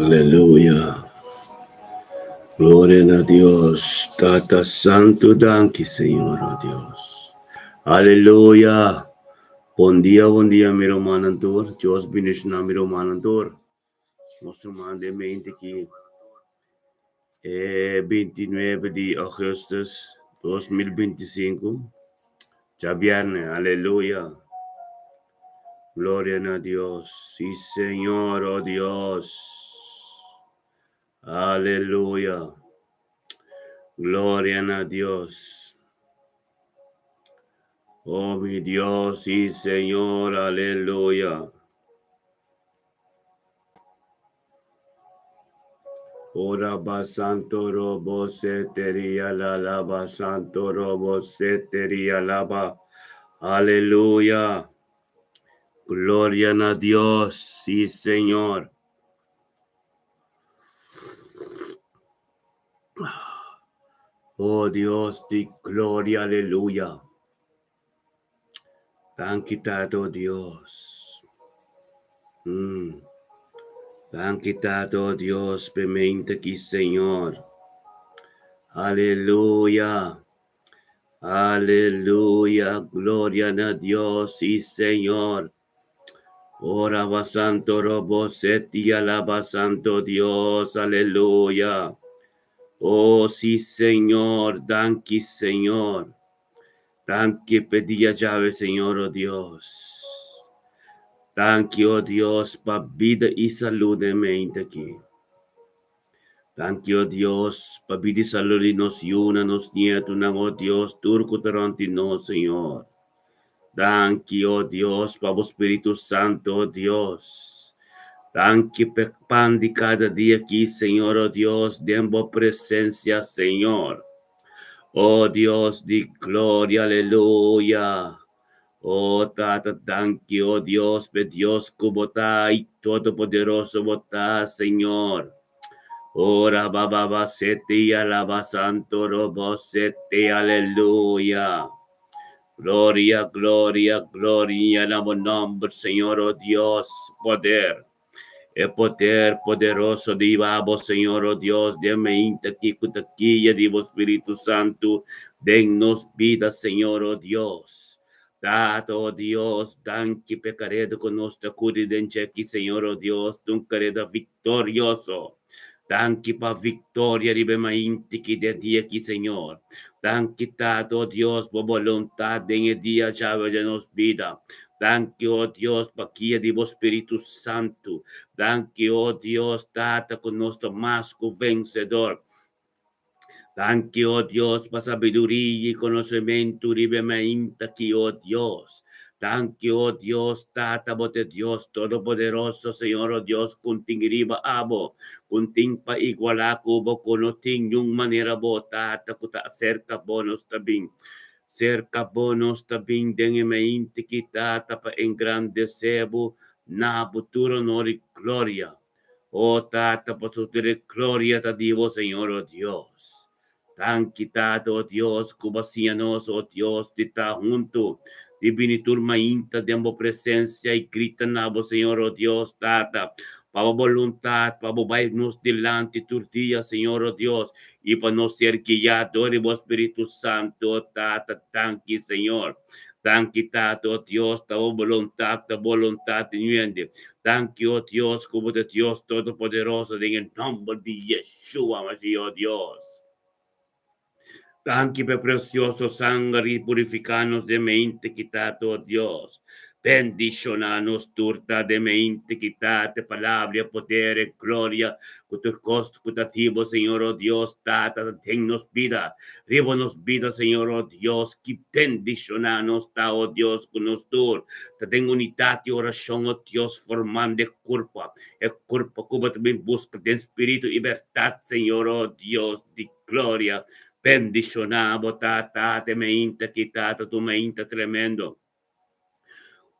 Aleluya. Gloria na Dios. Tata Santo, danki, Señor, oh Dios. Aleluya. Bon dia, bon dia, mi rumannan tur. Dios bendiciona mi rumannan tur. Nos ruman den mente ki e 29 di augustus 2025. Djabierne, aleluya. Gloria na Dios. Sí, Señor, oh Dios. Aleluya. Gloria na Dios. Oh mi Dios, sí, Señor, aleluya. Ora ba santo robo seteria la lava santo robo seteria lava. Aleluya. Gloria na Dios, sí Señor. Oh Dios di gloria, aleluya. Danki Tata, oh Dios. Danki Tata, oh Dios, p'e mente aki, Señor. Aleluya. Aleluya. Gloria na Dios, sí, Señor. Ora ba santo robo seti alaba santo Dios, aleluya. Oh, sí, Señor, danki, Señor. Danki p'e dia djawe, Señor, oh Dios. Danki, oh Dios, pa bida i salú den mente aki. Danki, oh Dios, pa bida i salú di nos yunan, nos nietunan, oh Dios, tur ku ta rònt di nos, Señor. Danki, oh Dios, pa bo Spiritu Santo, oh Dios. Danki p'e pan di kada dia aki, Señor, oh Dios, den bo presensia, Señor. Oh Dios di gloria, aleluya. Oh Tata, danki, oh Dios, p'e Dios ku bo ta i Todopoderoso bo ta, Señor. Ora baba ba sete alaba santo robo sete, aleluya. Gloria, gloria, gloria na bo nomber, Señor, oh Dios, poder. E poder poderoso di abo, Señor, oh Dios, den mainta aki ku ta guia di bo Spiritu Santu den nos bida, Señor, oh Dios. Tata, oh Dios, danki p'e kareda ku nos ta kuri den dje aki, Señor, oh Dios, ta un kareda viktorioso. Danki pa viktoria riba e mainta ki den dia aki, Señor. Danki, Tata, oh Dios, bo boluntat den e dia djawe den nos bida. Danki, oh Dios, pa guia di bo Spiritu Santu. Danki, oh Dios, Tata, ku nos ta mas ku vensedor. Danki, oh Dios, pa sabiduria i konosementu riba e mainta aki, oh Dios. Danki, oh Dios, Tata, bo ta e Dios Todopoderoso, Señor, oh Dios, ku tin riba abo, ku tin pa igualá ku bo, ku no tin niun manera bo, Tata, ku ta aserka bo, nos ta bin. Serka bo nos ta bin den e mainti ki Tata pa engrandesé bo na bo tur honor i gloria. O Tata, pasobra tur e gloria ta di bo, Señor, o Dios. Danki, Tata, o Dios, ku bo a siña nos, o Dios, di ta huntu, di bini tur mainta den bo presensia i grita na bo, Señor, o Dios, Tata, pa bo boluntat, pa bo bai nos dilanti tur dia, Señor, o Dios, i pa nos ser guiá dor di bo Spiritu Santu, o Tata. Danki, Señor. Danki, Tata, o Dios, ta bo boluntat, ta boluntat di nuende. Danki, o Dios, ku bo ta Dios Todopoderoso, den e nòmber di Yeshua Mashiach, o Dios. Danki pa e presioso sanger i purifiká nos den mente ki Tata, o Dios. Bendishoná nos tur ta den mente ki Tata, e Palabra, e poder, e gloria, ku tur kos ku ta di bo, Señor, o Dios, Tata, ta den nos bida, riba nos bida, Señor, o Dios, ki bendishoná nos ta, o Dios, ku nos tur ta den unidat i orashon, o Dios, formando e kurpa, e kurpa ku bo ta bin buska den spiritu i bèrdat, Señor, o Dios di Gloria. Bendishoná bo Tata, te meinta ki Tata tu meinta tremendo.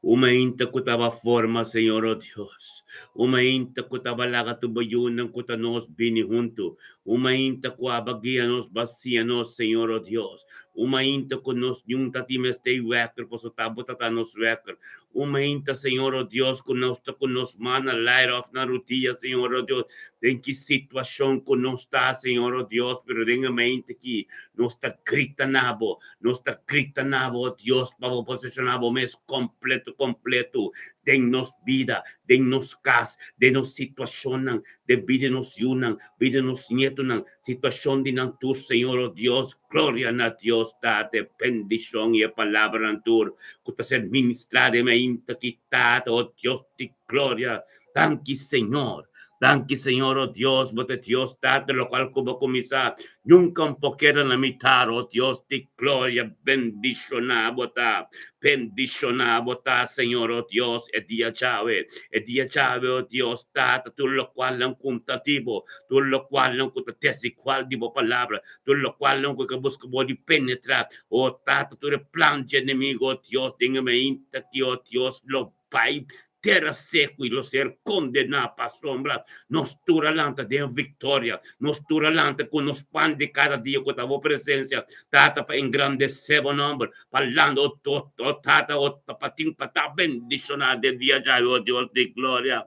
Un meinta ku taba forma, Señor, oh Dios. Un meinta ku taba laga tu bayunan ku ta nos bini huntu. Un meinta ku aba guia nos, ba siña nos, Señor, oh Dios. Un mainta ku nos niun ta tin mester wèker, pasobra ta bo ta ta nos wèker. Un mainta, Señor, o Dios, ku nos ta ku nos man na laira òf na rudia, Señor, o Dios, den ki situashon ku nos ta, Señor, o Dios, pero den e mainta aki nos ta grita na bo, nos ta grita na bo, o Dios, pa bo posishoná bo mes kompleto, kompleto den nos bida, den nos kas, den nos situashonnan, den bida di nos yunan, bida di nos nietonan, situashon di nan tur, Señor, o Dios, gloria na Dios, Tata, bendishon i e palabranan tur ku ta ser ministrá den mainta aki, Tata, o Dios di gloria. Danki, Señor. Danki, Señor, o Dios, bo ta Dios, Tata, lokual ku bo kuminsá nunka un por keda na mitar, o Dios di gloria, bendishoná bo ta. Bendishoná bo ta, Señor, o Dios, e dia djawe, e dia djawe, o Dios, Tata, tur lokualnan ku ta di bo, tur lokualnan ku ta desigual di bo palabra, tur lokualnan ku ke buska bo di penetrá, o Tata, tur e plan dje enemigo, o Dios, den e mainta aki, o Dios, lo bai tera seku i lo ser kondená pasobra nos tur a lanta den viktoria, nos tur a lanta ku nos pan di kada dia ku ta bo presensia, Tata, pa engrandesé bo nòmber, pa lanta, o o Tata, o pa tin pa ta bendishoná den dia djawe, o Dios di gloria.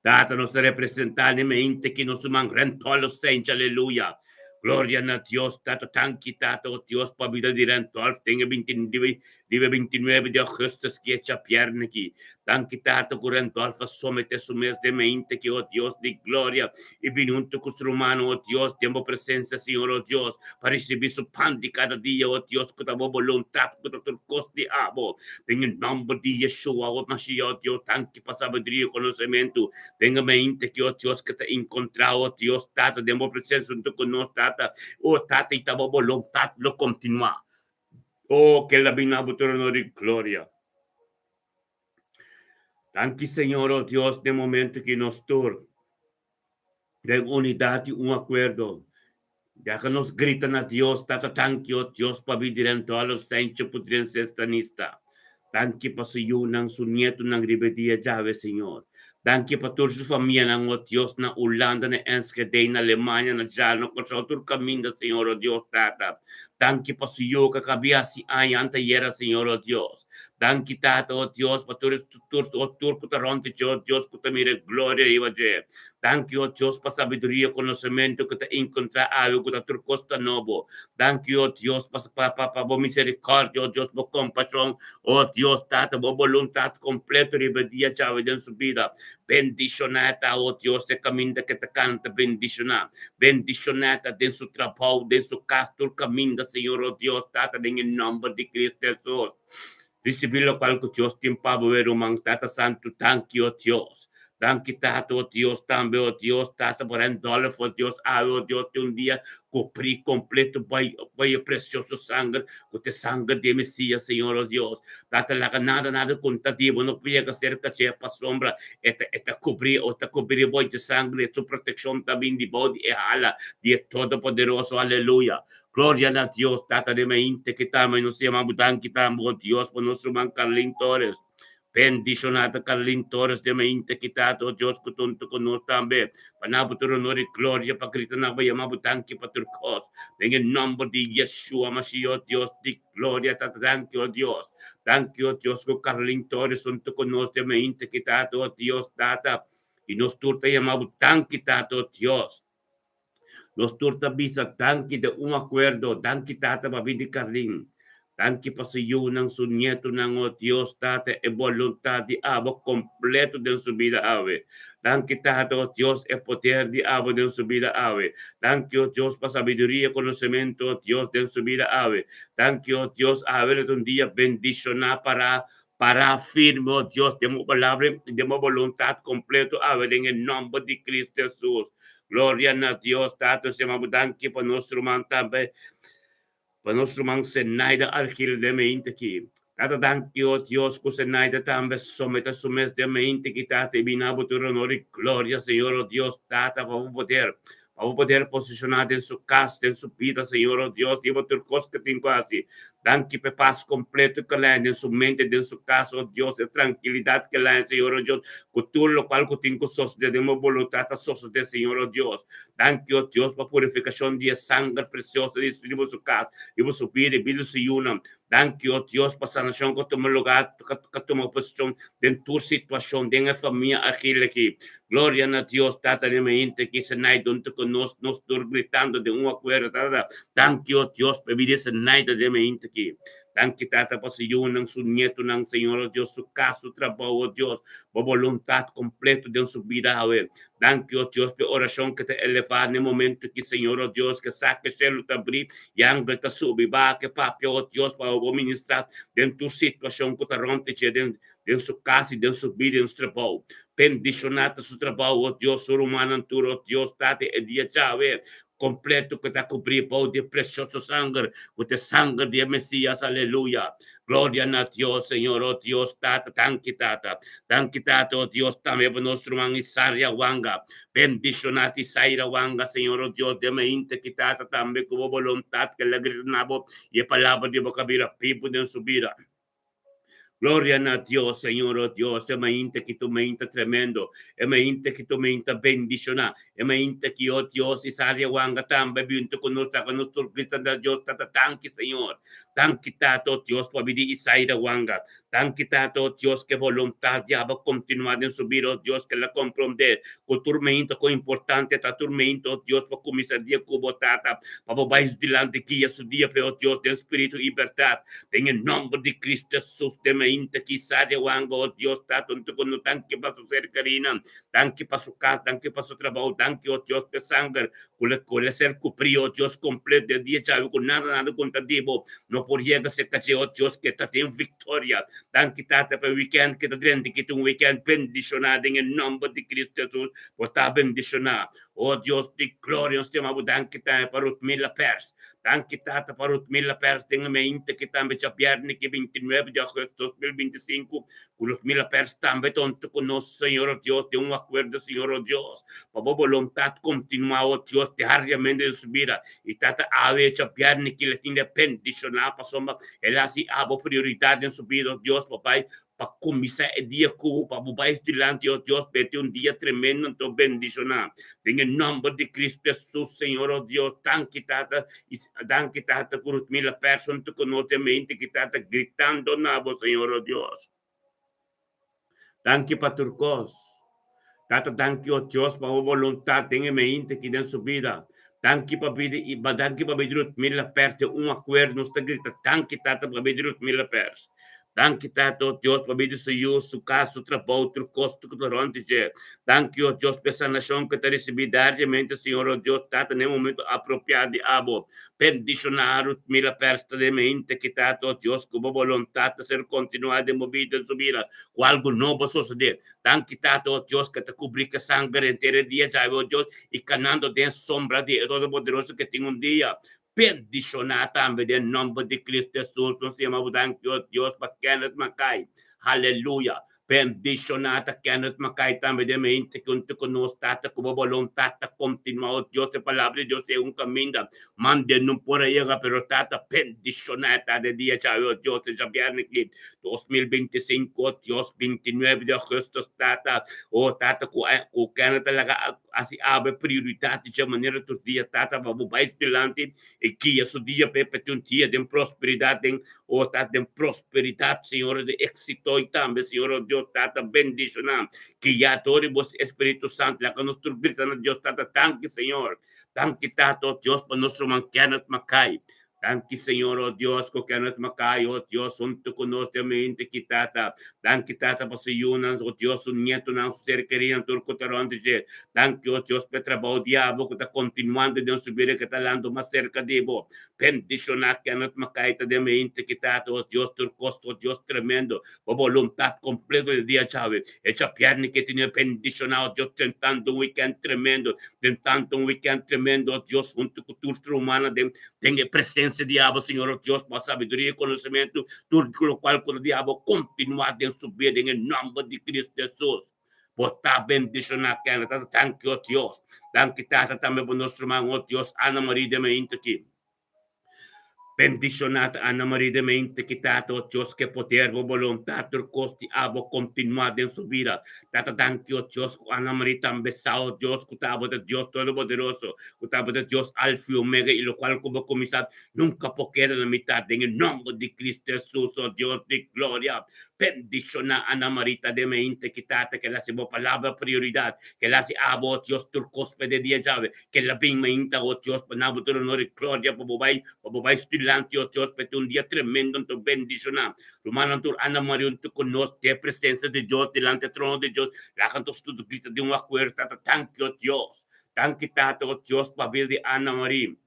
Tata, nos ta representá den mente ki nos ruman Rentolf Sench, aleluya. Gloria na Dios, Tata, tanki, Tata, o Dios, pa bida di Rentolf den e binti riba e bintinuebe di augustus ki e djabièrnè ki. Danki, Tata, ku Rentolf a someté su mes den mente ki, o Dios di gloria, i bini huntu ku su rumannan, o Dios, den bo presensia, Señor, o Dios, pa risibí su pan di kada dia, o Dios, ku ta bo boluntat, ku ta tur kos di abo. Den e nòmber di Yeshua, o Mashiach, o Dios, danki pa sabiduria i konosementu. Den e mente ki, o Dios, ku ta enkontrá, o Dios, Tata, den bo presensia huntu ku nos, Tata, o Tata, i ta bo boluntat lo kontinuá. O, ke la bin na bo trono di gloria. Danki, Señor, o Dios, den momento ki nos tur den unidat i un akuerdo, ya ku nos grita na Dios, Tata, danki, o Dios, pa bida di Rentolo Sencho Putrense Stanista. Danki pa su yunan, su nietonan riba e dia djawe, Señor. Danki pa tur su famianan, o Dios, na Hulanda, na Enschede, na Alemania, na dja, na Kòrsou, tur kaminda, Señor, o Dios, Tata. Danki pa su yu ku a kabia hasi aña antayera, Señor, o Dios. Danki, Tata, o Dios, pa tur tur o tur ku ta rònt di dje, o Dios, ku ta mira e gloria riba dje. Danki, o Dios, pa sabiduria i konosementu ku ta enkontrá awe ku ta tur kos ta nobo. Danki, o Dios, pa pa pa pa bo miserikòrdia, o Dios, bo kompashon, o Dios, Tata, bo boluntat kompleto riba e dia djawe den su bida. Bendishoná ta, o Dios, e kaminda ke ta kanta, bendishoná. Bendishoná ta den su trabou, den su kas, tur kaminda, Señor, o Dios, Tata, den e nòmber di Cristo Hesus. Risibí lokual ku Dios tin pa bo, e ruman. Tata Santu, danki, o Dios. Danki, Tata, o Dios, tambe, o Dios, Tata, por Randolph, o Dios, awe, o Dios, tin un dia kubrí kompleto bai bai e presioso sanger, ku ta e sanger di e Mesias, Señor, o Dios. Tata, laga nada, nada konta di bo no por yega serka dje, pasobra e ta e ta kubrí, o ta kubrí bo dje sanger, i su protekshon ta bin di bou di e hala di e Todopoderoso. Aleluya. Gloria na Dios, Tata den mainta ki tama i nos yama bo danki tambe, o Dios, pa nos ruman Carlin Torres. Bendiciona ta Carlin Torres den mainta ki Tata, o Dios, ku tonto ku nos tambe. Pa na bo tur honor i gloria, pa grita na bo yama bo danki pa tur kos. Den e nomber di Yeshua Mashiach, o Dios di gloria, Tata, danki, o Dios. Danki, o Dios, ku Carlin Torres hunto ku nos den mainta ki Tata, o Dios, Tata, i nos tur ta yama bo danki, Tata, o Dios. Nos tur ta bisa danki den un akuerdo, danki Tata pa bini Carlin, danki pa su yunan, su nietonan, o Dios Tata e boluntat di abo kompleto den su bida awe. Danki Tata, o Dios e poder di abo den su bida awe. Danki o Dios pa sabiduria i konosementu, o Dios den su bida awe. Danki o Dios awe lo ta un dia bendishoná para para firme, o Dios, den bo palabra i den bo boluntat kompleto awe den e nòmber di Cristo Hesus. Gloria na Dios, Tata, nos yama bo danki pa nos ruman tambe, pa nos ruman Zenaida Argil den mente aki. Tata, danki, o Dios, ku Zenaida tambe somete su mes den mente aki, Tata, i bina bo tur honor i gloria, Señor, o Dios, Tata, pa bo poder, pa bo poder posishoná den su kas, den su bida, Señor, o Dios, i bo tur kos ku tin ku hasi. Danki pa e pas kompleto ku el a haña den su mente, den su kas, o Dios, e trankilidat ku el a haña, Señor, o Dios, ku tur lokual ku tin ku sosodé den bo boluntat ta sosodé, Señor, o Dios. Danki, o Dios, pa purifikashon di e sanger presioso di riba su kas, riba su bida i bida di su yunan. Danki, o Dios, pa sanashon ku a tuma lugá, ku a tuma posishon den tur situashon den e famia Agil aki. Gloria na Dios, Tata den mainta aki, Senai dunta ku nos, nos tur gritando den un akuerdo, Tata. Danki, o Dios, pa e bida Senaida den mainta aki. Danki, Tata, pa su yunan, su nietunan, Señor, o Dios, su kas, su trabou, o Dios, bo boluntat kompleto den su bida awe. Danki, o Dios, p'e orashon ke ta elevá n'e momentu aki, Señor, o Dios, ke sa ke shelu ta abrí i angel ta subi baha, ke papia, o Dios, pa bo ministrá den tur situashon ku ta rònt di dje den den su kas i den su bida i den su trabou. Bendishoná ta su trabou, o Dios, su rumannan tur, o Dios, Tata, e dia djawe kompleto ku ta kubrí bou di e presioso sanger, ku ta e sanger di e Mesias, aleluya. Gloria na Dios, Señor, o Dios, Tata, danki, Tata. Danki, Tata, o Dios, tambe pa nos ruman Isaria Wanga. Bendishoná ti Isaira Wanga, Señor, o Dios, den mainta ki Tata tambe ku bo boluntat ke el a grita na bo i e palabra di bo ka bira bibu den su bida. Gloria na Dios, Señor, o Dios, e mainta ki tu mainta tremendo, e mainta ki tu mainta bendishoná, e mainta ki, o Dios, Isaria Wanga tambe bintu ku nos, laga nos tur grita na Dios, Tata, danki, Señor. Danki, Tata, o Dios, pa bidi Isaira Wanga. Danki, Tata, o Dios, ke boluntat di aba kontinuá den su bida, o Dios, ke el a komprondé ku tur mainta kon importante ta tur mainta, o Dios, pa kuminsá dia ku bo, Tata, pa bo bai su dilanti guia su dia p'e, o Dios, den spiritu i bèrdat. Den e nòmber di Cristo Jesus, den mainta ki Sadia Wanga, o Dios Tata, un tuko no danki pa su ser kerinan, danki pa su kas, danki pa su trabou, danki, o Dios, p'e sanger ku le ku le ser kuprí, o Dios, kompleto den dia djawe ku nada nada kontra di bo no por yega serka dje, o Dios, ke ta den viktoria. Danki, Tata, pa e wikènt ke ta drenta ki ta un wikènt bendishoná den e nòmber di Cristo Jesus, bo ta bendishoná. O Dios di gloria, nos ta yama bo danki tambe pa Ruthmila Pers. Danki Tata pa Ruthmila Pers den e mainta ki tambe djabièrnè ki 29 di agosto 2025 ku Ruthmila Pers tambe ta huntu ku nos, Señor o Dios, den un akuerdo, Señor o Dios, pa bo boluntat kontinuá, o Dios, diariamente den su bida. I Tata awe djabièrnè ki el a tin di bendishoná pasobra el a hasi abo prioridat den su bida, o Dios, pa bai pa kuminsá e dia ku pa bo bai dilanti, o Dios, bete un dia tremendo anto bendishoná. Den e nòmber di Cristo Hesus, Señor, o Dios, danki Tata, i danki Tata ku Ruthmila Persson ta konosé mente ki Tata gritando na bo, Señor, o Dios. Danki pa tur kos. Tata, danki, o Dios, pa bo boluntat den e mente ki den su bida. Danki pa bida i danki pa bida Ruthmila Pers den un akuerdo nos ta grita danki Tata pa bida Ruthmila Pers. Danki Tata, o Dios, pa bida su yu, su kas, su trabou, tur kos ku ta rònt di dje. Danki, o Dios, pa e sanashon ku e ta risibí diariamente, Señor, o Dios, Tata, na e momento apropiá di abo. Bendishoná Ruthmila Pers ta den mente ki, Tata, o Dios, ku bo boluntat ta ser kontinuá den bo bida, den su bida, ku algu nobo a sosodé. Danki, Tata, o Dios, ku ta kubrí ku e sanger henter e dia djawe, o Dios, i kanando den e sombra di e Todopoderoso ku tin un dia. Bendishoná tambe den nòmber di Cristo Hesus nos yama bo danki, o Dios, pa Kenneth Mackay. Haleluya! Bendishoná ta Kenneth Mackay tambe den mente ku huntu ku nos, Tata, ku bo boluntat ta kontinuá, o Dios, e Palabra di Dios ei un kaminda mande no por a yega, pero Tata, bendishoná e tarde dia djawe, o Dios, e djabièrnè aki, 2025, o Dios, 29 di augustus, Tata, o Tata, ku ku Kenneth a laga Hasi awe prioridat di dje manera tur dia Tata pa bo bai dilanti i guia su dia p'e pa tin un dia den prosperidat den o Tata den prosperidat Señor den éxito i tambe Señor o Dios Tata bendiciona guia dor di bo Espiritu Santo laga nos tur grita na Dios Tata danki Señor danki Tata o Dios pa nos ruman Kenneth Mackay Danki Señor, oh Dios, ku Kenneth Mackay, oh Dios, huntu ku nos den mente ki Tata. Danki Tata pa su yunan, oh Dios, su nietunan, su ser kerinan, tur ku ta rònt di dje. Danki, oh Dios, pa e trabou di abo ku ta kontinuando den su bida, ku ta lando mas serka di bo. Bendishoná Kenneth Mackay ta den mente ki Tata, oh Dios, tur kos, oh Dios tremendo, bo boluntat kompleto di dia djawe. E djabièrnè ke tene bendishoná, oh Dios, tentando un wikènt tremendo, tentando un wikènt tremendo, oh Dios, huntu ku tur su rumannan den Den e presencia di abo, Señor, oh Dios, pa sabiduria y conocimento, tur locual cu ta di abo continua den su bida den e nomber di Cristo Jesus. Bo ta bendiciona Kenneth, Tata, danki, oh Dios. Danki, Tata, tambe pa nos ruman, oh Dios, Ana Marie de Mainta aki. Bendishoná ta Ana Maria de mente ki Tata o Dios ke poder bo boluntat tur kos di abo kontinuá den su bida. Tata danki o Dios ku Ana Maria tambe sa o Dios ku ta abo ta Dios Todopoderoso, ku ta abo ta Dios Alfa i Omega i lokual ku bo kuminsá nunka por keda na mitat den e nòmber di Cristo Hesus o Dios di gloria. Bendishoná Ana Maria ta den mente ki Tata ke lasi bo palabra prioridat, ke lasi abo o Dios tur kos pa e dia djawe. Kel a bin mainta, o Dios, pa nan bo tur honor i gloria pa bo bai, pa bo bai studianti, o Dios, pa e ta un dia tremendo anto bendishoná. Rumannan tur anda mari huntu ku nos den e presensia di Dios, dilanti e trono di Dios, laga nos tur grita den un akuerdo, Tata, danki, o Dios. Danki, Tata, o Dios, pa bida di Ana Marie.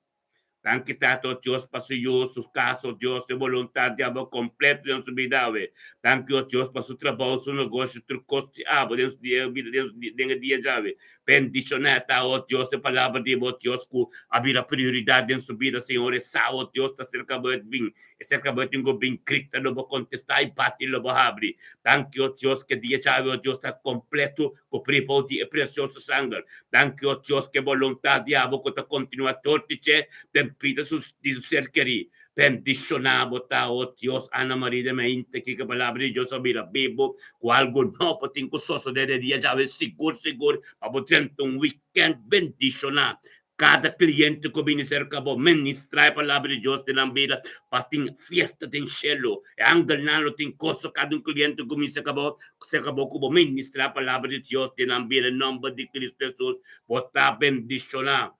Danki, Tata, o Dios, pa su yu, su kas, o Dios, e boluntat di abo kompleto den su bida awe. Danki, o Dios, pa su trabou, su negoshi, tur kos di abo den su bida den e dia djawe. Bendishoná ta, o Dios, e palabra di bo, Dios, ku a bira prioridat den su bida, Señor. E sa, o Dios, ta serka bo e bin, e serka bo e tin ku bin grita, lo bo kontestá i bati lo bo habri. Danki, o Dios, ke dia djawe, o Dios, ta kompleto kubrí bou di e presioso sanger. Danki, o Dios, ke boluntat di abo ku ta kontinuá tur di dje den bida di su ser kerí. Bendishoná bo ta, o Dios, Ana Maria de Meinte, kiko palabra di Dios a bira bibu, ku algu nobo tin ku sosodé den dia djawe sigur sigur pa bo drenta un wikènt bendishoná. Kada kliente ku bini serka bo, ministrá e palabra di Dios den nan bida pa tin fiesta den shelu. E angelnan lo tin goso kada un kliente ku bini serka bo, serka bo ku bo ministrá e palabra di Dios den nan bida. Den nòmber di Kristu Hesus bo ta bendishoná.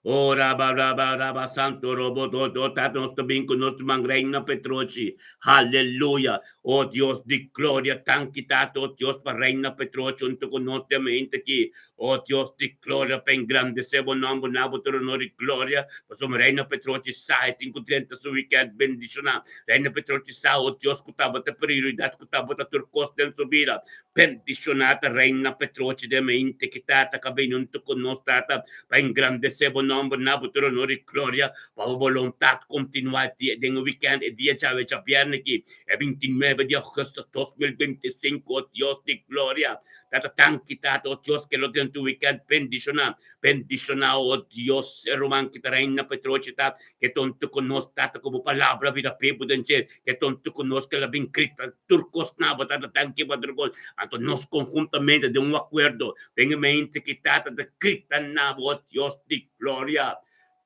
Oh raba raba raba santo robo do do tata nos ta bin ku nos man reina Petrochi haleluya oh Dios di gloria tanki tata oh Dios pa reina Petrochi hunto ku nos den mente aki oh Dios di gloria pa engrandece bo nomber na bo tur honor y gloria pasobra reina Petrochi sa e tin ku drenta su weekend bendiciona reina Petrochi sa oh Dios ku tabata prioridad ku tabata tur kos den su bida Bendishoná ta Reina Petrochi den mente ki Tata ka bini huntu ku nos, Tata, pa engrandesé bo nòmber na bo tur honor i gloria, pa bo boluntat kontinuá e den e wikènt, e dia djawe djabièrnè aki, e bintinuebe di ougùstùs 2025, o Dios di gloria. Tata, danki, Tata, o Dios, ke lo den tu wikènt bendishoná. Bendishoná, o Dios, e ruman ki ta Reina Petrochi ta, ke ta huntu ku nos, Tata, ku bo palabra bira bibu den dje. Ke tonto ku nos ke la bin grita tur kos na bo tata danki pa tur kos. Anto nos konhuntamente den un akuerdo den e mente ki tata ta grita na bo, o Dios di gloria.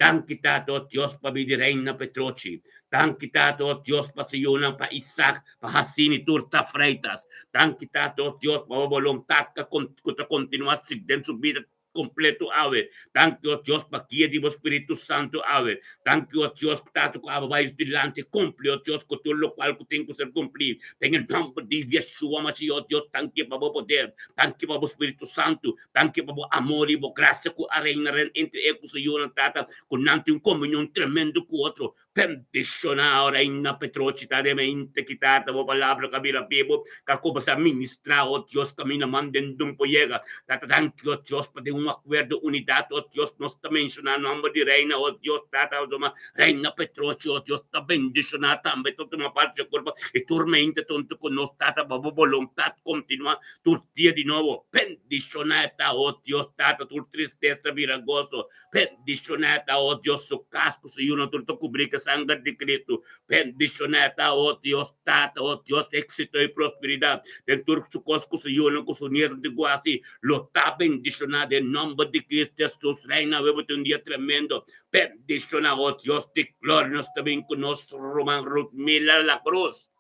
Danki tata, o Dios, pa bidi Reina Petrochi. Danki tata, o Dios, pa su yunan, pa Isaac, pa Hasini tur ta Freitas. Danki tata, o Dios, pa bo boluntat ku ta kontinua sig den su bida completo awe. Danki o Dios pa guia di bo Spiritu Santo awe. Danki o Dios ku tata ku abo bai dilanti cumpli o Dios ku tur locual ku tin ku ser cumpli. Den e nomber di Yeshua Mashiach o Dios danki pa bo poder. Danki pa bo Spiritu Santo. Danki pa bo amor y bo gracia ku a reina entre e ku su yunan tata ku nan tin un comunion tremendo ku otro. Bendishoná ora Reina Petrochi ta den mente ki tata bo palabra ka bira bibu ka kuminsá ministrá o Dios kaminda manden dun por yega tata danki o Dios pa den un akuerdo unidat o Dios nos ta menshoná nòmber di Reina o Dios tata tuma Reina Petrochi o Dios ta bendishoná tambe ta tuma parti dje kurpa i tur mente tonto ku nos tata pa bo boluntat kontinuá tur dia di nobo bendishoná e ta o Dios tata tur tristesa bira goso Bendishoná ta, o Dios, su kas ku su yunan tur ta kubrí ku e sanger di Kristu. Bendishoná ta, o Dios Tata, o Dios, éksito i prosperidat den tur su kos ku su yunan ku su nietunan tin ku hasi. Lo ta bendishoná den nòmber di Kristu Hesus. Reina, awe bo tin un dia tremendo. Bendishoná, o Dios di gloria. Nos ta bin ku nos ruman Ruthmila La Cruz.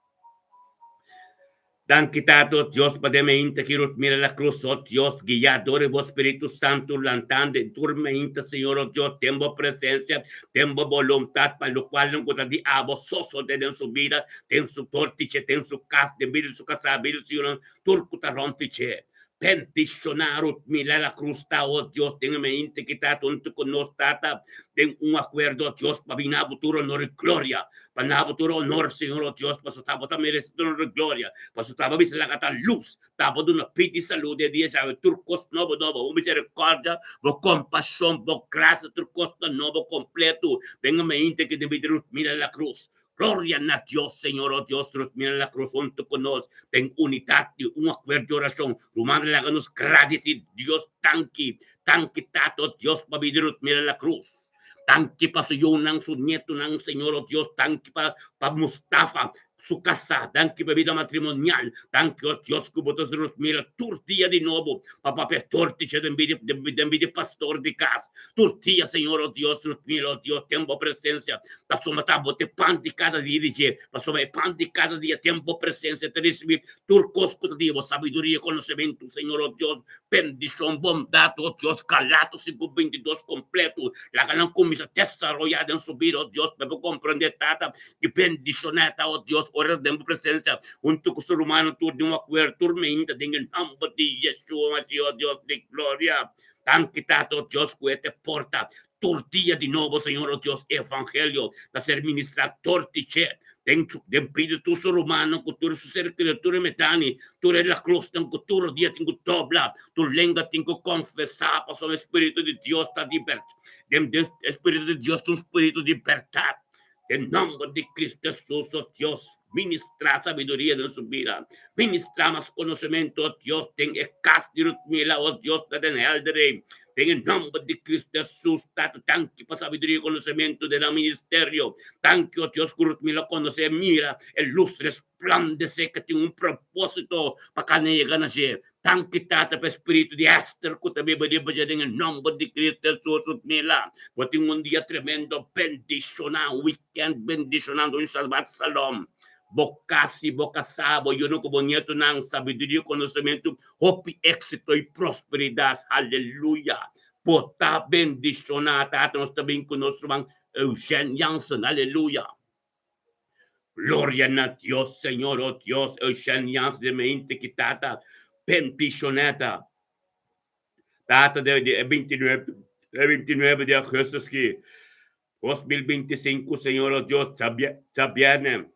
Danki Tata, o Dios, pa den mainta ki Ruth mira la cruz, o Dios, guiá dor e bo Spiritu Santu lantando e tur mainta, Señor, o Dios, den bo presencia, den bo boluntad, pa locualnan cu ta di abo sosode den su bida, den su tortiche, den su cas, den bida di su casá, bida di su yunan, tur cu ta rond di dje. Bendishoná Ruth mira la cruz ta, o Dios, den e mainta ki Tata huntu cu nos, Tata, den un acuerdo, o Dios, pa bini abo tur honor y gloria. Pa na bo tur honor, Señor, o Dios, pasobra ta bo ta merece tur honor y gloria. Pasobra ta bo bisa laga ta luz, ta bo duna pidi y salud e dia djawe, tur cos nobo nobo, bo misericordia, bo compasion, bo gracia, tur cos ta nobo completo. Den e mente ki den bida Ruth mira la cruz. Gloria na Dios, Señor, o Dios, Ruth mira la cruz hunto cu nos den unidad y un acuerdo di oracion. Ruman, laga nos gradici Dios, danki, danki Tata, o Dios, pa bida Ruth mira la cruz. Danki pa su yunan, su nietunan, Señor, oh Dios, danki pa pa Mustafa, su kasá, danki pa e bida matrimonial, danki, oh Dios, ku bo ta mira tur dia di nobo pa papia tortiche den bida den bida di pastor di kas, tur dia, Señor, oh Dios, mira, oh Dios, den bo presensia, pasobra ta bo ta e pan di kada dia di dje, pasobra e pan di kada dia den bo presensia ta risibí tur kos ku ta di bo sabiduria, konosementu, Señor, oh Dios, Bendishon, bondat, o Dios, Galatos 5:22 kompleto. Laga nan kuminsá desaroyá den su bida, o Dios, pa e por komprendé, Tata, ki bendishoná ta, o Dios, ora ta den bo presensia huntu ku su rumannan tur den un akuerdo, tur meinta den e nòmber di Yeshua Mashiach, o Dios di gloria. Danki, Tata, o Dios, ku e ta e porta tur dia di nobo, Señor, o Dios, e evangelio ta ser ministrá tur di dje den su den pidi tur su rumannan ku tur su ser kerido, tur e metani, tur e laklosnan ku tur dia tin ku dobla, tur lenga tin ku konfesá, pasobra e Spiritu di Dios ta di bèrdat, den den e Spiritu di Dios ta un spiritu di bèrdat. Den nòmber di Cristo Hesus, o Dios, ministrá sabiduria den su bida, ministrá mas konosementu, o Dios, den e kas di Rutmila, o Dios, na den Helderé. Den e nòmber di Cristo Hesus, Tata, danki pa sabiduria i konosementu den nan ministerio. Danki, o Dios, ku Rutmila konosé, mira e lus resplandesé ku tin un propósito pa kal nan yega na dje. Danki, Tata, pa e spiritu di Ester ku ta biba riba dje den e nòmber di Cristo Hesus. Rutmila, bo tin un dia tremendo bendishoná, un wikènt bendishoná, un Shabbat Shalom. Bo kas i bo kasá, bo yunan ku bo nietunan, sabiduria i konosementu, hopi éksito i prosperidat. Aleluya! Bo ta bendishoná, Tata. Nos ta bin ku nos ruman Eugène Jansen. Aleluya! Gloria na Dios, Señor, oh Dios, Eugène Jansen de mente ki Tata bendishoná ta. Tata de e 29, e 29 di augustus ki 2025, Señor, oh Dios, djabièrnè,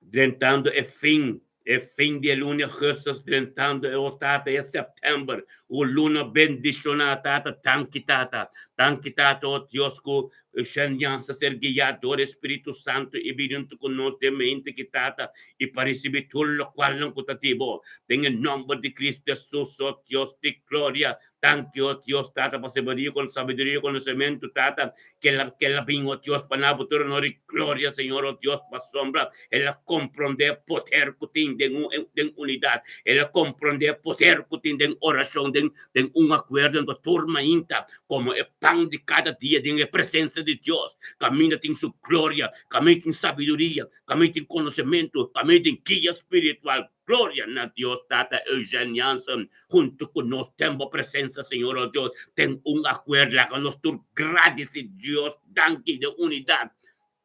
drentando e fin, e fin di e luna di augustus, drentando e oh Tata e sèptèmber, un luna bendishoná, Tata, danki Tata, danki Tata, oh Dios, ku Eugène Jansen ser guiá dor e Spiritu Santu i bini huntu ku nos den mente ki Tata i pa risibí tur lokualnan ku ta di Bo. Den e nòmber di Kristu Hesus, o Dios di gloria, danki, o Dios Tata, pa sabiduria, kon sabiduria i konosementu, Tata, ke el a ke el a bin, o Dios, pa na Bo tur honor i gloria, Señor, o Dios, pasobra el a komprondé e poder ku tin den un den unidat, el a komprondé e poder ku tin den orashon, den den un akuerdo anto tur mainta komo e pan di kada dia den e presensia di Dios, kaminda tin su gloria, kaminda tin sabiduria, kaminda tin konosementu, kaminda tin guia spiritual. Gloria na Dios Tata Eugène Jansen huntu ku nos den bo presensia Señor o Dios den un akuerdo laga nos tur gradisi Dios danki den unidat.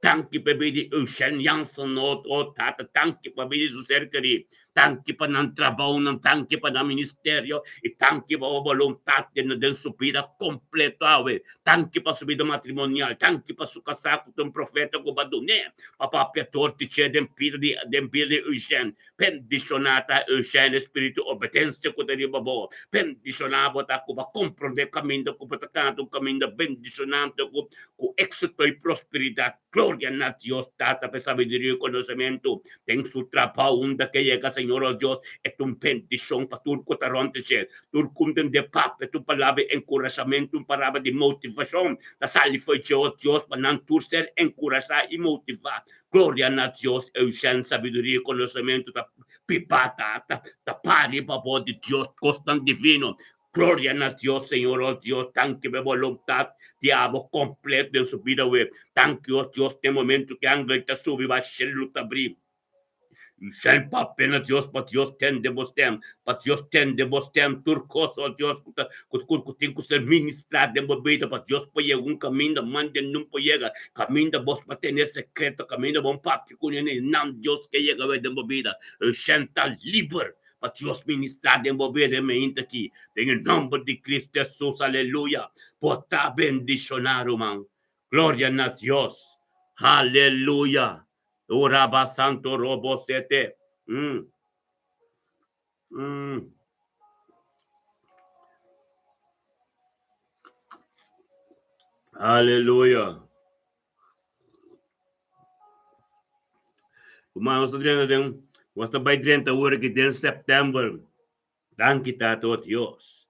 Danki pa bida di Eugène Jansen, o o Tata, danki pa bida di su ser kerí, danki pa nan trabounan, danki pa nan ministerio i danki pa bo boluntat den den su bida kompleto awe. Danki pa su bida matrimonial, danki pa su kasá ku ta un profeta ku bo a dun'é pa papia dor di dje den bida di den bida di Eugène. Bendishoná ta Eugène e spiritu obedensia ku ta riba bo. Bendishoná bo ta ku bo a komprondé kaminda ku bo ta kanta un kaminda bendishonante ku ku éksito i prosperidat. Gloria na Dios Tata pa e sabiduria i konosementu den su trabou unda ke yega Señor o Dios e ta un bendishon pa tur ku ta rònt dje. Tur ku ntendé papia ta un palabra di enkurashamentu, un palabra di motivashon ta sali fo'i dje o Dios pa nan tur ser enkurashá i motivá. Gloria na Dios, Eugène sabiduria i konosementu ta pipa ta ta ta pari pa bo di Dios kosnan divino. Gloria na Dios, Señor, oh Dios, danki pa e boluntat di abo kompleto den su bida awe. Danki, oh Dios, den momento ku e angel ta subi ba shelu ta bri. Eugène papia na Dios pa Dios tende bo stem, pa Dios tende bo stem tur kos, oh Dios, ku ta ku ku ku tin ku ser ministrá den bo bida pa Dios por yega un kaminda mande nun por yega, kaminda bos pa tene sekreto, kaminda bon papia ku nene nan Dios ke yega awe den bo bida. Eugène ta liber Pa Dios ministrá den bo bida e meinta aki, den e nòmber di Cristo Hesus, aleluya! Bo ta bendishoná, ruman. Gloria na Dios! Aleluya! Uraba santo robo sete. Mm. Mm. Aleluya. Ruman, nos ta drenta den, nos ta bai drenta awor aki den sèptèmber. Danki Tata, o Dios.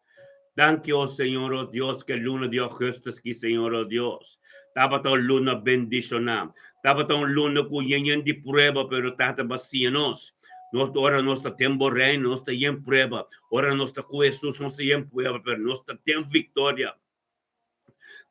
Danki, o Señor, o Dios, ku e luna di ougùstùs ki, Señor, o Dios, tabata un luna bendishoná. Tabata un luna ku yen yen di prueba, pero Tata bo a siña nos. Nos ora nos ta den bo reino, nos ta yen prueba. Ora nos ta ku Hesus, nos ta yen prueba, pero nos ta den viktoria.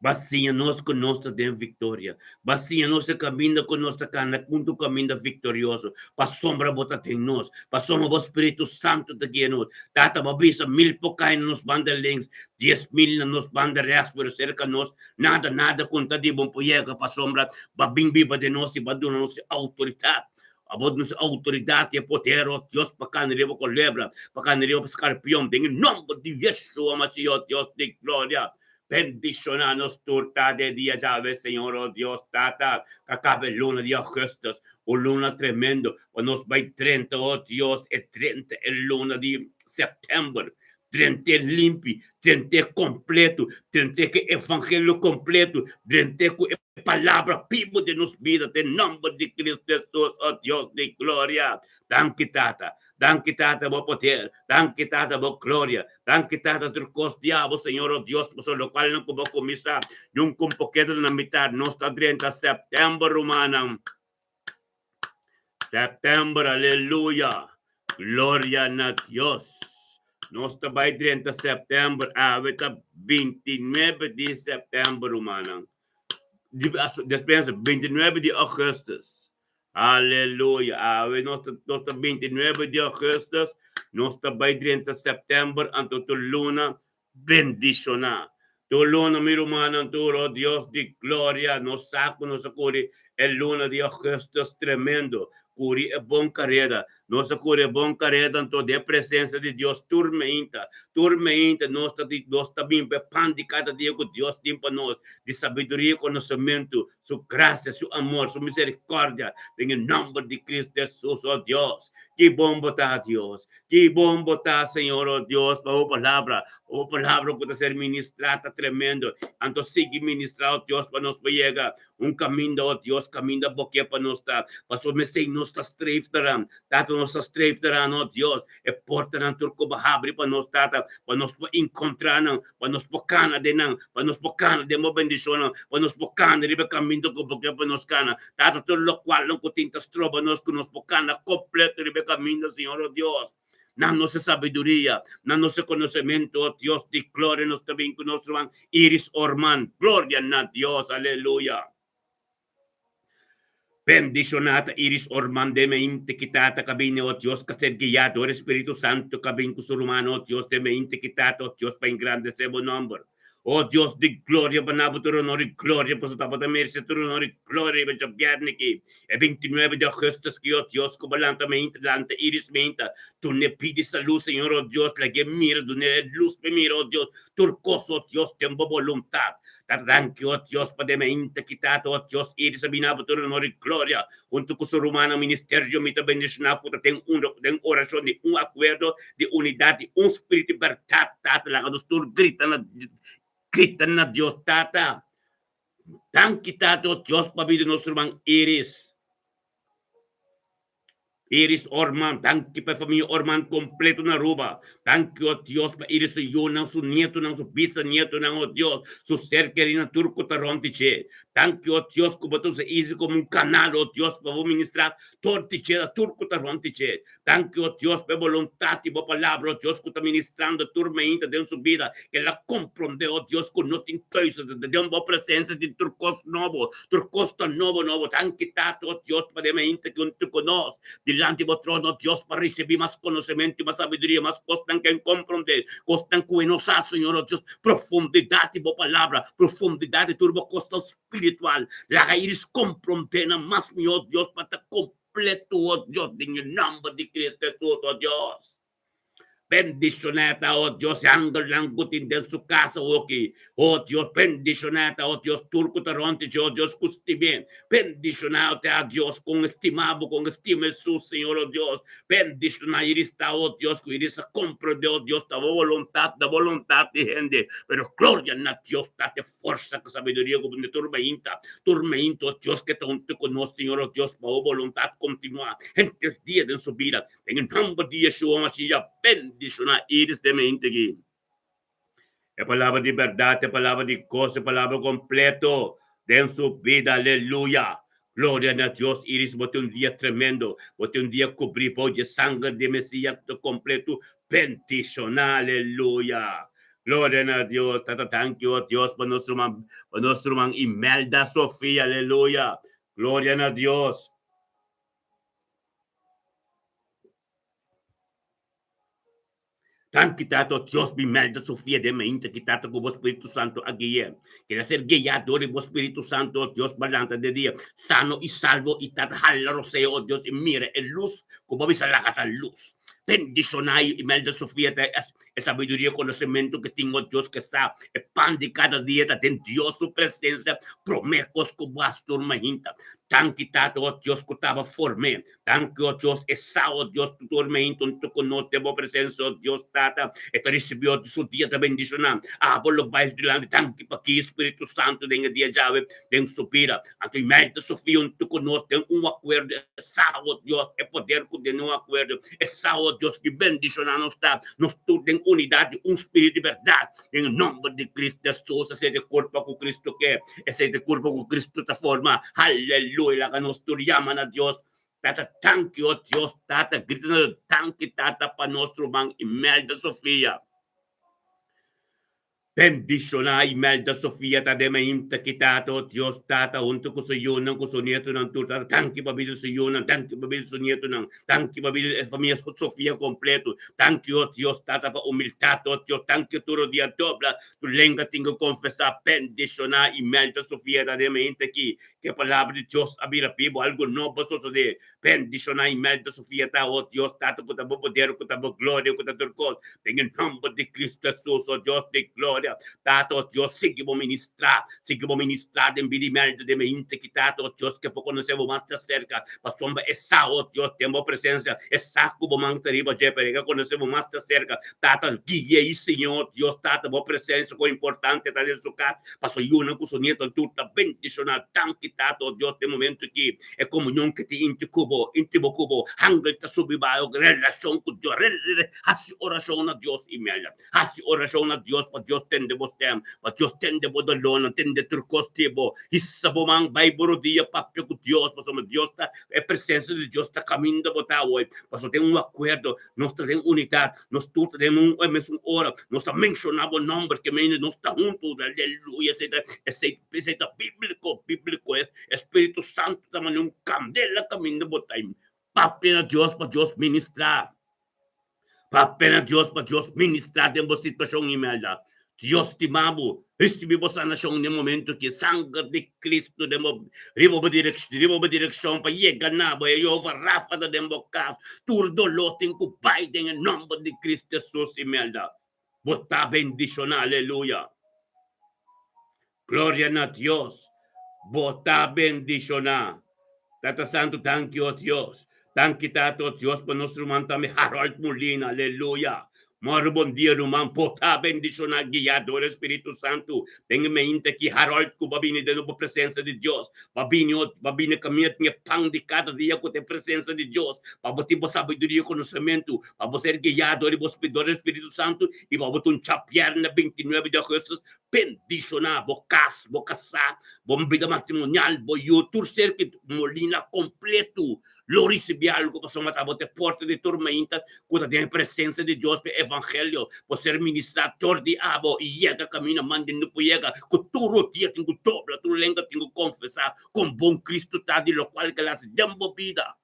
Bo a siña nos ku nos ta den viktoria. Bo a siña nos e kaminda ku nos ta kana huntu un kaminda viktorioso. Pasobra bo ta den nos. Pasobra bo Spiritu Santu ta guia nos. Tata, bo a bisa, Mil por kai na nos banda links, 10,000 na nos banda rechts, pero serka nos nada, nada ku no ta di bon por yega, pasobra bo a bin biba den nos i bo a duna nos e outoridat. Abo nos outoridat i e poder, o Dios, pa kana riba kolebra, pa kana riba skarpion, den e nomber di Yeshua Mashiach, o Dios di gloria. Bendishoná nos tur ta de dia djawe, Señor, o Dios Tata, ka kaba e luna di augustus, un luna tremendo, pa nos bai drenta, o Dios, e drenta e luna di sèptèmber, drent'é limpi, drent'é kompletu, drent'é ku e evangelio kompletu, drent'é ku e palabra bibu den nos bida, den nòmber di Kristu Hesus, o Dios di gloria. Danki, Tata. Danki, Tata, bo poder. Danki, Tata, bo gloria. Danki, Tata, tur kos di abo, Señor, o Dios, pasobra lokualnan ku bo kuminsá, yun ku un poketo na mitat, nos ta drenta sèptèmber, rumannan. Sèptèmber, aleluya! Gloria na Dios! Nos ta bai drenta sèptèmber, awe ta 29 di sèptèmber, rumannan. Despensa, 29 di ougùstùs. Aleluya! Awe nos ta nos ta 29 di ougùstùs, nos ta bai drenta sèptèmber, anto tur luna bendishoná. Tur luna, mi rumannan tur, o Dios di gloria, nos sa ku nos a kuri e luna di ougùstùs tremendo, kuri e bon kareda. Nos a kuri e bon kareda anto den e presensia di Dios tur meinta. Tur meinta nos ta di nos ta bin pa e pan di kada dia ku Dios tin pa nos, di sabiduria i konosementu, Su grasia, Su amor, Su miserikòrdia, den e nòmber di Kristu Hesus, o Dios. Ki bon Bo ta, Dios! Ki bon Bo ta, Señor, o Dios, pa Bo palabra, pa Bo palabra ku ta ser ministrá ta tremendo. Anto sigui ministrá, o Dios, pa nos por yega un kaminda, o Dios, kaminda Bo ke pa nos ta. Pasobra mesei nos ta streef taran, Tata, nos ta streef taran, o Dios, e portanan tur ku Bo habri pa nos, Tata, pa nos por enkontrá nan, pa nos por kana den nan, pa nos por kana den bo bendishonnan, pa nos por kana riba e kaminda ku bo ke pa nos kana. Tata, tur lokualnan ku tin ta stroba nos ku nos por kana kompleto riba e kaminda, Señor, o Dios, nan nos e sabiduria, nan nos e konosementu, o Dios di gloria, nos ta bin ku nos ruman Iris Orman. Gloria na Dios, aleluya. Bendishoná ta Iris Orman den mente ki tata ka bini, o Dios, ka ser guiá dor e Spiritu Santu ka bin ku su ruman, o Dios, den mente ki tata, o Dios, pa engrandesé bo nòmber. O Dios di gloria, pa na bo tur honor i gloria, pasobra bo ta meresé tur honor i gloria riba djabièrnè aki, e 29 di ougùstùs ki, o Dios, ku bo lanta mente, lanta Iris mente, dun'é pidi salú, Señor, o Dios, lag'é mira, dun'é e lus p'e mira, o Dios, tur kos, o Dios, den bo boluntat. Ta danki, o Dios, pa den mainta ki Tata, o Dios, Iris a bini abo tur honor i gloria. Huntu ku su rumannan ministerio mi ta bendishoná ku ta den un den orashon di un akuerdo di unidat di un spiritu i bèrdat. Tata, laga nos tur grita na grita na Dios, Tata. Danki, Tata, o Dios, pa bida nos ruman Iris. Iris Orman, danki pa e famia Orman kompleto na Aruba. Danki, o Dios, pa Iris su yunan, su nietonan, su bisanietonan, o Dios, su ser kerinan, tur ku ta rònt di dje. Danki, o Dios, ku bo ta usa Iris komo un kanal, o Dios, pa bo ministrá tur di dje, tur ku ta rònt di dje. Danki, o Dios, pa e boluntat di bo palabra, o Dios, ku ta ministrando tur mainta den su bida, ke el a komprondé, o Dios, ku no tin keuze, den bo presensia tin tur kos nobo. Tur kos ta nobo nobo. Danki Tata, o Dios, pa den mainta huntu ku nos dilanti bo trono, Dios, pa risibí mas konosementu, mas sabiduria, mas kosnan ku e komprondé, kosnan ku e no sa, Señor, o Dios, profundidat di bo palabra, profundidat di tur bo kosnan spiritual. Laga iris komprondé nan mas mihó, Dios, pa ta kompleto, o Dios, den e nòmber di Cristo Hesus, o Dios. Bendishoná ta, o Dios, e angelnan ku tin den su kas awoki. O Dios, bendishoná ta, o Dios, tur ku ta rònt dje, o Dios, ku stim'é. Bendishoná ta, Dios, kon e stima bo, kon e stima Hesus, Señor, o Dios. Bendishoná Iris ta, o Dios, ku Iris a komprondé, o Dios, ta bo boluntat, ta boluntat di hende. Pero gloria na Dios, ta te forsa ku sabiduria ku bini tur mainta, tur mainta, o Dios, ke ta huntu ku nos, Señor, o Dios, pa bo boluntat kontinuá henter dia den su bida. Den e nòmber di Yeshua Mashiach, bendishoná Iris den mente aki. E palabra di bèrdat, e palabra di goso, e palabra kompleto den su bida. Aleluya! Gloria na Dios! Iris, bo tin un dia tremendo. Bo tin un dia kubrí bou dje sanger di Mesias kompleto. Bendishoná! Aleluya! Gloria na Dios! Tata, danki, o Dios, pa nos ruman, pa nos ruman Imelda Sofia. Aleluya! Gloria na Dios! Danki Tata, o Dios mi Imelda Sofia den mainta ki Tata ku bo Spiritu Santo a gui'é. Keda ser guiá dor di bo Spiritu Santo, o Dios, pa lanta den dia sano i salvo i Tata hala rosea, o Dios, i mira e lus ku bo bisa laga ta lus. Bendishoná Imelda Sofia ta e sabiduria i konosementu ku tin, o Dios, ke sa e pan di kada dia ta den Dios su presensia promé kos ku bo a sturma hinta. Danki Tata, o Dios, ku taba form'é. Danki, o Dios, e sa, o Dios, tur meintu huntu ku nos den bo presensia, o Dios Tata, e ta risibí, o su dia ta bendishoná. Abo lo bai su dilanti. Danki pa ki Spiritu Santu den e dia djawe den su bida. Anto i meintu su fi huntu ku nos den un akuerdo, e sa, o Dios, e poder ku den un akuerdo, e sa, o Dios, ki bendishoná nos ta, nos tur den unidat di un spiritu di bèrdat. Den e nòmber di Cristo Hesus, esei ta e kurpa ku Cristo ke, esei ta e kurpa ku Cristo ta forma. Haleluya! Laga nos tur yama na Dios. Tata, danki, o Dios, Tata, grita na Dios, danki, Tata, pa nos ruman Imelda Sofia. Bendishoná Imelda Sofia ta den mainta ki, Tata, o Dios, Tata, huntu ku su yunan, ku su nietonan tur, Tata, danki pa bida su yunan, danki pa bida su nietonan. Danki pa bida e famia Sofia kompleto. Danki o Dios Tata pa humildat o Dios. Danki tur dia dobla tu lenga tin ku konfesá, bendishoná i melta Sofia ta den mente aki. Ku e palabra di Dios a bira bibu, algu nobo a sosodé. Bendishoná i melta Sofia ta o Dios Tata ku ta bo poder, ku ta bo gloria, ku ta tur kos. Den e nòmber di Kristu Hesus o Dios di gloria. Tata o Dios sigui bo ministrá, sigui bo ministrá den bida i melta den mente aki Tata o Dios ke por konosé bo mas djaserka. Pasobra e sa, o Dios, den bo presensia, e sa ku bo man ta riba dje, pero e ka konosé bo mas ta serka. Tata, gui'é i siñ'é, o Dios, Tata, bo presensia kon importante ta den su kas, pa su yunan ku su nietunan tur ta bendishoná. Danki, Tata, o Dios, den momentu aki, e komunion ke tin inti ku bo, inti bo ku bo, hangel ta subi bai, o relashon ku Dios, hasi orashon na Dios i mela. Hasi orashon na Dios pa Dios tende bo stèm, pa Dios tende bo dolónan, tende tur kos di bo. Hisa bo man, bai bo rodia, papia ku Dios, pasobra Dios ta, e presensia di Dios ta kaminda bo ta awor. Pasobra den un akuerdo, nos ta den unidat, nos tur ta den un mesun ora, nos ta menshoná bo nòmber, ke mende nos ta huntu. Aleluya! Esei ta, esei, esei ta bíbliko, bíbliko. E Spiritu Santu ta manda un kandela kaminda bo ta. Papia na Dios pa Dios ministrá. Papia na Dios pa Dios ministrá den bo situashon, Imelda. Dios stima bo. Risibí bo sanashon den momento ki sanger di Cristo den bo riba bo riba bo direkshon pa yega na bo. E Jehová Rafa ta den bo kas. Tur doló tin ku bai den e nòmber di Cristo Jesus, Imelda. Bo ta bendishoná. Aleluya. Gloria na Dios. Bo ta bendishoná. Tata Santu danki o Dios. Danki Tata o Dios pa nos ruman tambe Harold Molina. Aleluya. Mòru bon dia ruman. Bo ta bendishoná guiá dor e Spiritu Santu. Den e meinta aki Harold ku bo a bini den bo presensia di Dios. Bo a bini o bo a bini kaminda tin e pan di kada dia ku ta e presensia di Dios. Pa bo tin bo sabiduria i konosementu. Pa bo ser guiá dor di bo dor e Spiritu Santu i pa bo ta un djabièrnè 29 di augustus Bendishoná bo kas, bo kasá, bo bida matrimonial, bo yu, tur ser ki Molina kompletu lo risibí algu pasobra ta bo ta e porta di tur mainta ku ta den e presensia di Dios pa e evangelio por ser ministrá dor di abo i yega kaminda manda no por yega ku tur rodia tin ku dobla, tur lenga tin ku konfesá kon bon Kristu ta di lokual ke el hasi den bo bida.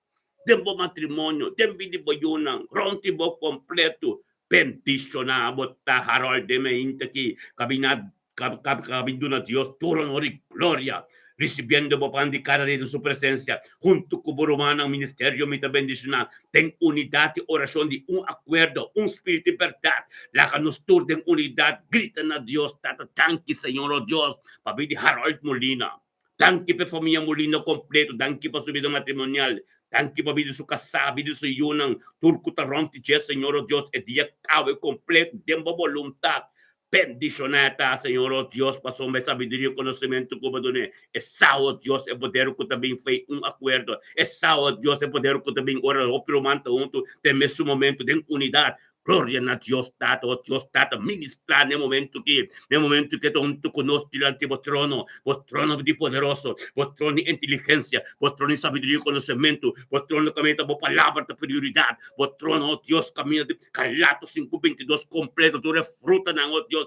Den bo matrimonio, den bida di bo yunan, rond di bo kompletu. Bendishoná bo ta Harold den mainta aki, kabina kabi duna Dios tur honor i gloria, risibiendo bo pan di kada dia den su presensia. Huntu ku bo rumannan ministerio mi ta bendishoná den unidat i orashon di un akuerdo, un spiritu di bèrdat. Laga nos tur den unidat grita na Dios, Tata, danki Señor, o Dios, pa bida di Harold Molina. Danki pa e famia Molina kompleto, danki pa su bida matrimonial, danki pa bida di su kasá, bida di su yunan, tur ku ta rònt di dje, Señor o Dios, e dia kawe kompleto den bo boluntat. Bendishoná e ta, Señor o Dios, pasobra e sabiduria i konosementu ku bo dun'é. E sa, o Dios, e poder ku ta bin fei un akuerdo. E sa, o Dios, e poder ku ta bin ora hopi ruman ta huntu den mesun momentu den unidat. Gloria na Dios Tata, o Dios Tata, ministrá na e momento aki, na e momento ku e ta huntu ku nos dilanti bo trono, bo trono di poderoso, bo trono di inteligensia, bo trono di sabiduria i konosementu, bo trono kaminda ta bo palabra ta prioridat, bo trono, o Dios, kaminda di Galato sinku bintidos kompleto, tur e frutanan, o Dios,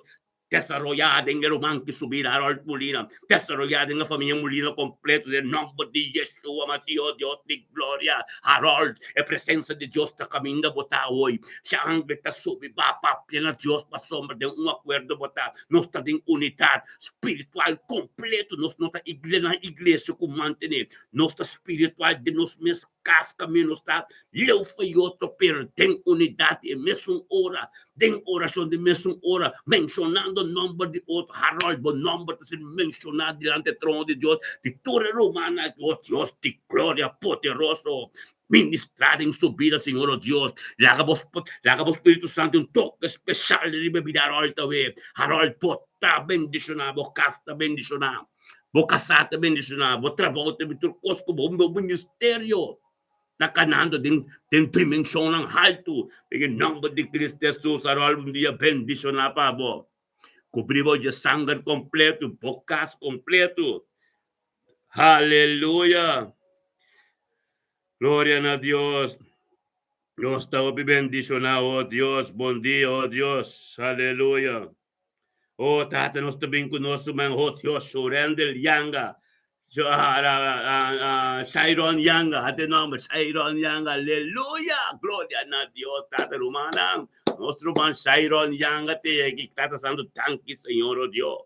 Desaroyá den e ruman ki su bida, Harold Molina. Desaroyá den e famia Molina kompleto den nòmber di Yeshua Masih, o Dios di gloria. Harold, e presensia di Dios ta kaminda bo ta awor. Sangre ta subi ba papia na Dios pasobra den un akuerdo bo ta. Nos ta den unidat spiritual kompleto. Nos no ta na iglesia ku mantené. Nos ta spiritual den nos mes kas kaminda nos ta leu for e otro, pero den unidat di e mesun ora. Den orashon di mesun ora, menshonando nòmber di otro, Harold, bo nòmber ta ser menshoná dilanti e trono di Dios di tur e rumannan aki. O Dios di gloria poderoso, ministrá den su bida, Señor, o Dios. Laga bo, laga bo Spiritu Santu un toke speshal riba e bida Harold awe. Harold, bo ta bendishoná, bo kas ta bendishoná, bo kasá ta bendishoná, bo trabou ta, tur kos ku bo, bo ministerio. Ta kanando den den dimenshonnan haltu. Den e nòmber di Kristu Hesus, Harold, un dia bendishoná pa bo. Kubrí bo dje sanger kompletu, bo kas kompletu. Haleluya! Gloria na Dios! Nos ta hopi bendishoná, o Dios. Bon dia, o Dios. Haleluya! Oh Tata, nos ta bin ku nos ruman oh Dios, Shurendel Yanga, Shairon Yanga, hate nomber, Shairon Yanga, aleluya, gloria na Dios, Tata rumannan, nos ruman Shairon Yanga te aki, Tata Santo, danki Señor, oh Dios.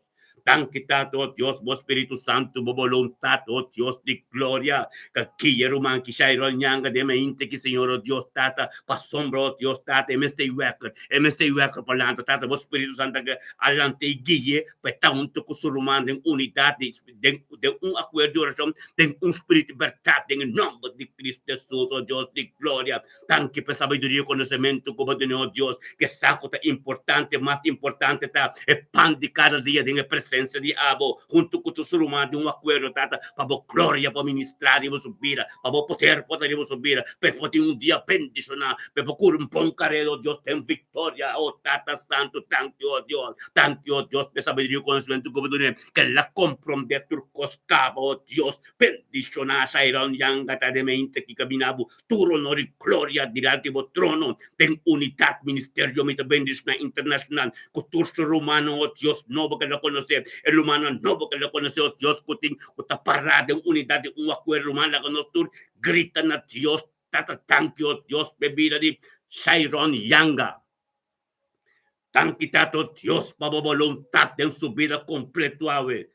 Danki Tata, oh Dios, bo Spiritu Santo, bo boluntat, oh Dios di gloria, ka guia ruman ki Shairon Yanga den mainta ki Señor, oh Dios, Tata, pasobra, oh Dios, Tata, e mester wekker, E mester wèker pa lanta Tata bo Spiritu Santu a a lanta i gui'e pa e ta huntu ku su ruman den unidat di den den un akuerdo di orashon den un spiritu di bèrdat den e nòmber di Kristu Hesus o Dios di gloria danki pa e sabiduria i konosementu ku bo duna o Dios ke sa ku ta importante mas importante ta e pan di kada dia den e presensia di abo huntu ku tur su ruman den un akuerdo Tata pa bo gloria por ministra riba su bida pa bo poder por ta riba su bida pa e por tin un dia bendishoná Pe por cura un bon carera, oh Dios, ten victoria, oh Tata Santo, danki, oh Dios, danki, oh Dios, p'e sabiduria y conocimiento cu bo dun'e, ke la comprende tur cos caba, oh Dios, bendiciona Shairon Yanga ta den mente ki camina bo tur honor y gloria dilanti bo trono, den unidad ministerio mi ta bendiciona internacional cu tur su rumannan, oh Dios, nobo ke la conoce, e rumannan nobo ke la conoce, oh Dios, cu tin cu ta para den unidad den un acuerdo, ruman laga nos tur grita na Dios. Tata danki o Dios p'e bida di Shairon Yanga. Danki Tata o Dios pa bo boluntat den su bida kompleto awe.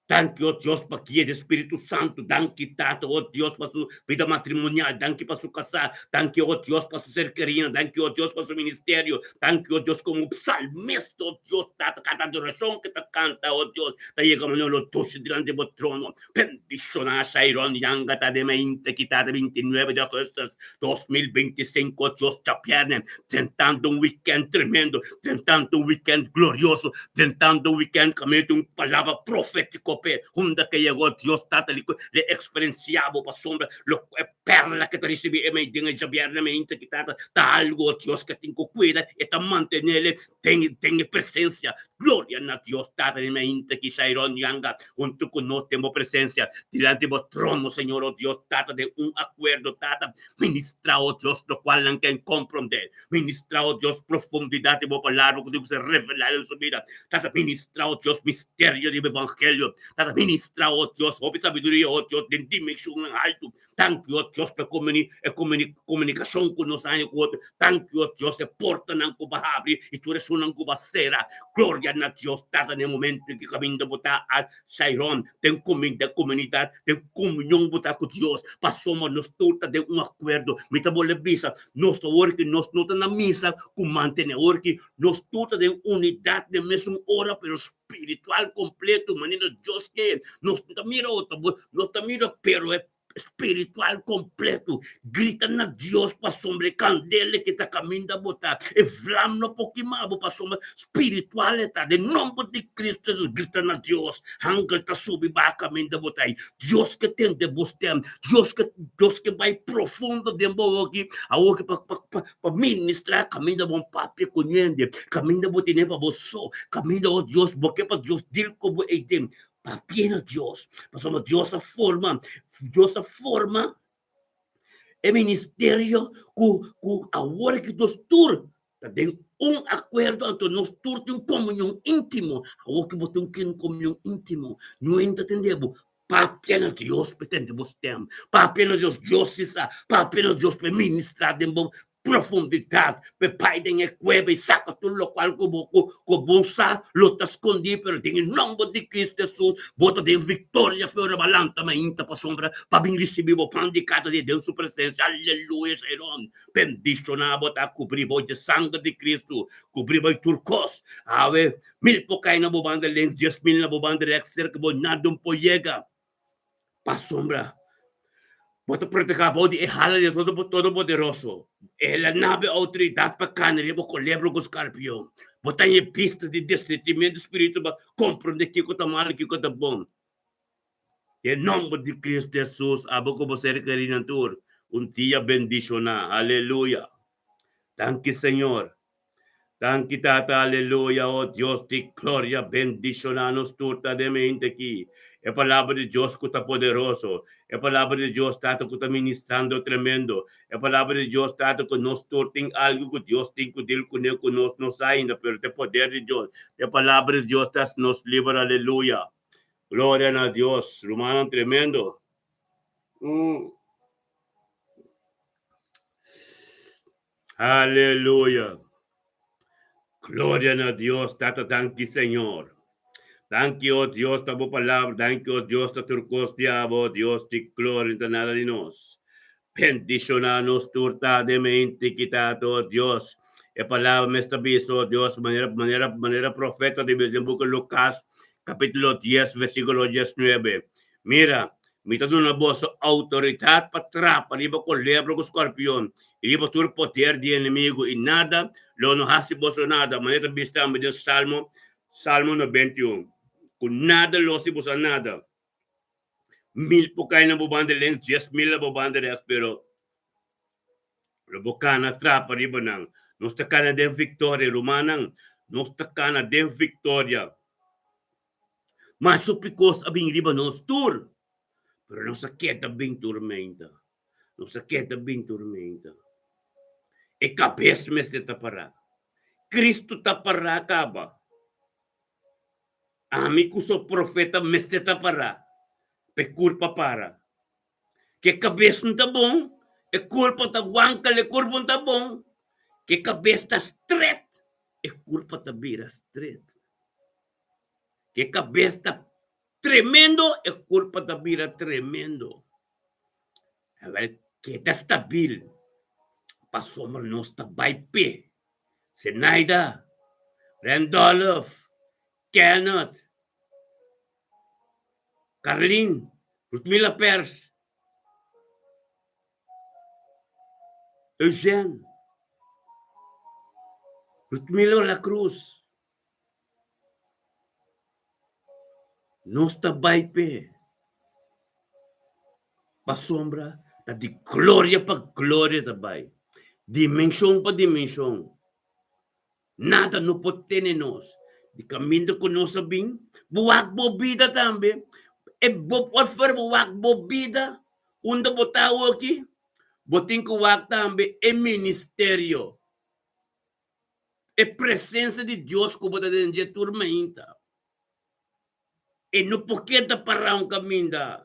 Danki o Dios pa guia di Spiritu Santu. Danki Tata o Dios pa su bida matrimonial. Danki pa su kasá. Danki o Dios pa su ser kerinan. Danki o Dios pa su ministerio. Danki o Dios komo psalmista o Dios Tata kada adorashon ke ta kanta o Dios ta yega manera lo dushi dilanti bo trono. Bendishoná Shairon Yanga ta den mainta ki ta 29 di augustus 2025 Dios djabièrnè drentando un weekend tremendo, drentando un weekend glorioso, drentando un weekend kaminda tin un palabra profétiko p'e hunda ke yegó Dios Tata li le eksperensiá bo pasobra lo e pèrla ke ta risibí e mei den e djabièrnè mainta ki ta ta algu Dios ke tin ku kuida e ta mantenele Den den e presencia. Gloria na Dios Tata den mainta ki Shairon Yanga hunto cu nos den bo presencia dilanti bo trono Señor o Dios Tata den un acuerdo Tata ministra o Dios locual nan ken comprende ministra o Dios profundidad di bo palabra cu tin cu ser revela den su bida Tata ministra o Dios misterio di bo evangelio Tata ministra o Dios hopi sabiduria o Dios den dimensionnan alto Danki, o Dios, pa e e komunikashon ku nos haña ku otro. Danki, o Dios, e portanan ku bo a habri i tur esunnan ku bo a sera. Gloria na Dios, Tata, na e momento en ki kaminda bo ta a Shairon, den komunidat, den komunion bo ta ku Dios, pasobra nos tur ta den un akuerdo. Mi ta bolbe bisa, nos ta wor ki nos no ta na misa ku mantené, wor ki nos tur ta den unidat den mesun ora, pero spiritual kompleto, manera Dios ke. Nos no ta mira otro, nos ta mira, pero e. spiritual kompleto. Grita na Dios pasobra e kandela ke ta kaminda bo ta. E vlam no por kima bo pasobra spiritual e ta. Den nomber di Cristo Jesus grita na Dios. Angel ta subi baha kaminda bo ta ei. Dios ke tende bo stem. Dios ke Dios ke bai profundo den bo oki awoki pa pa pa pa ministra kaminda bo papia ku hende. Kaminda bo tene pa bo so. Kaminda oh Dios bo ke pa Dios deal ku bo ei den. Papia na Dios. Pasobra Dios a forma, Dios a forma e ministerio ku ku awor ki nos tur ta den un akuerdo, anto nos tur tin un komunion íntimo. Awor ki bo tin un komunion íntimo, no ta tende bo. Papia na Dios pa e tende bo stèm. Papia na Dios, Dios si sa. Papia na Dios pa e ministrá den bo profundidat p'e bai den e kueba i saka tur lokual ku bo ku bo sa lo ta skondí, pero den e nòmber di Kristu Hesus bo ta den viktoria fe ora bo a lanta mainta pasobra pa bin risibí bo pan di kada dia den su presensia. Aleluya Señor! Bendishoná bo ta kubrí bo dje sanger di Kristu, kubrí bo i tur kos. Awe mil por kai na bo banda links, 10,000 na bo banda rèks, serka bo nada un por yega. Pasobra bo ta protehá bou di e hala di e Todopoderoso. El a nabe outoridat pa kana riba kolebra ku skarpion. Bo ta haña bista di discernimentu spiritual pa komprondé kiko ta mal i kiko ta bon. Den nòmber di Kristu Hesus, abo ku bo ser kerinan tur, un dia bendishoná. Aleluya! Danki Señor. Danki Tata aleluya oh Dios di gloria bendiciona nos tur ta den mente aki e palabra di Dios cu ta poderoso e palabra di Dios Tata cu ta ministrando tremendo e palabra di Dios Tata cu nos tur tin algo cu Dios tin cu deal cune cu nos no sa ainda pero ta e poder di Dios e palabra di Dios ta nos liber aleluya gloria na Dios rumannan tremendo. Aleluya. Gloria na Dios, Tata, danki Señor. Danki, oh Dios, ta bo palabra. Danki, oh Dios, ta tur kos di abo, oh Dios di gloria, ta nada di nos. Bendiciona nos tur ta den mente ki Tata, oh Dios. E palabra mes ta bisa, oh Dios, manera, manera, manera profeta di bisa den buki Lucas, capítulo 10, versículo 19. Mira, mi ta duna boso outoridat pa trapa riba kolebra ku skorpion i riba tur poder di enemigu, i nada lo no hasi boso nada. Manera ta bisa tambe den Salmo, Salmo 91, ku nada lo hasi boso nada. Mil por kai na bo banda links, 10,000 na bo banda rèks, pero lo bo kana trapa riba nan. Nos ta kana den viktoria, rumannan, nos ta kana den viktoria. Masha hopi kos a bin riba nos tur, pero nos a keda bin turmenta. Nos a keda bin turmenta. E kabes mester ta pará. Kristu ta pará kaba. Ami ku so profeta mester ta pará pa e kurpa para. Ke kabes no ta bon, e kurpa ta wankel, e kurpa no ta bon. Ke kabes ta stret, e kurpa ta bira stret. Ke kabes ta tremendo, e kurpa ta bira tremendo. Awel, keda stabil, pasobra nos ta bai p'e. Zenaida, Randolph, Kenneth, Carlin, Rutmila Pers, Eugène, Rutmilo La Cruz. Nos ta bai p'e pasobra ta di gloria pa gloria ta bai, dimenshon pa dimenshon. Nada no por tene nos. Di kaminda ku nos a bin, bo wak bo bida tambe. E bo por fer bo wak bo bida unda bo ta awoki, bo tin ku wak tambe e ministerio, e presensia di Dios ku bo ta den dje tur mainta. E no por keda pará un kaminda.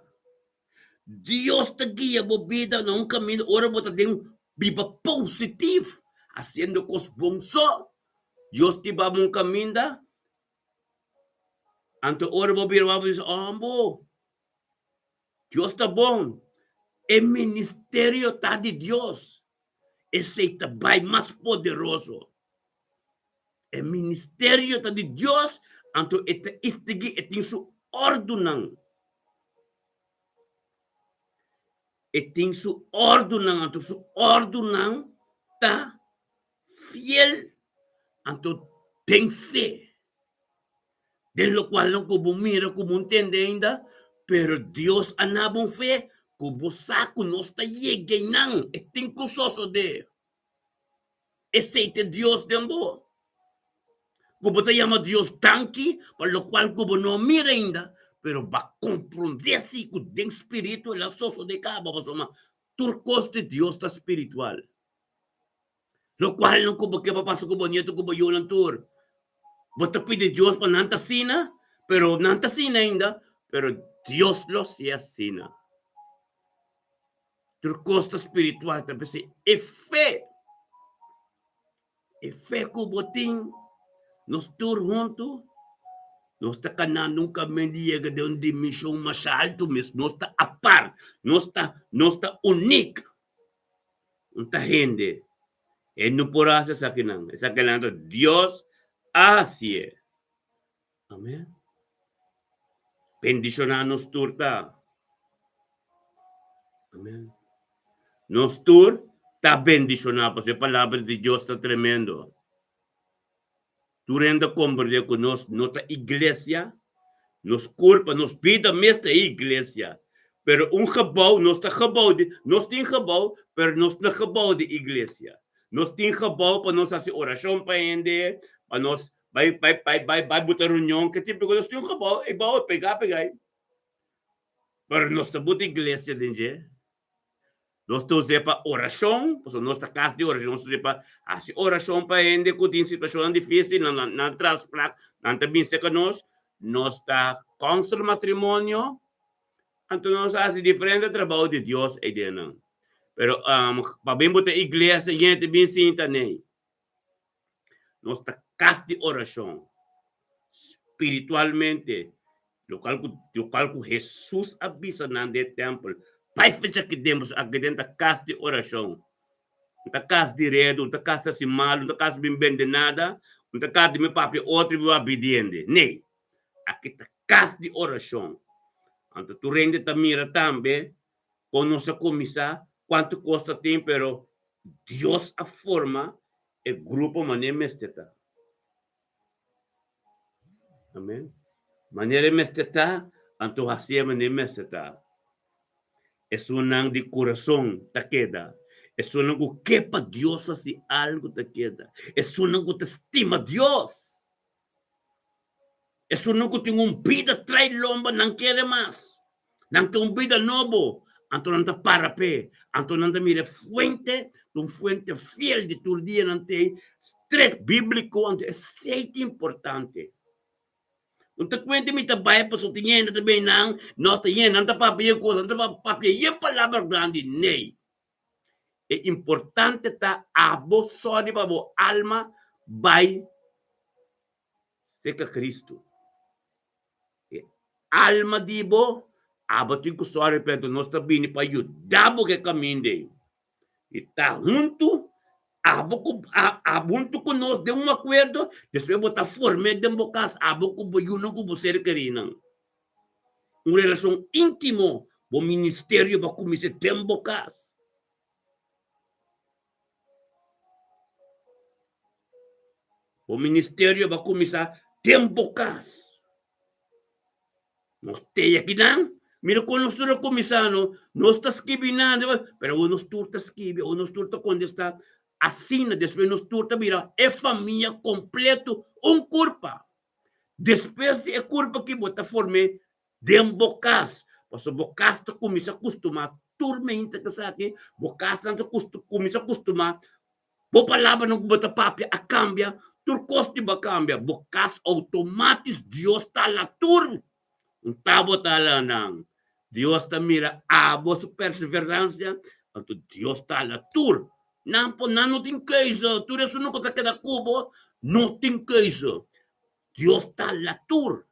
Dios ta guia bo bida na un kaminda ora bo ta den biba positif, hasiendo kos bon so. Dios ta hiba bo un kaminda, anto ora bo bira wak bo bisa, Ombo, Dios ta bon. E ministerio ta di Dios. Esei ta bai mas poderoso. E ministerio ta di Dios, anto e ta istigí, e tin su òrdunan. E tin su òrdunan, anto su òrdunan ta fiel, anto den fe. Den lokualnan ku bo mira ku bo ntende ainda, pero Dios a na bo un fe ku bo sa ku nos ta yega einan, e tin ku sosodé. Esei ta Dios den bo. Ku bo ta yama Dios danki pa lokual ku bo no mira ainda, pero bo a komprondé si ku den spiritu el a sosodé kaba, pasobra tur kos di Dios ta spiritual. Lokual no ku bo ke pa pasa ku bo nieto ku bo yunan tur. Bo ta pidi Dios pa nan ta asina, pero nan ta asina ainda, pero Dios lo hasi asina. Tur kos ta spiritual, ta p'esei e fe, e fe ku bo tin, nos tur huntu, nos ta kanando un kamin di yega den un dimenshon mas altu mes, nos ta apart, nos ta, nos ta unik. Un ta hende, e no por hasi esakinan, esakinan ta Dios a hasié. Amen. Bendishoná nos tur ta. Amen. Nos tur ta bendishoná pasobra e palabra di Dios ta tremendo. Tur hende a komprendé ku nos no ta iglesia, nos kurpa, nos bida mes ta e iglesia. Pero un gebou, nos ta gebou di, nos tin gebou, pero nos no gebou di iglesia. Nos tin gebou pa nos hasi orashon pa hende, pa nos Bai, bai, bai, bai, bai buta reunion, ke tipo nos tin un gebouw, e bouw pega, pega ei. Pero nos ta buta iglesia den dje. Nos ta us'é pa orashon, pasobra nos ta kas di orashon, nos ta us'é pa hasi orashon pa hende ku tin situashonnan difísil, nan nan nan tras plak, nan ta bin serka nos. Nos ta kònsel matrimonio, anto nos ta hasi diferente trabou di Dios ei den nan. Pero pa bin buta iglesia, hende ta bin sinta nei. Nos ta kas di orashon spiritualmente, lokal ku lokal ku Hesus a bisa nan den e tèmpel, Bai fecha aki den, pasobra aki den ta kas di orashon. No ta kas di redu, no ta kas di hasi malu, no ta kas di bin bende nada, no ta kas di mi papia otro i mi wak bidi hende. Nee, aki ta kas di orashon. Anto tur hende ta mira tambe Kon nos a kuminsá, kuantu kos ta tin, pero Dios a forma e grupo manera e mester ta. Amen. Manera e mester ta, anto hasié manera e mester ta. Esunnan di kurason ta keda. Esunnan ku ke pa Dios hasi algu ta keda. Esunnan ku ta stima Dios. Esunnan ku tin un bida trai lomba nan kere mas. Nan ke un bida nobo, anto nan ta para p'e. Anto nan ta mira e fuente, ta un fuente fiel di tur dia nan t'ei stret bíbliko, anto esei ta importante. No ta kuenta mi ta bai pasobra tin hende ta bini nan, no ta hende, nan ta papia e kos, nan ta papia yen palabra grandi, nee. E importante ta abo sòri pa bo alma bai serka Cristo. E alma di bo, abo tin ku sòri p'e, enton nos ta bini pa yuda bo ku e kaminda ei. I ta huntu, abo ku abo huntu ku nos den un akuerdo, despues bo ta form'é den bo kas, abo ku bo yunan ku bo ser kerinan. Un relashon íntimo, bo ministerio bo a kuminsá den bo kas. Bo ministerio bo a kuminsá den bo kas. Nos te akinan, mira kon nos tur a kuminsá no, nos ta skibi nan, pero awor nos tur ta skibi, awor nos tur ta kontestá. Asina despues nos tur ta bira e famia kompleto, un kurpa. Despues di e kurpa ki bo ta form'é den bo kas, pasobra bo kas ta kuminsá kustumá tur meinta ku esaki, bo kasnan ta kuminsá kustumá, bo palabranan ku bo ta papia a kambia, tur kos di bo a kambia, bo kas outomátis Dios ta la tur. Un ta bo ta la nan. Dios ta mira abo su perseveransia, anto Dios ta la tur. Nan por nan no tin keuze, tur esun ku ta keda ku bo no tin keuze. Dios ta la tur.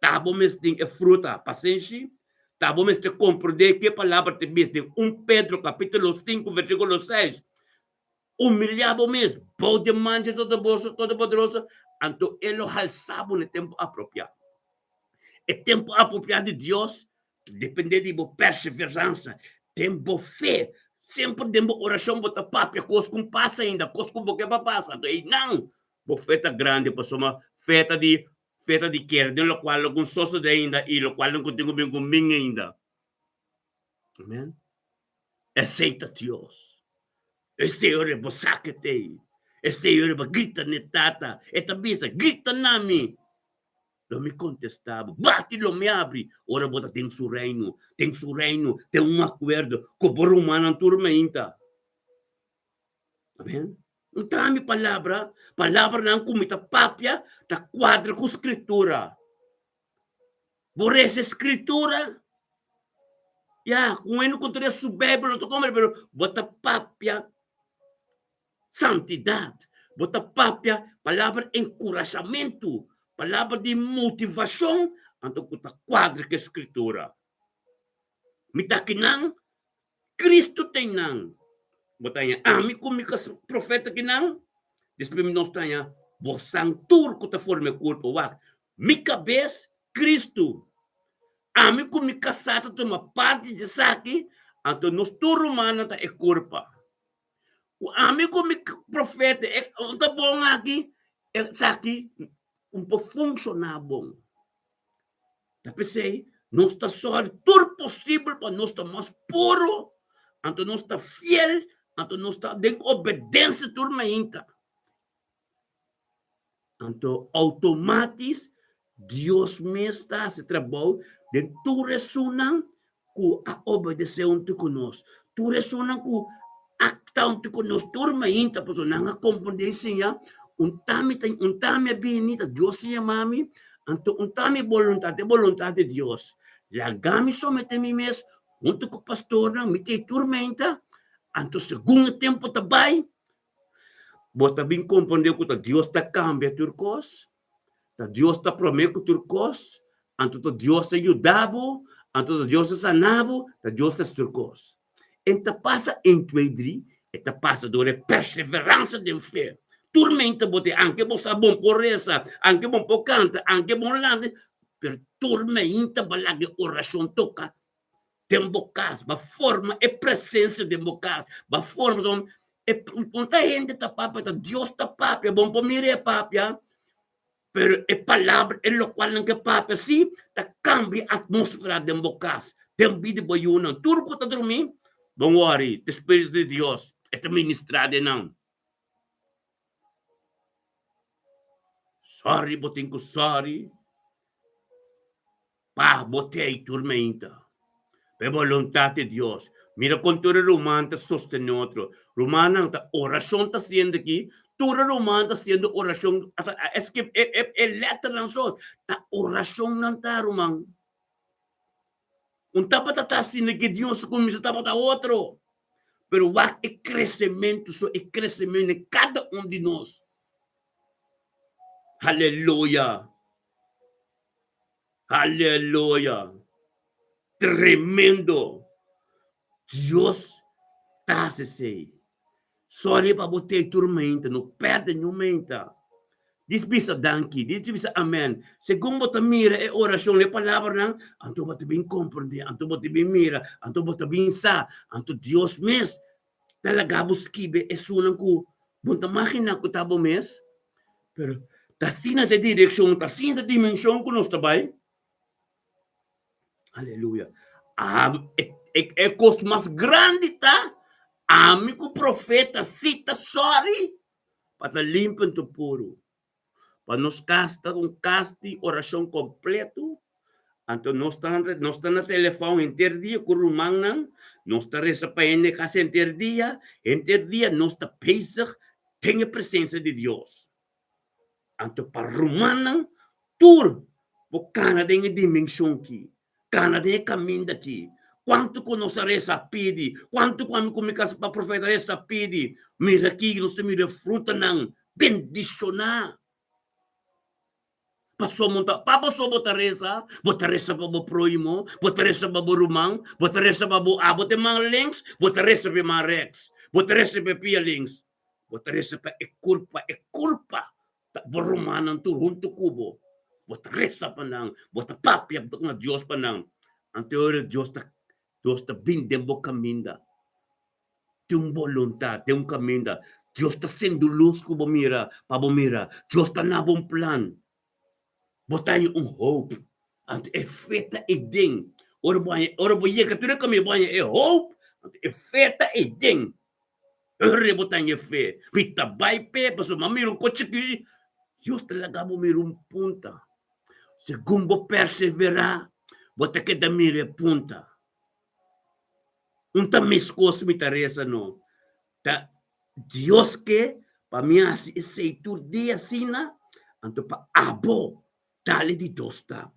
Ta bo mes tin e fruta pasenshi, ta bo mester komprendé ke palabra ta bis den 1 Pedro kapítulo 5 versíkulo 6. Humiliá bo mes bou den man dje Todopoderoso, anto E lo halsá bo na e tempu apropiá. E tempu apropiá di Dios ta dependé di bo perseveransa. Den bo fe, semper den bo orashon bo ta papia kos ku pasa ainda, kos ku bo ke pa pasa. Anto einan bo fe ta grandi pasobra fe ta di fe ta di kere den lokual lo ku sosode ainda i lokual lo ku tin ku bin ku min ainda. Amen. Esei ta Dios. Esei ora bo sa ke t'ei. Esei ora bo grita n'e Tata. E ta bisa, Grita na mi. Lo mi kontestá bo. Bati lo mi abri. Ora bo ta den su reino, den su reino, den un akuerdo ku bo rumannan tur mainta. Amen. Un ta mi palabra, palabranan ku mi ta papia ta kuadra ku Skritura. Bo resa e Skritura? Ya, ku un hende ku ta resa su Beibel no ta komprende, pero bo ta papia santidat, bo ta papia palabra enkurashamentu, palabra di motivashon, anto ku ta kuadra ku e Skritura. Mi ta kinan, Kristu ta einan. Bo ta haña ami ku mi profeta kinan, despues nos ta haña bosan tur ku ta forma e kurpo. Wak, Mi kabes, Kristu. Ami ku mi kasá ta tuma parti di esaki, anto nos tur rumannan ta e kurpa. Ku ami ku mi profeta e un ta bon aki, esaki un por funshoná bon. Ta p'esei nos ta sòru tur posibel pa nos ta mas puru, anto nos ta fiel, anto nos ta den obedensia tur mainta. Anto automatis Dios mes ta hasi trabou den tur esunnan ku a obedesé huntu ku nos, tur esunnan ku a ta huntu ku nos tur mainta, pasobra nan a komprondé i siña un ta mi ta un ta mi a bini, ta Dios a yama mi, anto un ta mi boluntat, e boluntat di Dios. Laga mi someté mi mes huntu ku pastornan, mi ta ei tur mainta, anto segun e tempu ta bai, Bo ta bin komprondé ku ta Dios ta kambia tur kos, ta Dios ta promé ku tur kos, anto ta Dios ta yuda bo, anto ta Dios ta sana bo, ta Dios ta hasi tur kos. E ta pasa un, twee, drie, e ta pasa dor e perseveransa den fe. Tur meinta bo tin, anke bo sa bon por resa, anke bon por kanta, anke bon lanta, pero tur meinta bo laga e orashon toka den bo kas, ba forma e presensia den bo kas, ba forma son e un ta hende ta papia, ta Dios ta papia, bo no por mira e papia, pero e palabra, e lokual nan ke papia si ta kambia atmosfera den bo kas, den bida di bo yunan, tur ku ta drumí, don't worry, ta spiritu di Dios, e ta ministra den nan. Sorry bo tin ku sorry. Pa bo tei turmenta. Pa e boluntat di Dios. Mira kon tur e ruman ta sostené otro. Rumannan, ta orashon ta hasiendo aki. Tur e ruman ta hasiendo orashon. Asta a skip e e e lèternan so. Ta orashon nan ta, ruman. Un tabata ta asina ke Dios kuminsá tabata otro. Pero wak e kresementu so, e kresementu den kada un di nos. Aleluya! Aleluya! Tremendo! Dios ta hasi esei. Sorry pa bo tei tur meinta, no perde niun meinta. Dis bisa danki, dis bisa amen. Segun bo ta mira e orashon, e palabranan, anto bo ta bin komprende, anto bo ta bin mira, anto bo ta bin sa, anto Dios mes ta laga bo skibi esunnan ku bo no ta maginá ku ta bo mes, pero ta asina ta e direkshon, ta asina ta e dimenshon ku nos ta bai. Aleluya. E kos mas grandi ta, ami ku profeta si ta sòri pa ta limpi anto puru. Pa nos kas ta un kas di orashon kompleto, anto nos ta nos ta na telefòn henter dia ku rumannan, nos ta resa pa hende kas henter dia, henter dia nos ta bezig den e presensia di Dios. Anto pa rumannan tur bo kana den e dimenshon ki, kana den e kaminda ki. Kuantu ku nos a resa a pidi, kuantu ku ami ku mi kasa pa profeta resa a pidi, mira aki nos ta mira e frutanan bendishoná. Pasobra bo ta, pa boso bo ta resa, bo ta resa pa bo próhimo, bo ta resa pa bo ruman, bo ta resa pa bo abo te man links, bo ta resa pa e man rèks, bo ta resa pa e pia links, bo ta resa pa e kurpa, e kurpa ta bo rumannan tur huntu ku bo. Bo ta resa pa nan, bo ta papia na Dios pa nan. Anto e ora Dios ta. Dios ta bin den bo kaminda. Tin un boluntat den un kaminda. Dios ta sende un lus ku bo mira, pa bo mira. Dios ta na bo un plan. Bo ta haña un hoop. Anto e fe ta eden. Ora bo haña, ora bo yega tur e kaminda, bo haña e hoop, anto e fe ta eden. Ora bo ta haña e fe, mi ta bai p'e, pasobra mi a mira un kos chikí. Dios ta laga bo mira un punta. Segun bo perseverá, bo ta keda mira e punta. Un ta meskos mi ta resa no. Ta Dios ke pa mi hasi esei tur dia asina, anto pa abo dal e di dos stap.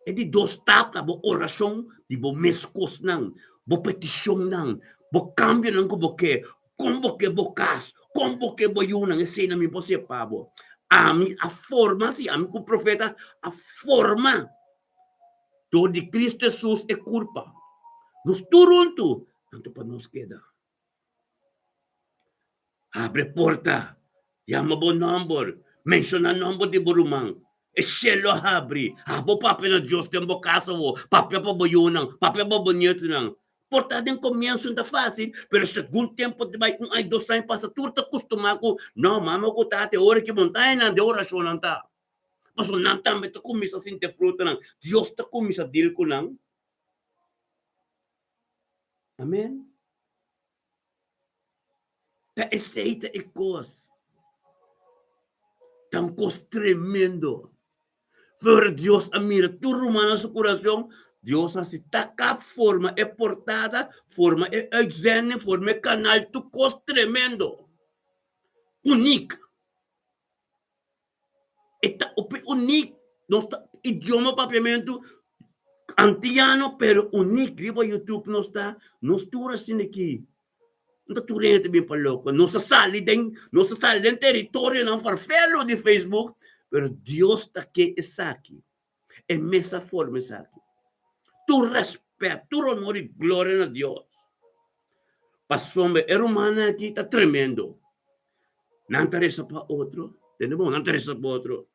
E di dos stap ta bo orashon di bo mes kosnan, bo petishonnan, bo kambionan ku bo ke, kon bo ke bo kas, kon bo ke bo yunan, eseinan mi por hasi pa bo. Ami a forma, si ami ku profeta a forma dor di Cristo Jesus e kurpa. Nos tur huntu, anto pa nos keda. Abre porta, yama bo nomber, menshoná nomber di bo ruman. E shelu a habri. Abo papia na Dios den bo kas awo, papia pa bo yunan, papia pa bo nietunan. Por ta den komienso no ta fásil, pero segun tempu ta bai, un aña, dos aña pasa, tur ta kustumá ku, no, mama ku tata, e ora ki montañanan den orashonnan ta. Pasobra nan tambe ta kuminsá sinti e frutanan. Dios ta kuminsá dil ku nan. Amen. Ta esei ta e kos. Ta un kos tremendo. Pero Dios a mira tur rumannan su kurason, Dios a hasi takap, forma e portada, forma e uitzending, forma e kanal, tur kos tremendo. Unik. E ta hopi unik. Nos ta idioma papiamentu antiano pero unik. Riba YouTube nos ta, nos tur asina aki. No ta tur hende ta bin pa loko. Nos a sali den, nos a sali den teritorionan farfelo di Facebook, pero Dios ta ke esaki. E mes a forma esaki. Tur respet, tur honor i gloria na Dios. Pasobra e rumannan aki ta tremendo. Nan ta resa pa otro. Tende bon, nan ta resa pa otro.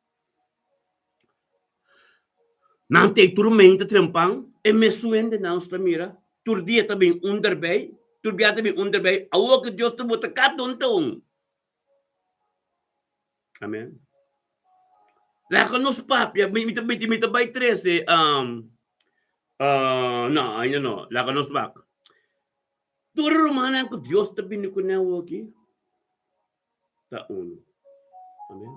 Nan ta tur mente trempan, e mesun hende nan ta mira. Tur dia ta bin un derbei, tur bia ta bin un derbei. Awor ku Dios ta bota kada un ta un. Amen. Laga nos papia, mi ta mi ta bai trese um, uh, no, ainda no, laga nos wak. Tur e rumannan ku Dios ta bini kuné awoki ta unu. Amen.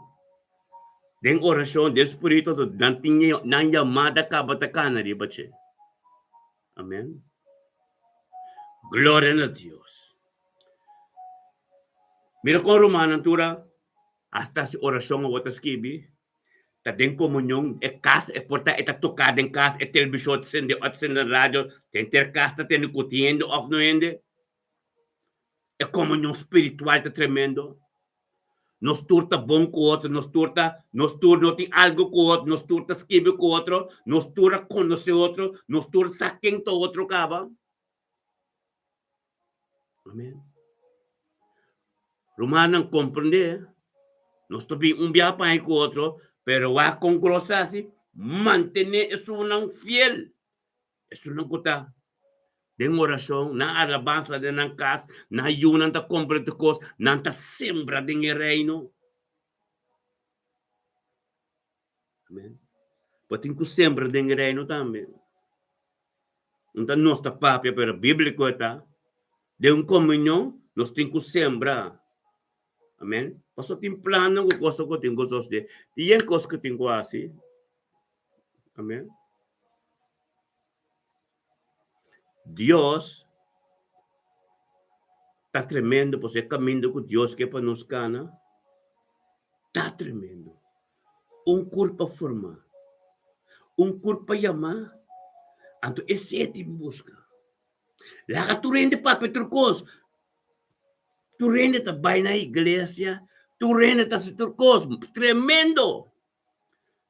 Den orashon, den spiritu, nan tin nan yamada kaba ta kana riba dje. Amen. Gloria na Dios. Mira kon rumannan tur a hasta hasi orashon awor ta skibi. Ta den komunion, e kas e por ta e ta toká den kas, e televishon ta sende òf ta sende radio, henter kas ta tende ku tin hende òf no hende. E komunion spiritual ta tremendo. Nos tur ta bon ku otro, nos tur ta, nos tur no tin algu ku otro, nos tur ta skibi ku otro, nos tur a konosé otro, nos tur sa ken ta otro kaba. Amen. Rumannan, komprendé, nos ta bin un bia paña ku otro, pero wak kon gros hasi, mantené esunnan fiel, esunnan ku ta den orashon, nan alabansa den nan kas, nan yunan ta komprendé tur kos, nan ta sembra den e reino. Amen. Bo tin ku sembra den e reino tambe. No ta nos ta papia, pero bíblico e ta. Den un comunion nos tin cu sembra. Amen. Pasobra tin plannan cu cosa cu tin cu sosode. Tin yen cos cu tin cu haci. Amen. Dios ta tremendo, pasobra e caminda cu Dios ke pa nos cana ta tremendo. Un kurpa formá, un kurpa yamá, anto esei e tin buska. Laga tur hende papia tur kos. Tur hende ta bai na iglesia, tur hende ta hasi tur kos. Tremendo!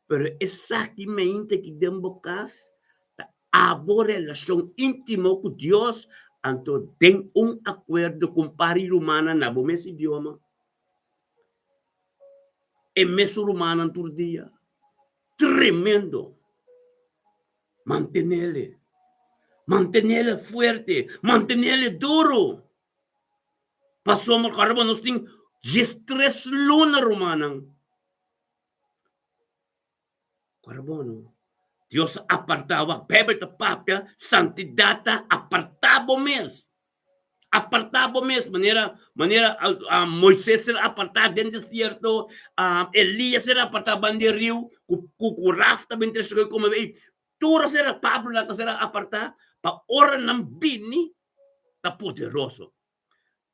Pero esaki mente ki den bo kas ta abo relashon íntimo ku Dios, anto den un akuerdo ku un par di rumannan na bo mes idioma. E mesun rumannan tur dia. Tremendo! Mantenele. Mantenele fuerte, mantenele duro. Pasobra kòrda nos tin diestres luna, rumannan. Kòrda bo no. Dios a apartá wak. Beibel ta papia, santidat ta apartá bo mes. Apartá bo mes, manera manera Moises ser apartá den desierto, Elias ser apartá banda di riu, ku ku ku raf ta bin trese kome. Tur a ser Pablo nan a ser apartá pa ora nan bini ta poderoso.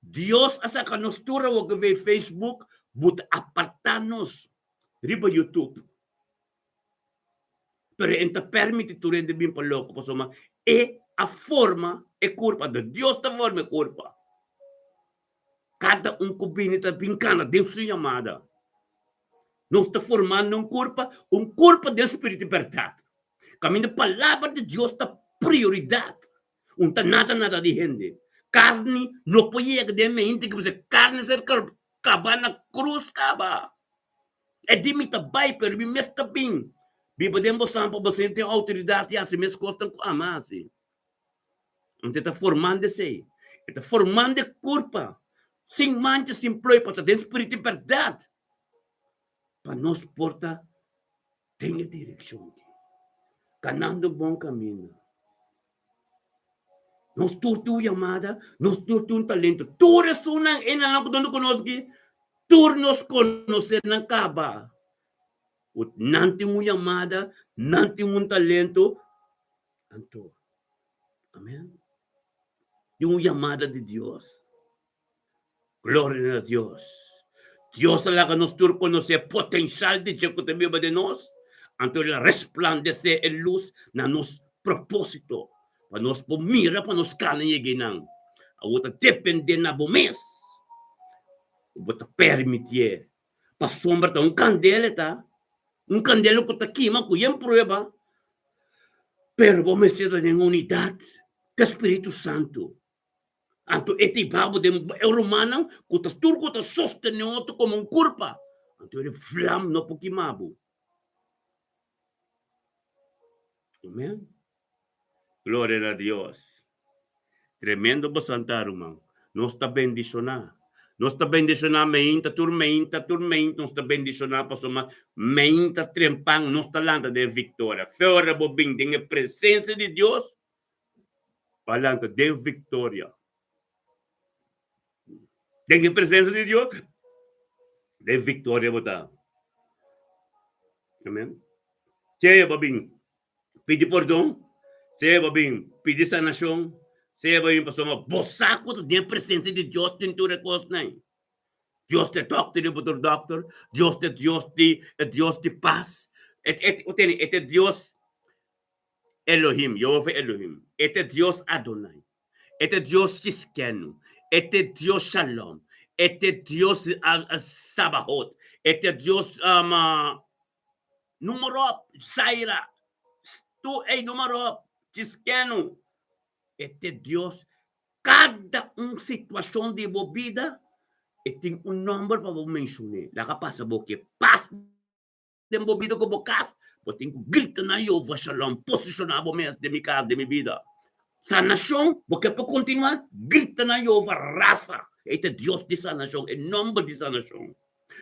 Dios a saka nos tur awor ku vei Facebook bo ta apartá nos riba YouTube. Pero e ta permiti tur hende bin pa loko pasobra e a forma e kurpa, Dios ta forma e kurpa. Kada un ku bini ta bin kana den su yamada. Nos ta formando un kurpa, un kurpa den spiritu i bèrdat. Kaminda palabra di Dios ta prioridat. Un ta nada nada di hende. Karni no por yega den mente ku bisa karni ser klabá na krus kaba. E di mi ta bai pero mi mes ta bin. Biba den bo san pa bo sinti outoridat i hasi mes kosnan ku ami a hasi. Anto e ta formando esei. E ta formando e kurpa sin mancha, sin ploi, pa ta den spiritu i bèrdat. Pa nos por ta den e direkshon aki, kanando bon kaminda. Nos tur tin un yamada, nos tur tin un talento. Tur esunnan enanan ku nos konos aki, tur nos konosé nan kaba. Ku nan tin un yamada, nan tin un talento. Anto, amen. Tin un yamada di Dios. Gloria na Dios. Dios a laga nos tur konosé e potenshal di dje ku ta biba den nos, anto el a resplandesé e lus na nos propósito, pa nos por mira pa nos kana yega einan. Awor ta dependé na bo mes ku bo ta permitié. Pasobra ta un kandela e ta, un kandela ku ta kima ku yen prueba, pero bo mester ta den unidat ku e Spiritu Santu. Anto e ta hiba bo den e rumannan ku ta tur ku ta sostené otro komo un kurpa. Anto e vlam no por kima bo. Amen. Gloria na Dios. Tremendo bo santa ruman. Nos ta bendishoná. Nos ta bendishoná meinta, tur meinta, tur meinta nos ta bendishoná pasobra meinta trempan nos ta lanta den viktoria. Fe ora bo bin den e presensia di Dios, Pa lanta den victoria. Den e presencia di Dios, den victoria bo ta. Amen. Sea bo bin pidi pordon, sea bo bin pidi sanacion, sea bo bin pasobra bo sa cu ta den presencia di Dios tin tur e cosnan. Dios ta e dokter di bo tur dokter, Dios ta e Dios di e Dios di pas, e e ta e Dios Elohim, Jehovah Elohim, e ta Dios Adonai, e ta Dios Tziskenu, e ta Dios Shalom, e ta Dios Sabahot, e ta Dios Numerop, Zaira, tur ei Numerop, Tziskenu, e ta Dios. Kada un situashon di bo bida e tin un nòmber pa bo menshon'é. Laga pasa bo ke pas den bo bida ku bo kas, bo tin ku grita na Jehová Shalom, posishoná bo mes den mi kas, den mi bida. Sanashon, bo ke por kontinuá? Grita na Jehová Rafa, e ta Dios di sanashon, e nòmber di sanashon.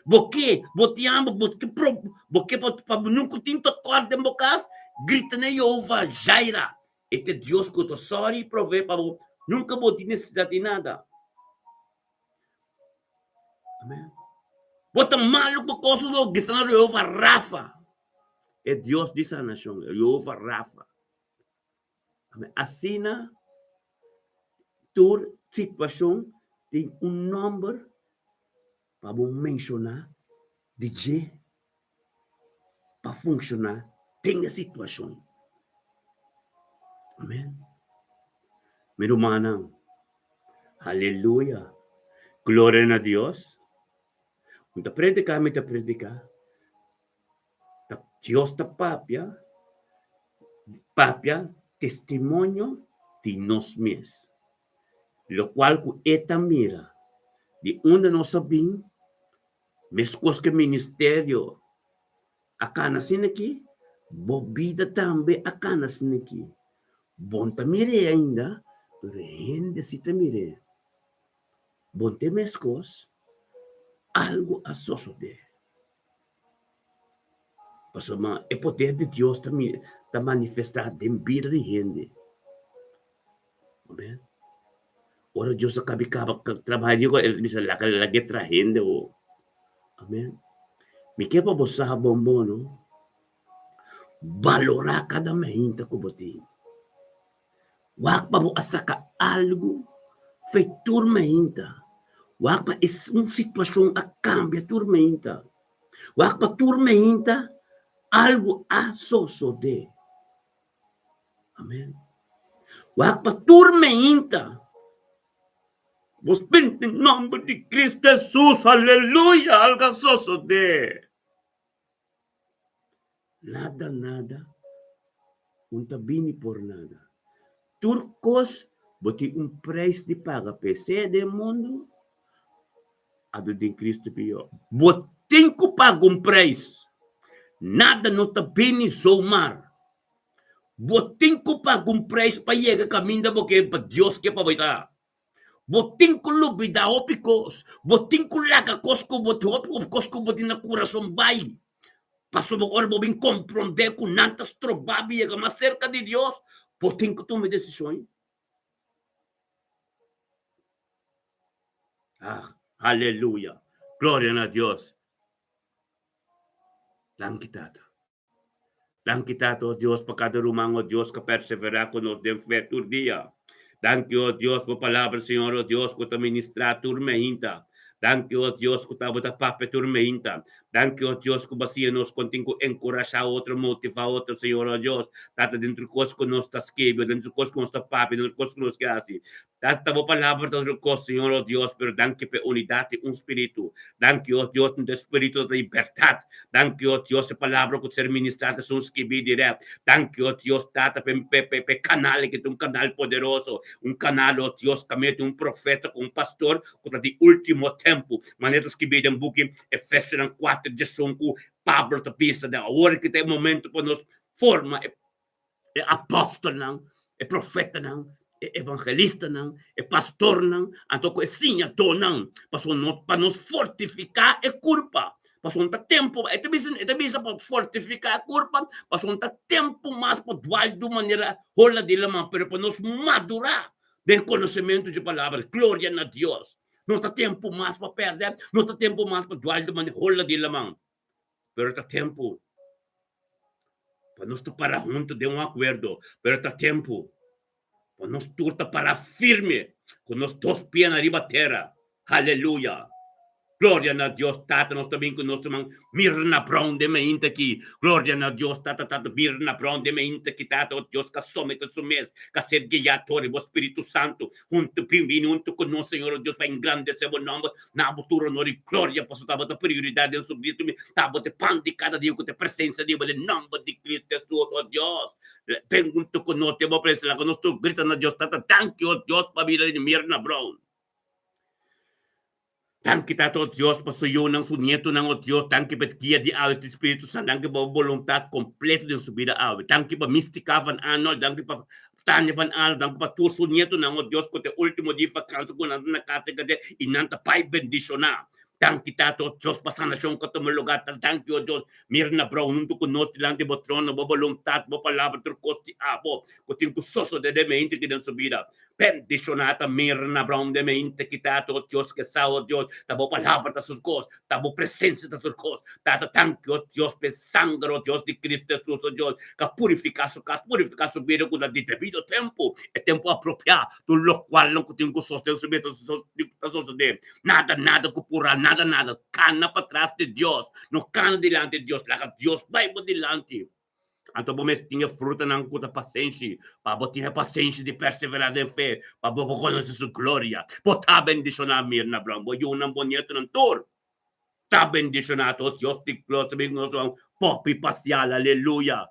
Bo ke, bo tin hamber, bo ke pro, bo ke pa pa nunka tin tokòrt den bo kas? Grita na Jehová Jaira, e ta Dios ku ta sòri i provee pa bo, nunka bo tin nesesidat di nada. Amen. Bo ta malu ku kos lo gisa na Jehová Rafa. E Dios di sanashon, Jehová Rafa. Amen. Asina tur situashon tin un nòmber pa bo menshoná di dje pa funshoná den e situashon. Amen. Mi rumannan, aleluya, gloria na Dios. Mi ta prediká, mi ta prediká. Ta Dios ta papia, papia testimonio di nos mes. Lokual ku e ta mira di unda nos a bin, Meskos ku e ministerio a kana asina aki, bo bida tambe a kana asina aki. Bon ta mir'é ainda, pero hende si ta mir'é. Bon te meskos, algu a sosodé. Pasobra e poder di Dios ta ta manifestá den bida di hende. Amen. Ora Dios a kabi kaba trabaha di el bisa laga lag'é traha hende awor. Amen. Mi ke pa bo sa bon bon no. Balorá kada mainta ku bo tin. Wak pa bo a saka algu fei tur mainta. Wak pa e un situashon a kambia tur mainta. Wak pa tur mainta algu a sosodé. Amen. Wak pa tur mainta bo spinti nòmber di Kristu Hesus, aleluya, algu a sosodé. Nada nada un ta bini por nada. Tur kos bo tin un preis di paga p'e, sea den mundu ado den Cristo pió. Bo tin ku paga un preis. Nada no ta bini zomaar. Bo tin ku paga un preis pa yega kaminda bo ke pa Dios ke pa bo ta. Bo tin ku lubidá hopi kos. Bo tin ku laga kos ku bo tin, hopi kos ku bo tin na kurason bai. Pasobra ora bo bin komprondé ku nan ta strobá bo yega mas serka di Dios, bo tin ku tuma e desishon. Ah, aleluya! Gloria na Dios! Danki, Tata. Danki Tata, o Dios, pa kada ruman, o Dios, ku a perseverá ku nos den fe tur dia. Danki, o Dios, pa palabra, Señor, o Dios, ku ta ministrá tur meinta. Danki, o Dios, ku tabata papia tur meinta. Danki, o Dios, ku bo a siña nos kon tin ku enkurashá otro, motivá otro, Señor, o Dios. Tata, den tur kos ku nos ta skibi, den tur kos ku nos ta papia, den tur kos ku nos ke hasi, Tata, bo palabra ta otro kos, Señor, o Dios, pero danki pa e unidat di un spiritu. Danki, o Dios, den spiritu ta libertat. Danki, o Dios, e palabra ku ta ser ministrá ta esun skibí dirèkt. Danki, o Dios, Tata, pa e pa e kanal aki ta un kanal poderoso, un kanal, o Dios, kaminda tin un profeta ku un pastor ku ta di último tempu, manera ta skibí den buki Efesionan kuater diesun ku Pablo ta bisa den awor aki ta e momento pa nos forma e e apòstelnan, e profetanan, e evangelistanan, e pastornan, anto ku e siñadónan, pasobra no pa nos fortifiká e kurpa, pasobra no ta tempu, e ta bisa e ta bisa pa fortifiká e kurpa, pasobra no ta tempu mas pa dual di un manera hola di laman, pero pa nos madurá den konosementu dje palabra. Gloria na Dios! No ta tempu mas pa pèrdè, no ta tempu mas pa dual di un manera hola di laman, pero ta tempu pa nos ta para huntu den un akuerdo, pero ta tempu pa nos tur ta para firme ku nos dos pianan riba tera. Haleluya! Gloria na Dios Tata, nos ta bin ku nos ruman Mirna Brown den mainta aki. Gloria na Dios Tata, Tata Mirna Brown den mainta aki, Tata, o Dios ka somete su mes, ka ser guiá dor di bo Spiritu Santu. Huntu bin bini huntu ku nos, Señor, o Dios, pa engrandesé bo nòmber. Na bo tur honor i gloria, pasobra tabata prioridat den su bida, mi tabata e pan di kada dia ku ta e presensia di bo den nòmber di Cristo Hesus, o Dios. Den huntu ku nos den bo presensia, laga nos tur grita na Dios, Tata, danki, o Dios, pa bida di Mirna Brown. Danki, Tata, o Dios, pa su yunan, su nietunan, o Dios. Danki pa e guia di awe di Spiritu Santu. Danki pa bo boluntat kompleto den su bida awe. Danki pa Mystica van Arnold. Danki pa Tania van Arnold. Danki pa tur su nietonan, o Dios, ku ta e ultimo dia di vakansi ku nan ta na kas den kadé i nan ta bai bendishoná. Danki, Tata, o Dios, pa sanashon ku a tuma lugá. Ta danki, o Dios. Mirna Brown huntu ku nos dilanti bo trono, bo boluntat, bo palabra, tur kos di abo ku tin ku sosodé den mente aki den su bida. Bendishoná ta Mirna Brown den mente ki Tata, o Dios, ke sa, o Dios, ta bo palabra ta tur kos, ta bo presensia ta tur kos. Tata, danki, o Dios, p'e sanger, o Dios, di Cristo Hesus, o Dios, ka purifiká su kas, purifiká su bida ku na di debido tempu, e tempu apropiá, tur lokualnan ku tin ku sosten su bida ta sosodé. Nada, nada ku purá, nada, nada. Kana patras di Dios, no kana dilanti di Dios. Laga Dios bai bo dilanti. Anto bo mes tin e frutanan ku ta pasenshi, pa bo tin e pasenshi di perseverá den fe, pa bo por konosé su gloria. Bo ta bendishoná, Mirna Brown, bo yunan, bo nietonan, tur ta bendishoná. Tos Dios di gloria ta bin ku nos un popi pasial. Aleluya!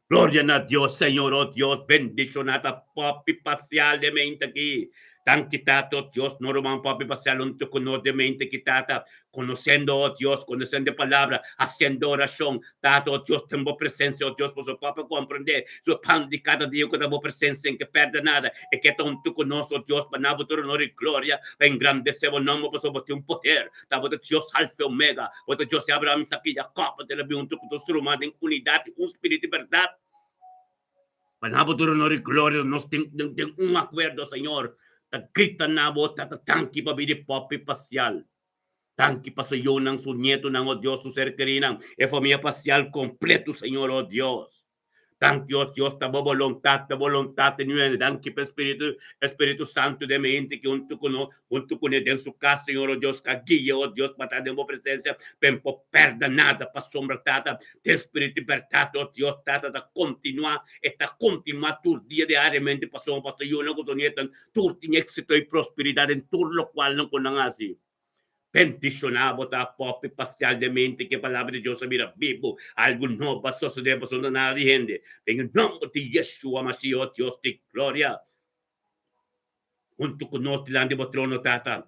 Gloria na Dios, Señor, oh Dios, bendishoná ta popi pasial den mente aki. Danki Tata, oh Dios, no ruman papi pa sel un tuku nos de mente ki Tata, conociendo, oh Dios, conociendo e palabra, haciendo oracion, Tata, oh Dios, den bo presencia, oh Dios, pasobra papi a comprende su e pan di cada dia cu ta bo presencia en ke perde nada, e ke ta huntu cu nos, oh Dios, pa na bo tur honor y gloria, pa engrandece bo nomber, pasobra bo tin un poder, Ta bo ta Dios Alfa y Omega, bo ta Dios di Abraham, Isaac y Jacob, bo ta bin huntu cu tur ruman den unidad y un spiritu di berdad. Pa na bo tur honor y gloria, nos tin den un acuerdo, Señor, ta grita na bo, Tata, danki pa bida di Poppy Pacial. Danki pa su yunan, su nietonan, oh Dios, su ser kerinan, e famia Pacial completo, Señor, oh Dios. Danki oh Dios ta bo bolontat, ta bolontat di nuende. Danki pa Espiritu, Espiritu Santu den mi hende ki huntu ku no, huntu ku ne den su kas, Señor oh Dios, ka guia oh Dios pa ta den bo presensia, pa e por pèrdè nada pasobra Tata, den Spiritu di bèrdat oh Dios, Tata ta kontinuá, e ta kontinuá tur dia diariamente pasobra pa su yunan ku su nietunan tur tin éksito i prosperidat den tur lokualnan ku nan hasi. Bendishoná bo ta popi parsialmente ku e Palabra di Dios a bira bibu. Algu nobo a sosodé pasobra no ta nada di hende. Den e nòmber di Yeshua Mashiach, o Dios di gloria, huntu ku nos dilanti bo trono, Tata.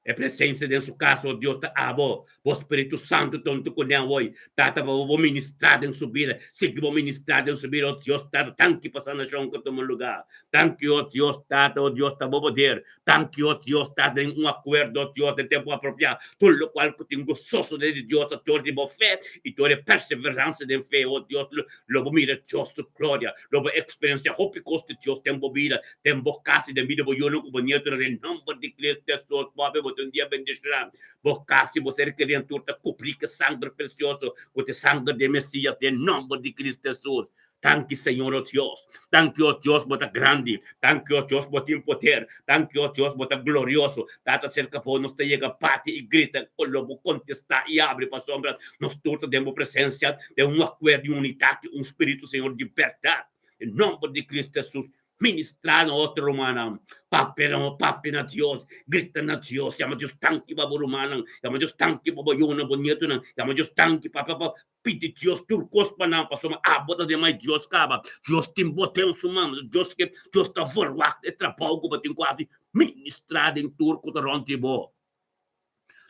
E presensia den su kas, o Dios, ta abo. Bo Spiritu Santu ta huntu ku nan awor. Tata, pa bo bo ministrá den su bida. Sigui bo ministrá den su bida, o Dios, Tata. Danki pa sanashon ku a tuma lugá. Danki, o Dios, Tata, o Dios, ta bo poder. Danki, o Dios, ta den un akuerdo, o Dios, den tempu apropiá. Tur lokual ku tin gososo den di Dios ta dor di bo fe i dor e perseveransia den fe, o Dios, lo bo mira Dios su gloria, lo bo eksperensiá hopi kos di Dios den bo bida, den bo kas i den bida bo yunan ku bo nietonan, den nòmber di Cristo Hesus. Papia, bo ta un dia bendishoná. Bo kas i bo ser kerí tur ta kubrí ku e sanger presioso, ku ta e sanger di e Mesias, den nòmber di Cristo Hesus. Danki Señor o Dios. Danki o Dios bo ta grandi. Danki o Dios bo tin poder. Danki o Dios bo ta glorioso. Tata serka bo nos ta yega bati i grita ku lo bo kontestá i abri pasobra nos tur ta den bo presensia den un akuerdo i unidat di un spiritu Señor di bèrdat. Den nòmber di Cristo Hesus Ministrá na otro rumannan. Papia na papia na Dios, grita na Dios, yama Dios danki pa bo rumannan, yama Dios danki pa bo yunan, bo nietunan, yama Dios danki pa pa pidi Dios tur kos pa nan, pasobra abo ta den mai Dios kaba. Dios tin bo den su man, Dios ke Dios ta verwagt e trabou ku bo tin ku hasi, ministrá den tur ku ta rònt di bo.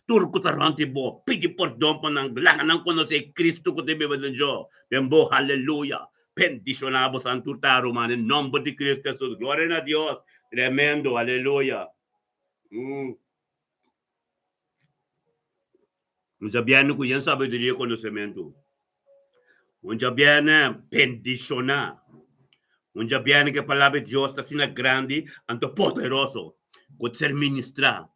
Tur ku ta rònt di bo, pidi pordon pa nan, laga nan konosé Kristu ku ta biba den jo, den bo. Haleluya! Bendishoná bosan tur ta, ruman, den nòmber di Kristu Hesus. Gloria na Dios! Tremendo! Haleluya! Mm. Un djabièrnè ku yen sabiduria i konosementu. Un djabièrnè bendishoná. Un djabièrnè ku e Palabra di Dios ta asina grandi anto poderoso ku ta ser ministrá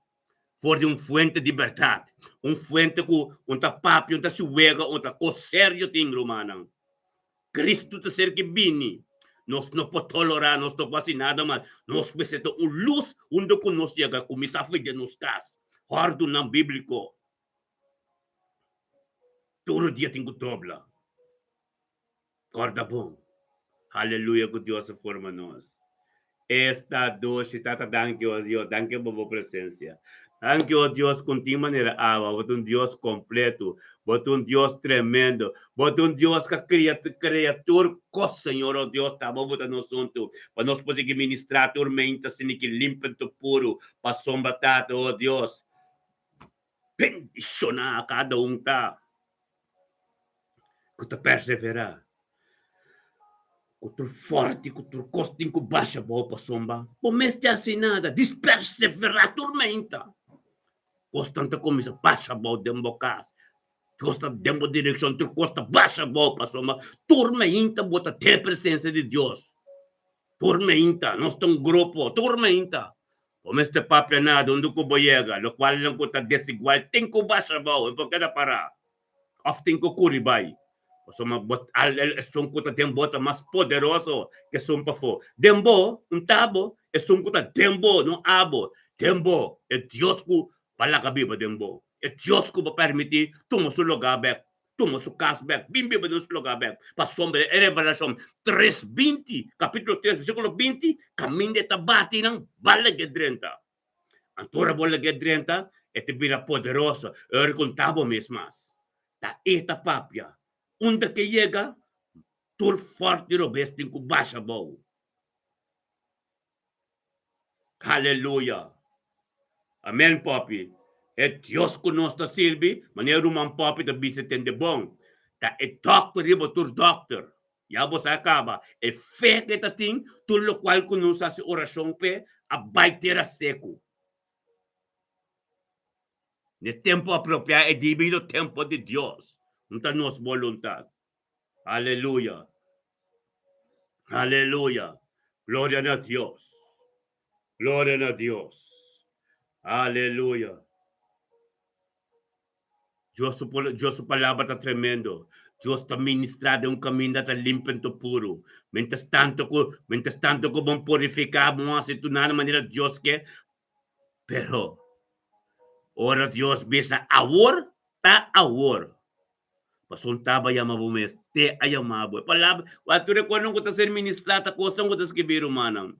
for di un fuente di bèrdat, un fuente ku un ta papia, un ta siwega, un ta kos serio tin, rumannan. Kristu ta ser ki bini. Nos no por tolorá, nos no por hasi nada mas. Nos mester ta un lus unda ku nos yega kuminsá for den nos kas. Òrdunan bíbliko. Tur dia tin ku dobla. Kòrda bon. Haleluya ku Dios a forma nos. Esta doshi Tata danki o Dios, danki pa bo presencia. Danki o Dios ku tin manera awa, bo ta un Dios completo, bo ta un Dios tremendo, bo ta un Dios ka cria crea tur cos Señor o Dios ta bo bo ta nos hunto pa nos por sigui ministra tur mente asina ki limpio anto puro pasobra Tata o Dios bendiciona cada un ta ku ta perseverá, ku tur fòrti, ku tur kos tin ku basha bou pasobra bo mester hasi nada, dis perseverá tur meinta. Kosnan ta kuminsá basha bou den bo kas, kos ta den bo direkshon, tur kos ta basha bou pasobra tur meinta bo ta den presensia di Dios. Tur meinta, nos ta un grupo, tur meinta. Bo mester papia nada unda ku bo yega, lokualnan ku ta desigual tin ku basha bou, e por keda pará. Of tin ku kuri bai. Pasobra bo al el esun ku ta den bo ta mas poderoso ku esun pafó. Den bo, un ta bo, esun ku ta den bo, no abo. Den bo, e Dios ku bo a laga biba den bo. E Dios ku bo permití tuma su lugá bèk, tuma su kas bèk, bin biba den su lugá bèk. Pasobra e Revelashon tres 20, kapítulo 3, versíkulo 20, kaminda e ta bati nan, ba lag'é drenta. Anto ora bo lag'é drenta, e ta bira poderoso. E ora ku no ta bo mes mas. Ta e ta papia. Unda ke yega, tur fòrt di robes tin ku basha abou. Haleluya! Amen Poppy. E Dios ku nos ta sirbi, manera ruman Poppy ta bisa tende bon, ta e dòkter riba tur dòkter. Ya bo sa kaba, e fe ku e ta tin, tur lokual ku nos hasi orashon p'e, a bai tera seku. N'e tempu apropiá, e dibido tempu di Dios, no ta nos boluntat. Aleluya! Aleluya! Gloria na Dios! Gloria na Dios! Aleluya! Dios su, Dios su palabra ta tremendo. Dios ta ministra den un caminda ta limpio en puro. Mientras tanto ku, mientras tanto ku bon purifica, bon hasi tu nada manera Dios ke. Pero, ora Dios bisa awor, ta awor. Pasobra un taba yama bo mes, te a yama bo. E palabra, wak tur e kosnan ku ta ser ministrá ta kosnan ku ta skibí, rumannan.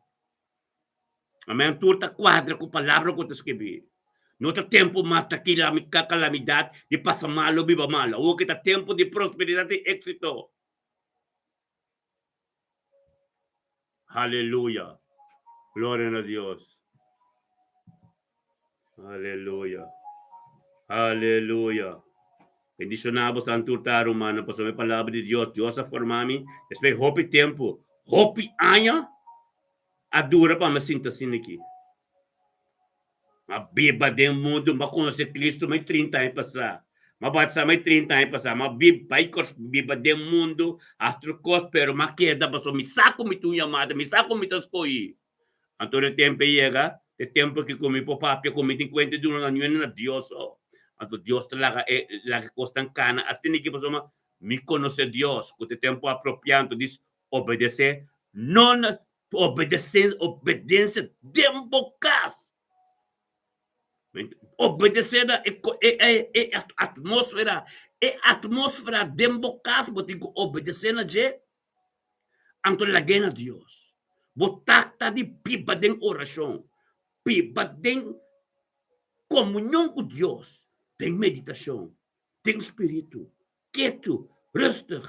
Amen. Tur ta kuadra ku palabra ku ta skibí. No ta tempu mas ta kalamidat di pasa malu, biba malu. Awor ki ta tempu di prosperidat i éksito. Aleluya. Gloria na Dios. Aleluya. Aleluya. Bendiciona bo san tur ta rumannan pasobra e palabra di Dios. Dios a forma mi despues hopi tempo, hopi aña a dura pa mi sinta asina aki. M'a biba den mundu, m'a konosé Kristu mai trinta aña pasá. M'a batisá mai trinta aña pasá. M'a bib bai kos biba den mundu, hasi tur kos, pero m'a keda pasobra mi sa ku mi tin un yamada, mi sa ku mi ta skohí. Anto e tempu e yega, e tempu ki ku mi por papia ku mi tin kuenta di un aña na Dios so. Anto Dios ta laga e laga e kosnan kana asina ki pasobra mi konosé Dios ku ta e tempu apropiá. Anto dis obedesé no na Obedesé, obedensia den bo kas. Obedesé na e, e, e, e atmósfera, e atmósfera den bo kas, bo tin ku obedesé na dje. Anto lag'é na Dios. Bo takta di biba den orashon, biba den komunion ku Dios, den meditashon, den spiritu. Ketu, rustig.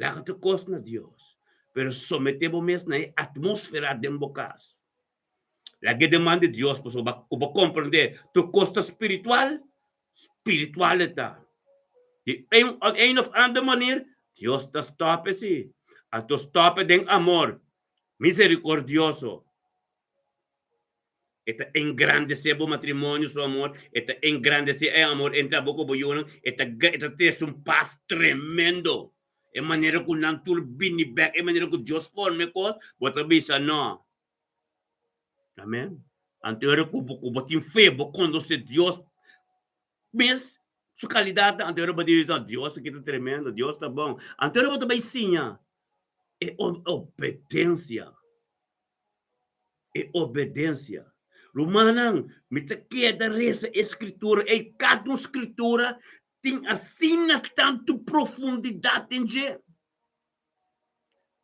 Laga tur kos na Dios, pero someté bo mes na e atmósfera den bo kas. Lag'é den man di Dios pasobra ku bo komprendé tur kos ta spiritual, spiritual e ta. Di un een of ander manier Dios ta stòp e si. Anto stòp e den amor miserikordioso. E ta engrandesé bo matrimonio su amor, e ta engrandesé e amor entre abo ku bo yunan, e ta e ta trese un pas tremendo. E manera ku nan tur bini bèk, e manera ku Dios forma e kos, bo ta bisa no. Amen. Anto ora ku bo ku bo tin fe, bo konosé Dios mes, su kalidatnan, anto ora bo ta bisa, Dios aki ta tremendo, Dios ta bon. Anto ora bo ta bai siña e obedensia. E obedensia. Rumannan, mi ta keda resa e skritura ei. Kada un skritura tin asina tantu profundidat den dje.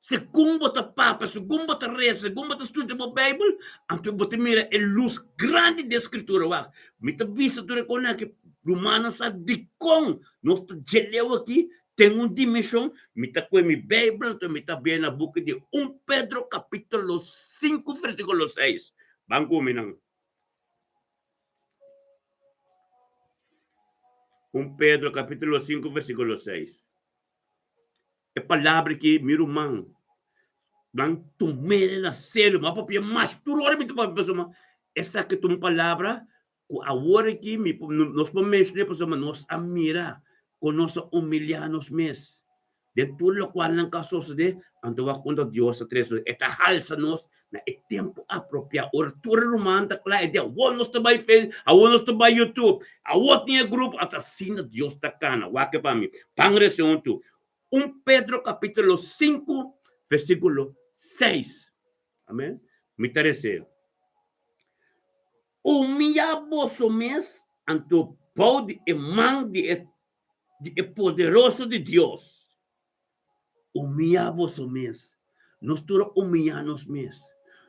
Segun bo ta papia, segun bo ta resa, segun bo ta studia bo Beibel, anto bo ta mira e lus grandi den skritura. Wak, mi ta bisa tur e kosnan aki, rumannan sa dikon nos ta djeleu aki Den un dimenshon, mi ta kohe mi Beibel anto mi ta bia na buki di un Pedro kapítulo sinku versíkulo seis. Ban ku mi nan. Un Pedro kapítulo sinku versíkulo seis. E palabra ki mi ruman nan tum'é na serio, mi a papia mas tur ora mi ta papia pasobra esaki ta un palabra Ku awor aki mi por, nos por menshoné pasobra nos a mira kon nos a humiliá nos mes. Den tur lokual nan ka sosodé, anto wak unda Dios a trese nos. E ta halsa nos na e tempu apropiá. Ora tur e ruman ta kla, e di awor nos ta bai Facebook, awor nos ta bai YouTube, awor tin e grupo. Ata asina Dios ta kana. Wak e pa mi. Ban rese huntu. Un Pedro kapítulo sinku, versíkulo seis. Amen. Mi ta rese. Humiyá boso mes anto bou di e man di e di e poderoso di Dios. Humiyá boso mes. Nos tur a humiyá nos mes.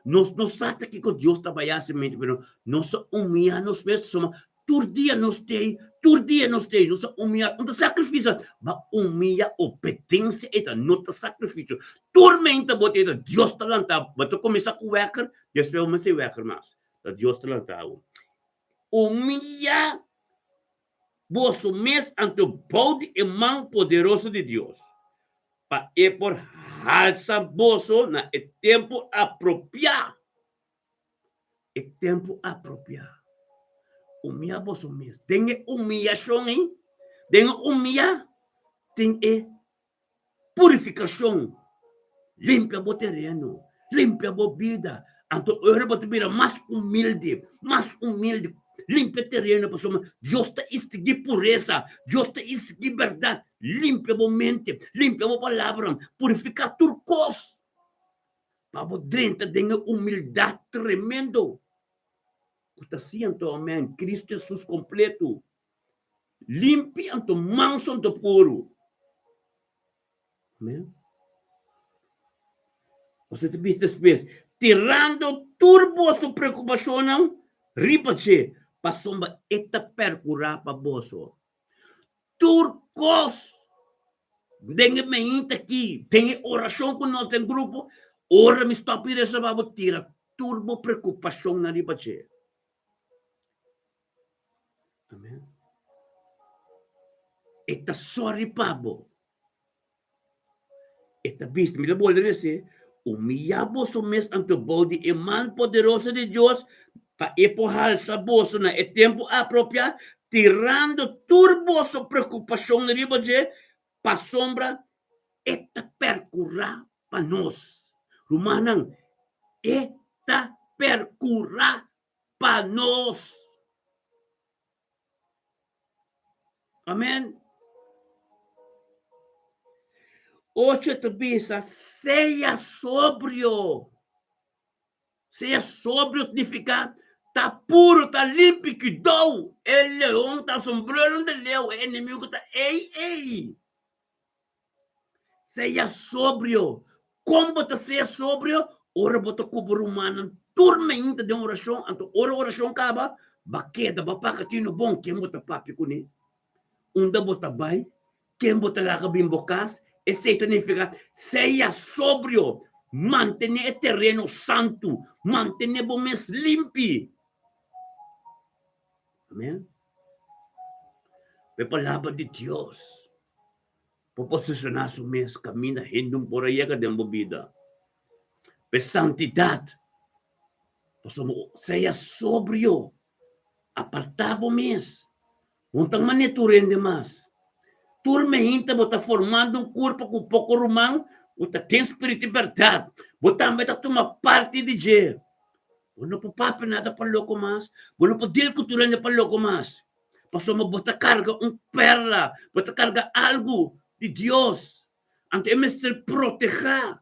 Nos no sa ta kiko Dios ta bai hasi mente, pero nos a humiyá nos mes pasobra. Tur dia nos t'ei, tur dia nos t'ei, nos ta humiyá, no ta sakrifisio, ma humiyá obedensia ei ta, no ta sakrifisio. Tur meinta bo t'ei ta Dios ta lantá bo, bo ta kuminsá ku wèker, despues bo mester wèker mas, ta Dios ta lantá bo. Humiyá boso mes anto bou di e man poderoso di Dios, pa e por halsa boso na e tempu apropiá. E tempu apropiá. Humiyá boso mes. Den e humiyashon ei, den e humiyá, tin e purifikashon. Limpia bo tereno, limpia bo bida. Anto ora bo ta bira mas humilde, mas humilde. Limpia tereno pasobra Dios ta istigí puresa, Dios ta istigí bèrdat. Limpia bo mente, limpia bo palabranan, purifiká tur kos. Pa bo drenta den e humildat tremendo ku ta siento, amen, Cristo Jesus kompleto, limpi anto manso anto puru. Amen. Boso ta bisa despues, tirando tur boso preokupashonnan riba dje, pasobra e ta perkurá pa boso. Tur kos den e meinta aki, den e orashon ku nos den grupo, ora mi stòp i resa pa bo, tira tur bo preokupashonnan riba dje. Amen. E ta sòri pa bo. E ta bisa, mi ta bolbe rese, Humiyá boso mes anto bou di e man poderoso di Dios, pa e por halsa boso na e tempu apropiá, tirando tur boso preokupashon riba dje, pasobra e ta perkurá pa nos. Rumannan, e ta perkurá pa nos. Amen. Ocho ta bisa, sea sobrio. Sea sobrio significa ta puro, ta limpi, kidou. E leon ta sombrero de leo, e enemigo ta ei, ei. Sea sobrio. Kon bo ta sea sobrio? Ora bo ta ku bo rumannan tur mainta den orashon, anto ora orashon kaba, ba keda, ba paka tino bon ken bo ta papia kuné, unda bo ta bai, ken bo ta laga bin bo kas. Esei ta nifiká sea sobrio, mantené e tereno santu, mantené bo mes limpi. Amen. E palabra di Dios por posishoná su mes kaminda hende un por a yega den bo bida. P'e santidat, pasobra sea sobrio, apartá bo mes. Bo no ta manera tur hende mas. Tur mehinta bo ta formando un kurpo ku poko ruman ku ta den spiritu i bèrdat. Bo tambe ta tuma parti di dje. Bo no por papia nada pa loko mas. Bo no por deal ku tur hende pa loko mas. Pasobra bo ta karga un perla, bo ta karga algu di Dios. Anto e mester protehá.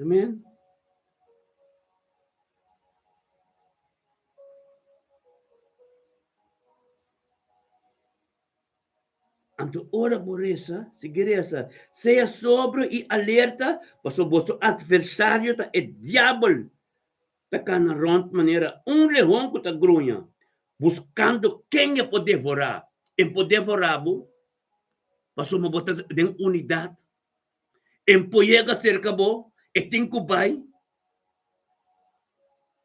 Amen. Anto ora bo resa, sigui resa, sea sobrio i alerta, pasobra boso atversario ta e diabel, ta kana rònt manera un lehon ku ta gruña, buskando ken e por devorá. E por devorá bo, pasobra bo ta den unidat. E por yega serka bo, e tin ku bai.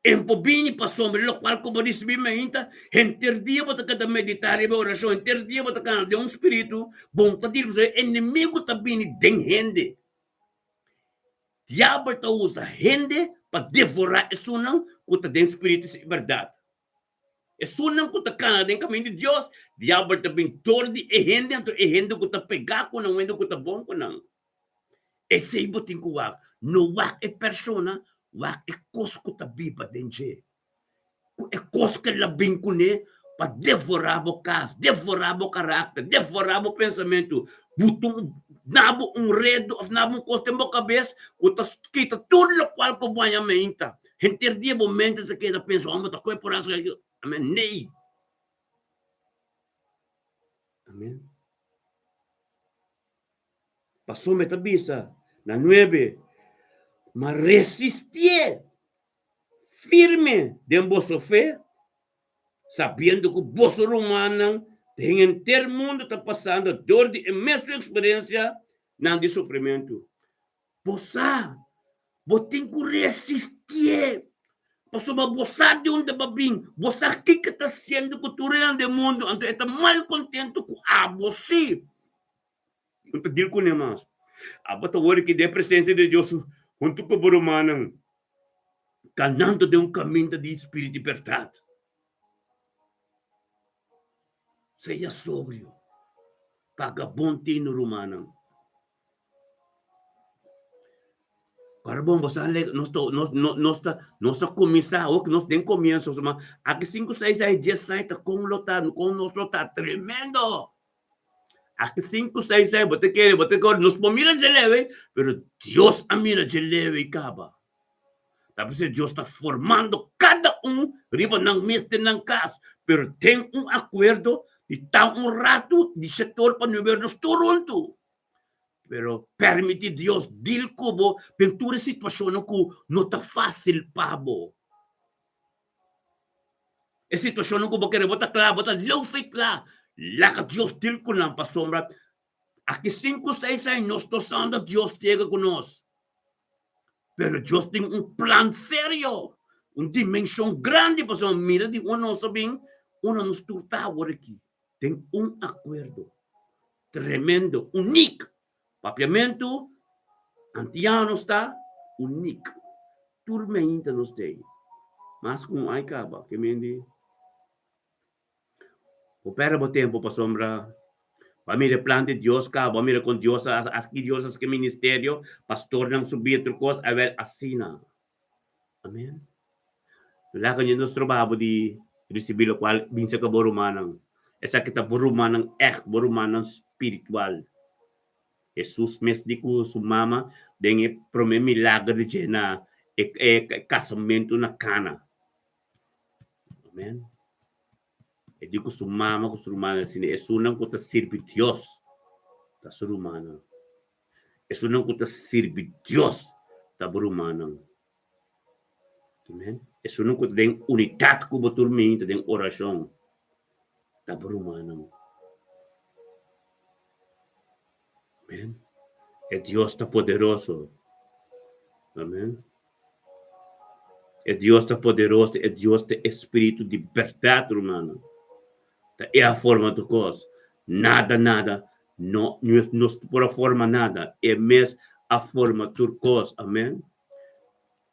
E por bini pasobra lokual ku bo risibí mainta, henter dia bo ta keda meditá riba e orashon, henter dia bo ta kana den un spiritu bon ta diri pasobra e enemigu ta bini den hende. Diabel ta usa hende pa devorá esunnan ku ta den spiritu i bèrdat. Esunnan ku ta kana den kaminda di Dios, diabel ta bin dor di e hende, anto e hende ku ta pegá ku nan, un hende ku ta bon ku nan. Esei bo tin ku wak. No wak e persona, wak e kos ku ta biba den dje. Ku e kos ku el a bin kuné pa devorá bo kas, devorá bo karakter, devorá bo pensamentu. Buta un na bo un redu òf na bo un kos den bo kabes ku ta kita tur lokual ku bo haña meinta. Henter dia bo mente ta keda pensa, Homber ta koe por hasi aki. Amen. Nee. Amen. Pasobra mi ta bisa na nuebe, Ma resistié! firme den boso fe, sabiendo ku boso rumannan den henter mundu ta pasando dor di e mesun eksperensianan di sufrimentu. Bo sa, bo tin ku resistié, pasobra bo sa di unda bo a bin, bo sa kiko ta hasiendo ku tur hende den mundu, anto e ta malkontentu ku abo sí. No ta deal kuné mas. Abo ta wòrdu ki den presensia di Dios huntu ku bo rumannan, kanando den un kaminda di spiritu di bèrdat. Sea sobrio, paga bon tinu, rumannan. Ora bon bo sa nos ta nos nos ta nos a kuminsá awor ku nos den komienso ma aki sinku seis aña dies aña ta kon lo ta kon nos lo ta tremendo aki sinku seis aña bo ta kere bo ta kere nos por mira dje leu ei pero Dios a mira dje leu ei kaba ta p'esei Dios ta formando kada un riba nan mes den nan kas pero den un akuerdo di ta un ratu di shete or pa nuebe or nos tur huntu. Pero permiti Dios deal ku bo den tur e situashonnan ku no ta fásil pa bo. E situashonnan ku bo kere bo ta kla, bo ta leu fe kla. Laga Dios deal ku nan pasobra aki sinku seis aña nos no sa unda Dios yega ku nos. Pero Dios tin un plan serio, un dimenshon grandi pasobra mira di unda nos a bin, unda nos tur ta awor aki. Den un akuerdo tremendo, unik. Papiamentu antiano sta unik. Tur meinta nos tei. Mas ku un ai kaba, ke men di bo perde bo tempu pasobra bo a mira e plan di Dios kaba, bo a mira kon Dios a hasi, Dios a hasi ministerio, pastornan subi otro kos, awel asina. Amen. Laga ña nos trababo di ricibi locual bin cerca bo rumannan. Esaki ta bo rumannan echt, bo rumannan spiritual. Jesus mes di cu su mama den e prome milager di dje na e e casamento na Cana. Amen. E di cu su mama cu su rumannan asina, esunnan cu ta sirbi Dios ta su rumannan. Esunnan ku ta sirbi Dios ta bo rumannan. Amen. Esunnan ku ta den unidat ku bo tur minta den orashon ta bo rumannan. Amen. E Dios ta poderoso. Amen. E Dios ta poderoso, e Dios ta e spiritu di bèrdat, rumannan. Ta e a forma tur kos. Nada, nada, no, nos no por a forma nada. E mes a forma tur kos. Amen.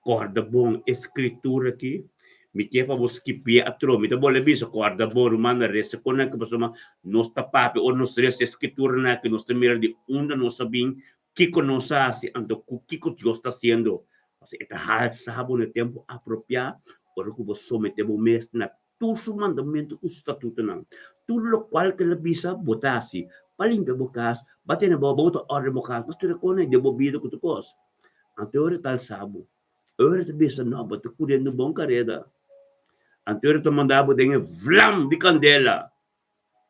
Kòrda bon e skritura aki. Mi ke pa bo skipié atro. Mi ta bolbe bisa, kòrda bon, rumannan, resa kon aki, pasobra nos ta papia ora nos resa e skrituranan aki, nos ta mira di unda nos a bin, Kiko nos a hasi anto ku kiko Dios ta hasiendo? Pasobra e ta halsa bo na e tempu apropiá ora ku bo someté bo mes na tur su mandamentu ku su statutonan. Tur lokual ku el a bisa bo ta hasi, pa limpia bo kas, ba tene bo, bo ta orden bo kas, bo studia kon ei den bo bida ku tur kos. Anto e ora e ta halsa bo. E ora e ta bisa, No, bo ta kuriendo bon kareda. Anto e ora e ta manda bo den e vlam di kandela.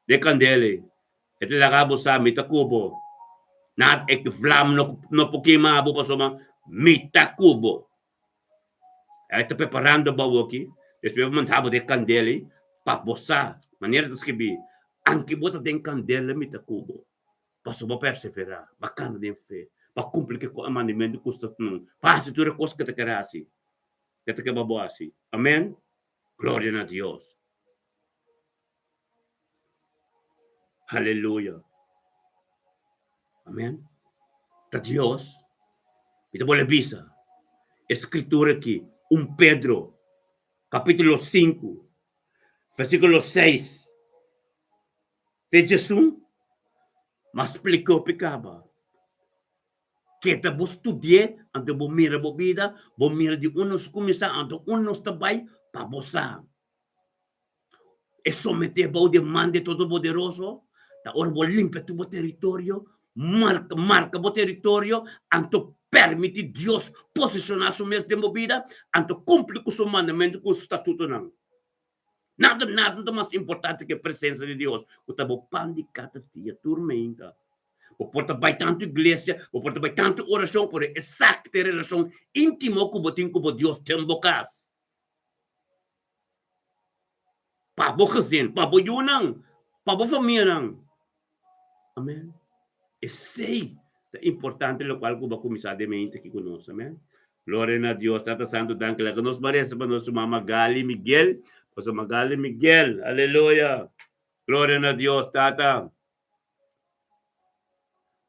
De kandela ei. E ta laga bo sa, Mi ta ku bo. Nada, e vlam no, no por kima bo pasobra mi ta ku bo. E ta preparando bo awoki, despues bo manda bo den kandela ei pa bo sa, manera ta skibí, Anke bo ta den kandela, mi ta ku bo. Pasobra bo perseverá, bo a kanda den fe, bo a kumpli ku e mandamentu ku sta tunu, pa hasi tur e kos ku ta kere hasi, ku ta keba bo hasi. Amen. Gloria na Dios. Aleluya. Amen. Ta Dios. Mi ta bolbe bisa e scritura aki, un Pedro, capítulo 5, versículo 6 te 11, m'a splica hopi caba. Keda bo studi'é, anto bo mira bo bida, bo mira di unda nos cuminsa, anto unda nos ta bay, pa bo sa. E someté bou di e man di e Todopoderoso ta ora bo limpia tur bo teritorio, marka marka bo teritorio, anto permití Dios posishoná su mes den bo bida, anto kumpli ku su mandamentu ku su statutonan. Nada nada ta mas importante ku e presensia di Dios, ku ta bo pan di kada dia tur meinta. Bo por ta bai tantu iglesia, bo por ta bai tantu orashon, pero esaki ta e relashon íntimo ku bo tin ku bo Dios den bo kas. Pa bo gezin, pa bo yunan, pa bo famianan. Amen. Esei ta importante lokual ku bo a kuminsá den mente aki ku nos. Amen. Gloria na Dios. Tata Santu, danki. Laga nos maresa pa nos ruman Magali Miguel. Pasobra Magali Miguel, aleluya. Gloria na Dios, Tata.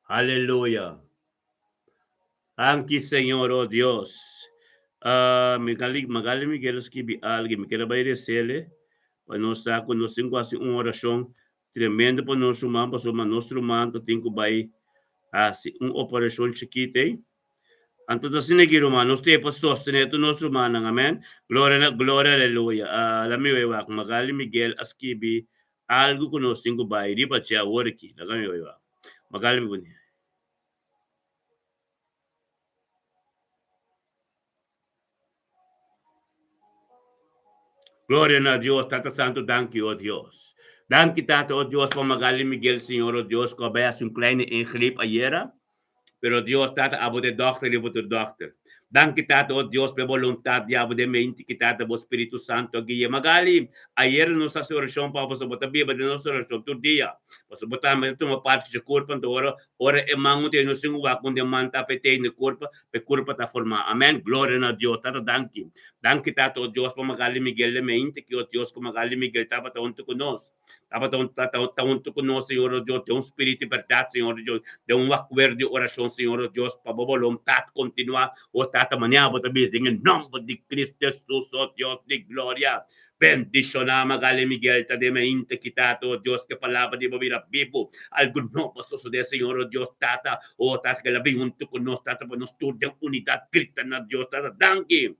Aleluya. Danki, Señor, oh Dios. Uh, Magali, Magali Miguel a skibi algu. Mi kere bai resele pa nos sa ku nos tin ku hasi un orashon tremendo pa nos ruman, pasobra nos ruman ta tin ku bai hasi un operashon chikit ei. Anto ta asina aki ruman, nos ta e pa sostené tur nos rumannan, amen. Gloria na, gloria, aleluya. Uh, la mi wei wak, Magali Miguel a skibi algu ku nos tin ku bai riba dje awor aki. Laga mi wei wak. Magali mi Gloria na Dios, Tata Santo, danki, oh Dios. Danki, Tata, oh Dios, pa Magali Miguel, Señor, oh Dios, ku a bai hasi un kleine ingreep ayera. Pero Dios, Tata, abo ta e dòkter i bo ta e dòkter. Danki, Tata, oh Dios, pa e boluntat di abo den mente ki, Tata, bo Spiritu Santo a guia. Magali, ayera nos hasi orashon pa bo, pasobra bo ta biba den nos orashon tur dia. Pasobra bo tambe ta tuma parti dje kurpa, anto ora Ora e man un te no sin wak un den man ta petei ne kurpa, pe kurpa ta formá. Amen. Gloria na Dios. Tata danki. Danki Tata o Dios pa Magali Miguel le meinte ki o Dios ku Magali Miguel tabata huntu ku nos. Tabata huntu ta ta huntu ku nos Señor o Dios den un spiritu di bèrdat Señor o Dios den un akuerdo di orashon Señor o Dios pa bo boluntat kontinuá o Tata manera bo ta bisa den e nòmber di Cristo Jesus o Dios di gloria. Bendishoná Magali Miguel ta den mainta ki Tata, o Dios, ke palabra di bo bira bibu. Algu nobo a sosodé, Señor, o Dios, Tata, o Tata, ke el a bin huntu ku nos, Tata, pa nos tur den unidat grita na Dios, Tata, danki.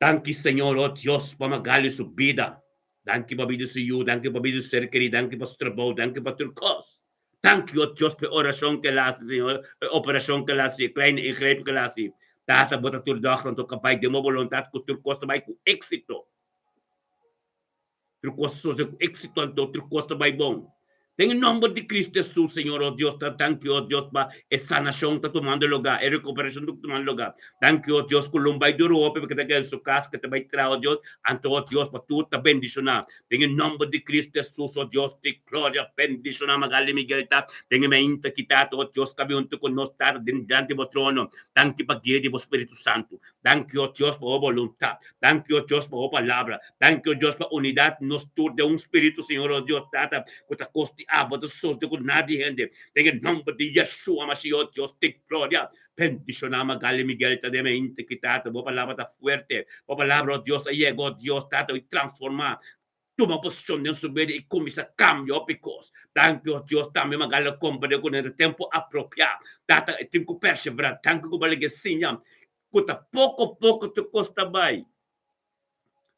Danki, Señor, o Dios, pa Magali su bida. Danki pa bida di su yu, danki pa bida di su ser kerí, danki pa su trabou, danki pa tur kos. Danki, o Dios, pa e orashon ke el a hasi, Señor, e operashon ke el a hasi, e kleine ingreep ke el a hasi. Tata, bo ta tur dòkter, anto ka bai den bo boluntat ku tur kos ta bai ku éksito. Tur kos ta sosodé ku éksito, anto tur kos ta bai bon. Den e nòmber di Kristu Hesus, Señor, o Dios, ta danki, o Dios, pa e sanashon ta tumando lugá, e rekuperashon ta tumando lugá. Danki, o Dios, ku lo bai duru hopi pa ke ta keda den su kas, ke ta bai traha, o Dios, anto, o Dios, pa tur ta bendishoná. Den e nomber di Cristo Jesus, oh Dios di gloria, bendiciona Magali Miguel ta den e mainta ki Tata, oh Dios, cabe hunto cu nos, Tata, den dilanti bo trono. Danki pa guia di bo Spiritu Santo. Danki, oh Dios, pa bo boluntad. Danki, oh Dios, pa bo palabra. Danki, oh Dios, pa unidad nos tur den un Spiritu, Señor, oh Dios, Tata, cu ta cos di abo ta sosde cu nadie hende. Den e nomber di Yeshua Mashiach, oh Dios di gloria, Bendishoná Magali Miguel ta den mente ki Tata bo palabra ta fuerte. Bo palabra, oh Dios, a yega, oh Dios, Tata, i transformá. Tuma posishon den su bida i kuminsá kambia hopi kos. Danki, oh Dios, tambe Magali a komprendé ku den e tempu apropiá Tata e tin ku perseverá. Danki ku bo a lege siña ku ta poko poko tur kos ta bai.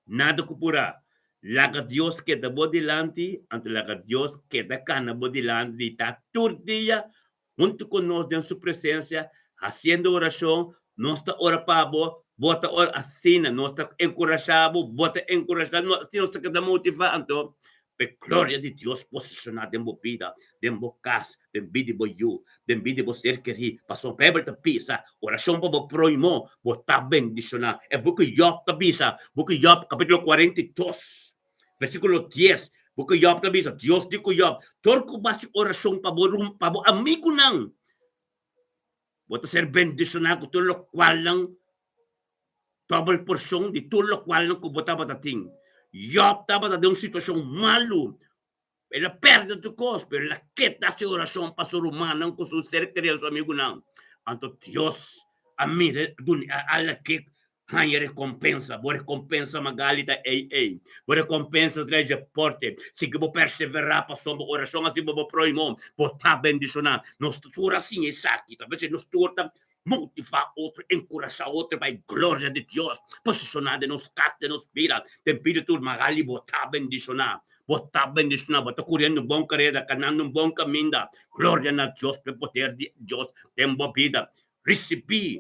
Nada ku purá. Laga Dios keda bo dilanti, anto laga Dios keda kana bo dilanti di ta tur dia Huntu ku nos den Su presensia, hasiendo orashon, nos ta ora pa bo, bo ta ora asina, nos ta enkurashá bo, bo ta enkurashá nos, asina nos ta keda motivá anto pa e gloria di Dios posishoná den bo bida, den bo kas, den bida di bo yu, den bida di bo ser kerí. Pasobra Beibel ta bisa, orashon pa bo próhimo, bo ta bendishoná. E buki Jòb ta bisa, buki Jòb kapítulo 42. Versíkulo dies, Buku Yòb ta bisa, Dios di ku Yòb, Tur ku basi orashon pa bo rum, pa bo amigunan, bo ta ser bendishoná ku tur lokualnan, dòbel porshon di tur lokualnan ku bo tabata tin. Yòb tabata den un situashon malu, el a pèrdè tur kos, pero el a keda hasi orashon pa su rumannan ku su ser kerido, su amigunan. Anto Dios a mira, duna, a lag'é Haña rekompensa. Bo rekompensa Magali ta ei ei. Bo rekompensa ta dje porte. Si ku bo perseverá pasobra bo orashon hasi bo bo próhimo, bo ta bendishoná. Nos tur a siña esaki. Ta p'esei nos tur ta motivá otro, enkurashá otro pa e gloria di Dios posishoná den nos kas, den nos bida. Den bida tur Magali bo ta bendishoná. Bo ta bendishoná. Bo ta kuriendo un bon kareda, kanando un bon kaminda. Gloria na Dios pa e poder di Dios den bo bida. Risibí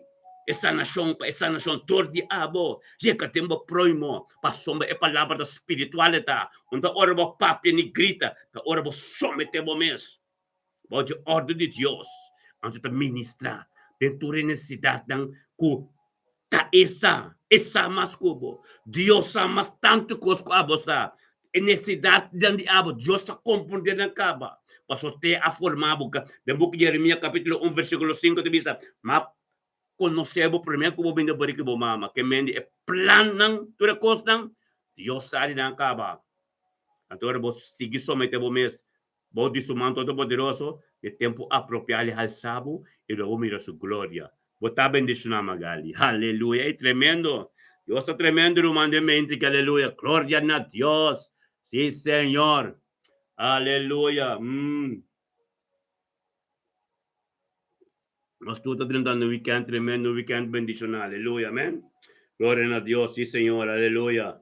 e sanashon pa e sanashon tur di abo yega den bo próhimo, pasobra e palabra ta spiritual e ta. No ta ora bo papia ni grita, ta ora bo someté bo mes bou dje òrdu di Dios, anto ta ministrá den tur e nesesidatnan ku ta e sa. E sa mas ku bo. Dios sa mas tantu kos ku abo sa. E nesesidatnan di abo, Dios ta komprondé nan kaba. Pasobra te a forma bo. Den buki Jeremias kapítulo un versíkulo sinku ta bisa, Ma konosé bo promé ku bo bini barika bo mama. Ke men di e plannan, tur e kosnan, Dios sa di nan kaba. Anto ora bo sigui someté bo mes bou di su man todopoderoso, n'e tempu apropiá el halsa bo i lo bo mira su gloria. Bo ta bendishoná, Magali. Aleluya! Ei tremendo! Dios ta tremendo, ruman den mente ki aleluya! Gloria na Dios! Sí, Señor! Aleluya! Mm. Nos tur ta drentando un weekend tremendo, un weekend bendishoná. Aleluya, amén. Gloria na Dios, sí, Señor, aleluya.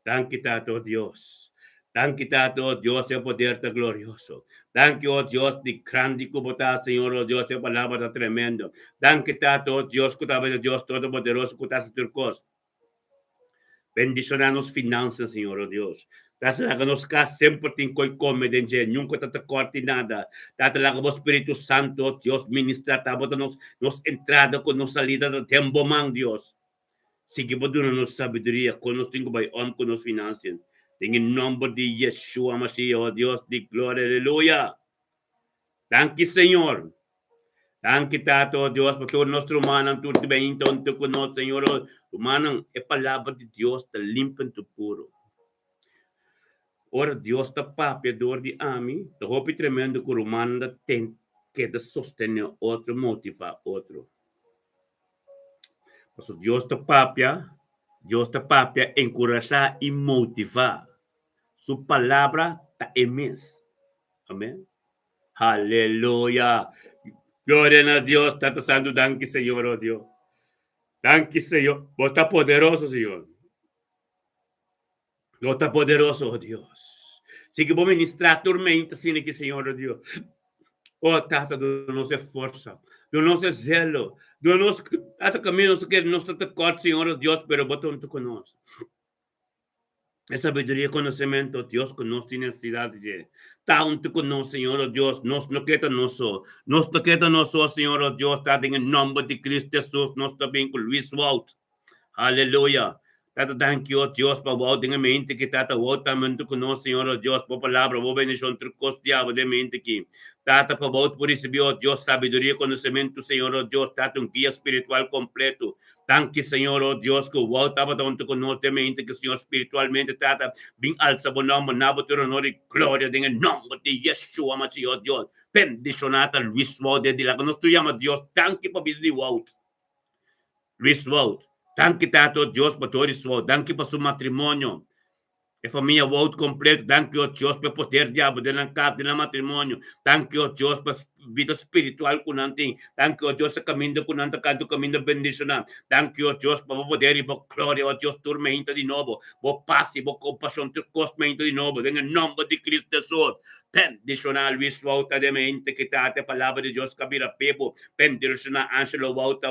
Danki, Tata, oh Dios. Danki, Tata, oh Dios, e poder ta glorioso. Danki, oh Dios, di grandi ku bo ta, Señor, oh Dios, e palabra ta tremendo. Danki, Tata, oh Dios, ku ta Dios Todopoderoso, ku ta hasi tur kos. Bendishoná nos finansa, Señor, oh Dios. Tata, laga nos kas semper tin koi kome den dje, nunka ta ta kòrti nada. Tata, laga bo Spiritu Santu, oh Dios, ministrá tabata nos, nos entrada ku nos salida ta den bo man, Dios. Sigui bo duna nos sabiduria kon nos tin ku bai om ku nos finansian. Den e nòmber di Yeshua Mashiach, oh Dios di gloria, aleluya. Danki, Señor. Danki, Tata, oh Dios, pa tur nos rumannan, tur ta bin huntu ku nos, Señor. Oh, rumannan, e palabra di Dios ta limpi en tur puro. Ora Dios ta papia dor di ami, ta hopi tremendo ku rumannan ta ten keda sostené otro, motivá otro. Pasobra Dios ta papia, Dios ta papia, enkurashá i motivá. Su palabra ta e mes. Amén. Aleluya. Gloria na Dios, Tata Santu, danki Señor, oh Dios. Danki Señor. Bo ta poderoso, Señor. Bo ta poderoso, oh Dios. Sigui bo ministrá tur mente asina aki, Señor, oh Dios. Oh Tata, duna nos e forsa, duna nos e zelo, duna nos, Tata, kaminda nos ta kere, nos ta tekort, Señor, oh Dios, pero bo ta huntu ku nos. E sabiduria i konosementu, Dios, ku nos tin nesesidat di dje. Ta huntu ku nos, Señor, oh Dios. Nos no ke ta nos so. Nos no ke ta nos so, Señor, oh Dios. Ta den e nòmber di Cristo Jesus nos ta bin ku Luis Wout. Aleluya. Tata, danki, oh Dios, pa Wout den e mente ki. Tata, Wout tambe huntu ku nos, Señor, oh Dios. Bo palabra, bo bendishon tur kos diablo den mente ki. Tata, pa Wout por risibí, oh Dios, sabiduria i konosementu, Señor, oh Dios. Tata, un guia spiritual kompleto. Danki Señor, oh Dios, ku wou tabata huntu ku nos den mente ku Señor spiritualmente Tata bin alsa bo nomber na bo tur honor i gloria den e nomber di Yeshua Mashiach, oh Dios. Bendishoná ta Luis Wout den di laga nos tur yama Dios danki pa bida di Wout. Luis Wout. Danki Tata, oh Dios, pa Doris Wout. Danki pa su matrimonio. E famia Wout completo, danki o Dios pa e poder di abo den nan cas, den nan matrimonio. Danki o Dios pa bida spiritual cu nan tin. Danki o Dios e caminda cu nan ta canta un caminda bendiciona. Danki o Dios pa bo poder y bo gloria o Dios tur meinta di nobo. Bo paz y bo compasion tur cos meinta di nobo den e nomber di Cristo Jesus. Bendiciona Luis Wout ta den meinta ki ta e palabra di Dios ca bira bebo. Bendiciona Angelo Wout,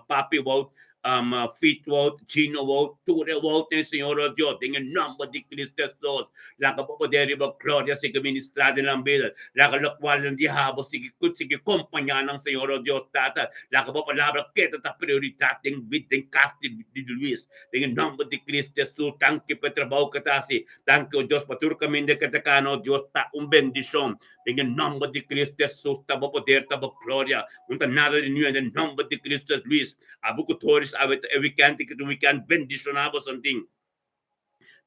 Papi Wout, um, Fit Wout, Gino Wout, tur e Woutnan, Señor, oh Dios, den e nomber di Cristo Jesus, laga bo poder i bo gloria sigui ministrá den nan bida, laga lokual nan diha bo sigui, sigui kompañá nan, Señor, oh Dios, Tata, laga bo palabra keda ta prioridat den bida, den kas di, di Luis, den e nomber di Cristo Jesus, danki pa e trabou ke ta hasi, danki, oh Dios, pa tur kaminda ke ta kana, oh Dios, ta un bendishon. Den e nomber di Cristo Jesus, ta bo poder, ta bo gloria, no ta nada di niun, den nomber di Cristo Jesus, Luis, Abo ku Toris awe ta e weekend ki ta un weekend bendishoná boso tin.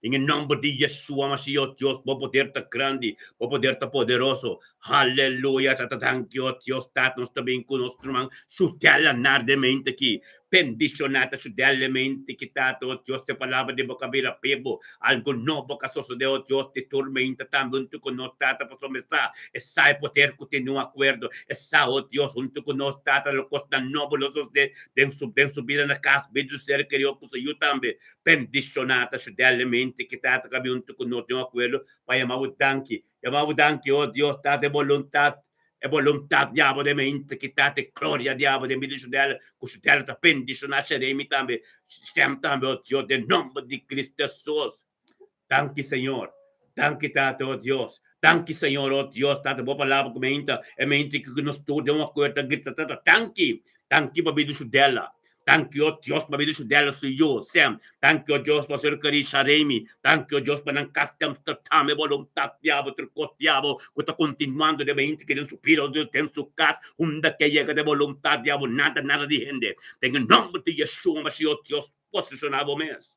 Den e nomber di Yeshua Mashiach, Dios, bo poder ta grandi, bo poder ta poderoso. Haleluya, Tata, danki, oh Dios, Tata, nos ta bin ku nos ruman Shudel anar den mente aki. Bendishoná ta Shudel den mente aki, Tata, oh Dios, e palabra di bo kabira bibu. Algo nobo ka sosodé, oh Dios, di tur meinta tambe huntu ku nos, Tata, pasobra mi sa E sa e poder ku tin den un akuerdo. E sa, o Dios, huntu ku nos Tata lo kosnan nobo lo sosodé den su den su bida na kas, bida di su ser kerido ku su yu tambe. Bendishoná ta Shudelmente ki Tata ka bin huntu ku nos den un akuerdo pa yama bo danki. Yama bo danki, o Dios, Tata, e boluntat, e boluntat di abo den mente ki Tata, e gloria di abo den bida di Shudel, ku Shudel ta bendishoná Sheremi tambe, Shem tambe, o Dios, den nomber di Cristo Hesus. Danki Señor. Danki Tata, oh Dios. Danki Señor, oh Dios, Tata, bo palabra ku meinta, e meinta ku nos tur den un akuerdo ta grita, Tata, danki. Danki pa bida Shudela. Danki, o Dios, pa bida Judela su yu, Sem. Danki, o Dios, pa ser kerí Sharemi. Danki, o Dios, pa nan kas Dempster tambe boluntat di abo, tur kos di abo ku ta kontinuando den hende ke den su bida, o Dios, den su kas, unda ke yega den boluntat di abo, nada, nada di hende. Den e nòmber di Yeshua Mashiach, o Dios, posishoná bo mes.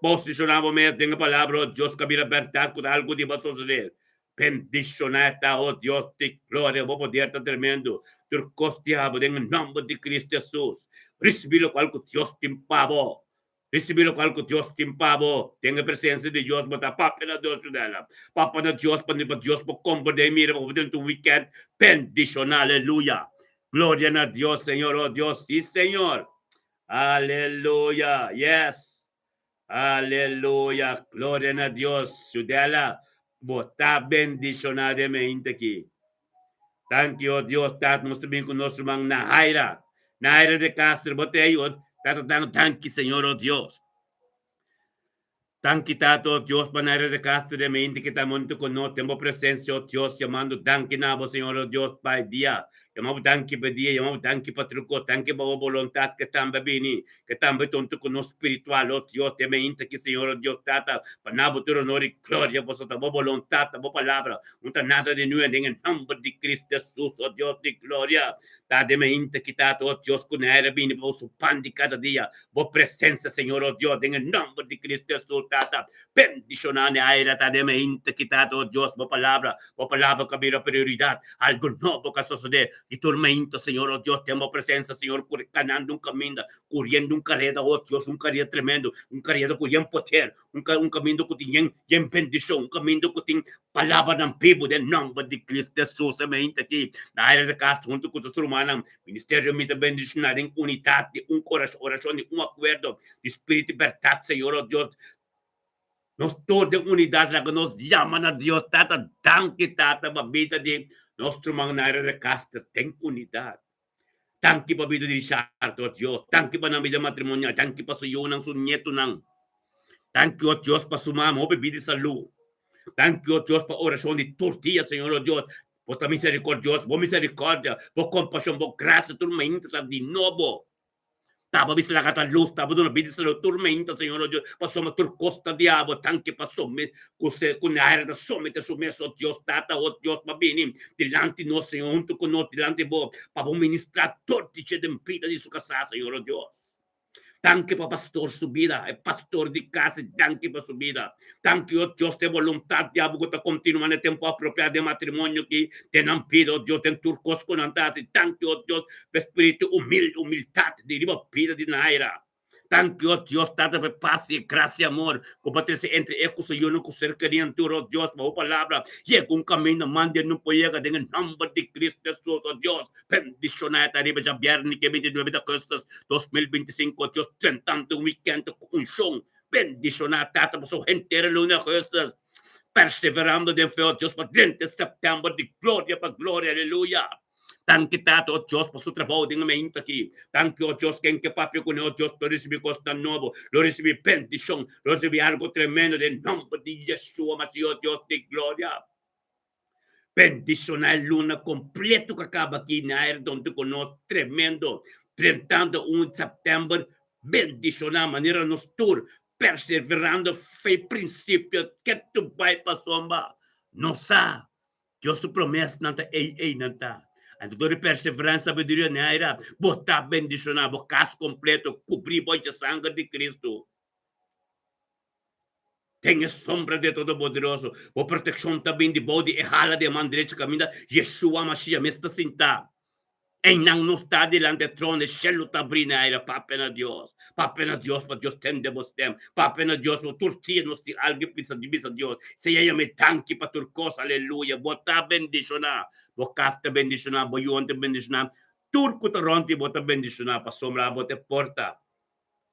Posishoná bo mes den e palabra, o Dios, ku a bira bèrdat ku ta algu di bo a sosodé. Bendishoná ta, o Dios di gloria, bo poder ta tremendo. Tur kos di abo den e nòmber di Cristo Hesus. Risibí lokual ku Dios tin pa bo. Risibí lokual ku Dios tin pa bo. Den e presensia di Dios bo ta papia na Dios Judela. Papia na Dios pa pa Dios por komprendé i mira pa bo den tu wikènt bendishoná. Aleluya. Gloria na Dios, Señor, o Dios. Sí, Señor. Aleluya. Yes. Aleluya! Gloria na Dios! Judela, bo ta bendishoná den meinta aki. Danki, o Dios, Tata, nos ta bin ku nos ruman Nahaira. Nahaira de Castro, bo ta ei, o Tata, danki, Señor, o Dios. Danki, Tata, o Dios, pa Nahaira de Castro den meinta ki ta monta ku nos den bo presensia, o Dios, yamando danki na bo, Señor, o Dios, pa e dia. Yama bo danki pa e dia, yama bo danki pa tur kos, danki pa bo boluntat ke tambe a bini. Ke tambe tonto ku nos spiritual, oh Dios, te meinta ki Señor, oh Dios Tata, pa na bo tur honor i gloria, pasobra ta bo boluntat, ta bo palabra, un ta nada di nuen den e nomber di Cristo Jesus, oh Dios di gloria. Ta de meinta ki Tata, oh Dios, ku na era bini pa bo su pan di kada dia, bo presensia, Señor, oh Dios, den e nomber di Cristo Jesus, Tata, bendiciona ne aira, ta de meinta ki Tata, oh Dios, bo palabra, bo palabra ku a bira prioridat, algo nobo ka sosode, di tur meinta, Señor, oh Dios, ten bo presensia, Señor, ku kanando un kaminda, kuriendo un kareda, oh Dios, un kareda tremendo, un kareda ku yen poder, un un kaminda ku tin yen yen bendishon, un kaminda ku tin palabranan bibu den nòmber di Cristo Jesus. E meinta aki na aire di kas huntu ku nos rumannan, ministerio mi ta bendishoná den unidat, di un korashon, orashon, di un akuerdo, di spiritu i bèrdat, Señor, oh Dios. Nos tur den unidat laga nos yama na Dios Tata, danki Tata pa bida di nos ruman Naira de Castro den unidat. Danki pa bida di Richard, oh Dios. Danki pa nan bida matrimonial. Danki pa su yunan, su nietonan. Danki, oh Dios, pa su mama, hopi bida i salú. Danki, oh Dios, pa orashon di tur dia, Señor, oh Dios. Bo ta misericordioso, bo misericordia, bo compashon, bo gracia tur mainta ta di nobo. Taba bisa laga ta lus, taba duna bida salud tur meinta, Señor, oh Dios, pasobra tur cos ta di abo, tanki pa somet cu se cu Naira ta somete su mes, oh Dios, Tata, oh Dios, pa bini dilanti nos, Señor, hunto cu nos dilanti bo, pa bo ministra tur di dje den bida di su casá, Señor, oh Dios. Danki pa pastor su bida, e pastor di cas, danki pa su bida. Danki, oh Dios, te voluntad di abo cu ta continua na e tempo apropiado den matrimonio aki, den nan bida, oh Dios, den tur cos cu nan ta haci. Danki, oh Dios, pa e spiritu humilde, humildad di riba bida di Naira. Danki, oh Dios, Tata, pa e pas i e gracia i amor cu bo a trece entre e cu su yunan cu ser kerí antur, oh Dios, pa bo palabra yega un caminda mande no por yega den e nomber di Cristo Jesus, oh Dios. Bendiciona e ta riba djabièrnè ke 29 di augustus 2025, oh Dios, drentando un weekend cu uncion. Bendiciona, Tata, pasobra henter e luna di augustus perseverando den fe, oh Dios, pa drenta september di gloria pa gloria, aleluya. Danki Tata, oh Dios, pa su trabou den e meinta aki. Danki, oh Dios, ken ke papia kuné, oh Dios, lo risibí kosnan nobo, lo risibí bendishon, lo risibí algu tremendo den nòmber di Yeshua Mashiach, oh Dios di gloria. Bendishoná e luna kompleto ku a kaba aki na aire donde ku nos tremendo drentando un di sèptèmber, bendishoná manera nos tur perseverando fe i prinsipio ketu bai pasobra nos sa Dios su promesnan ta ei ei nan ta. Anto dor di perseveransa sabiduria Neira, bo ta bendishoná, bo kas kompleto kubrí bo dje sanger di Kristu. Den e sombra di e Todopoderoso, bo protekshon ta bin di bou di e hala di e man drechi kaminda Yeshua Mashiach mes ta sintá. Einan nos ta dilanti e trono, e shelu ta abrí na aire. Papia na Dios, papia na Dios pa Dios tende bo stem. Papia na Dios pa tur dia nos tin algu bisa di bisa Dios. Sea yam'é danki pa tur kos. Aleluya! Bo ta bendishoná, bo kas ta bendishoná, bo yunan ta bendishoná, tur ku ta rònt di bo ta bendishoná pasobra abo ta e porta,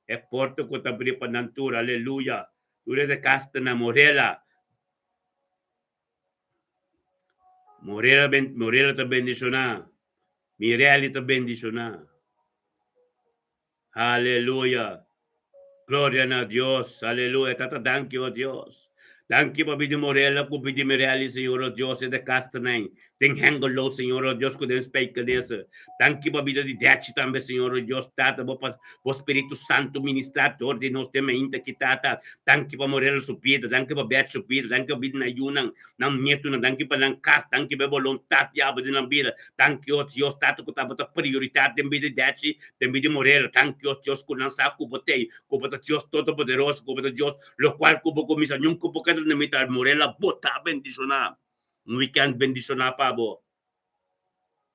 e porta ku ta abrí pa nan tur. Aleluya! Tur e ta kas ta na Morela. Morela ben Morela ta bendishoná. Mirelli ta bendishoná. Aleluya. Gloria na Dios. Aleluya. Tata danki, o Dios. Danki pa bidi Morela ku bidi Mirelli, Señor, o Dios, e de kastanan. Den Hengelo, Señor, oh Dios, ku den Spijkenisse. Danki pa bida di Dechi tambe, Señor, oh Dios, Tata, bo pa bo Spiritu Santu ministrá dor di nos den mainta aki, Tata. Danki pa Morelo su bida, danki pa Beth su bida, danki pa bida na yunan, nan nietunan, danki pa nan kas, danki pa e boluntat di abo den nan bida. Danki, oh Dios, Tata, ku tabata prioridat den bida di Dechi, den bida di Morelo. Danki, oh Dios, ku nan sa ku bo t'ei, ku bo ta Dios Todopoderoso, ku bo ta Dios lokual ku bo kuminsá, niun ku bo keda na mitar. Morelo, bo ta bendishoná. Un weekend bendishoná pa bo.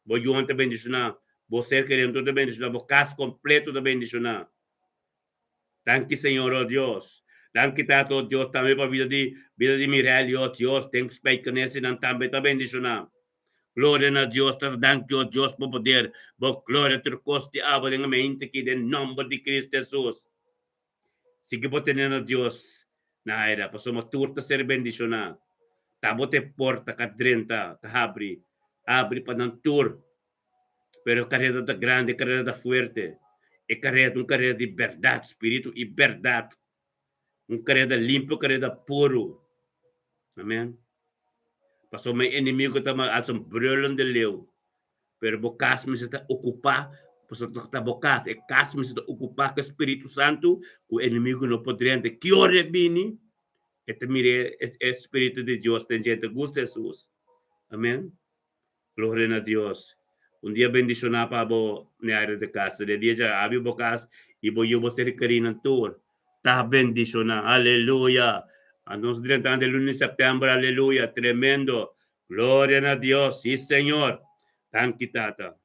Bo yunan ta bendishoná, bo ser kerido ta bendishoná, bo kas kompleto ta bendishoná. Danki Señor, oh Dios. Danki Tata, oh Dios, tambe pa bida di bida di Mirelli, oh Dios, den Spijkenissenan tambe ta bendishoná. Gloria na Dios, Tata, danki, oh Dios, bo poder, bo gloria tur kos di abo den e mente aki, den nomber di Cristo Jesus. Sigui bo tene na Dios na aira, pasobra tur ta ser bendishoná. Ta bo ta e porta ka drenta, ta habri, habri pa nan tur. Pero e kareda ta grandi, e kareda ta fuerte. E kareda ta un kareda di bèrdat, spiritu i bèrdat. Un kareda limpio, kareda puru. Amen. Pasobra e enemigo ta als un brulende leeuw. Pero bo kas mester ta okupá, pasobra ta bo kas, e kas mester ta okupá ku e Spiritu Santu, ku enemigu no por drenta. Ki ora e bini, e ta mira e Spiritu di Dios den dje, e ta gusta Hesus. Amen. Gloria na Dios. Un dia bendishoná pa bo n'e área di kas. Den e dia dja abi bo kas i bo yu bo ser kerínan tur ta bendishoná. Aleluya! Nos drentando e luna di sèptèmber, aleluya! Tremendo! Gloria na Dios, sí Señor. Danki Tata.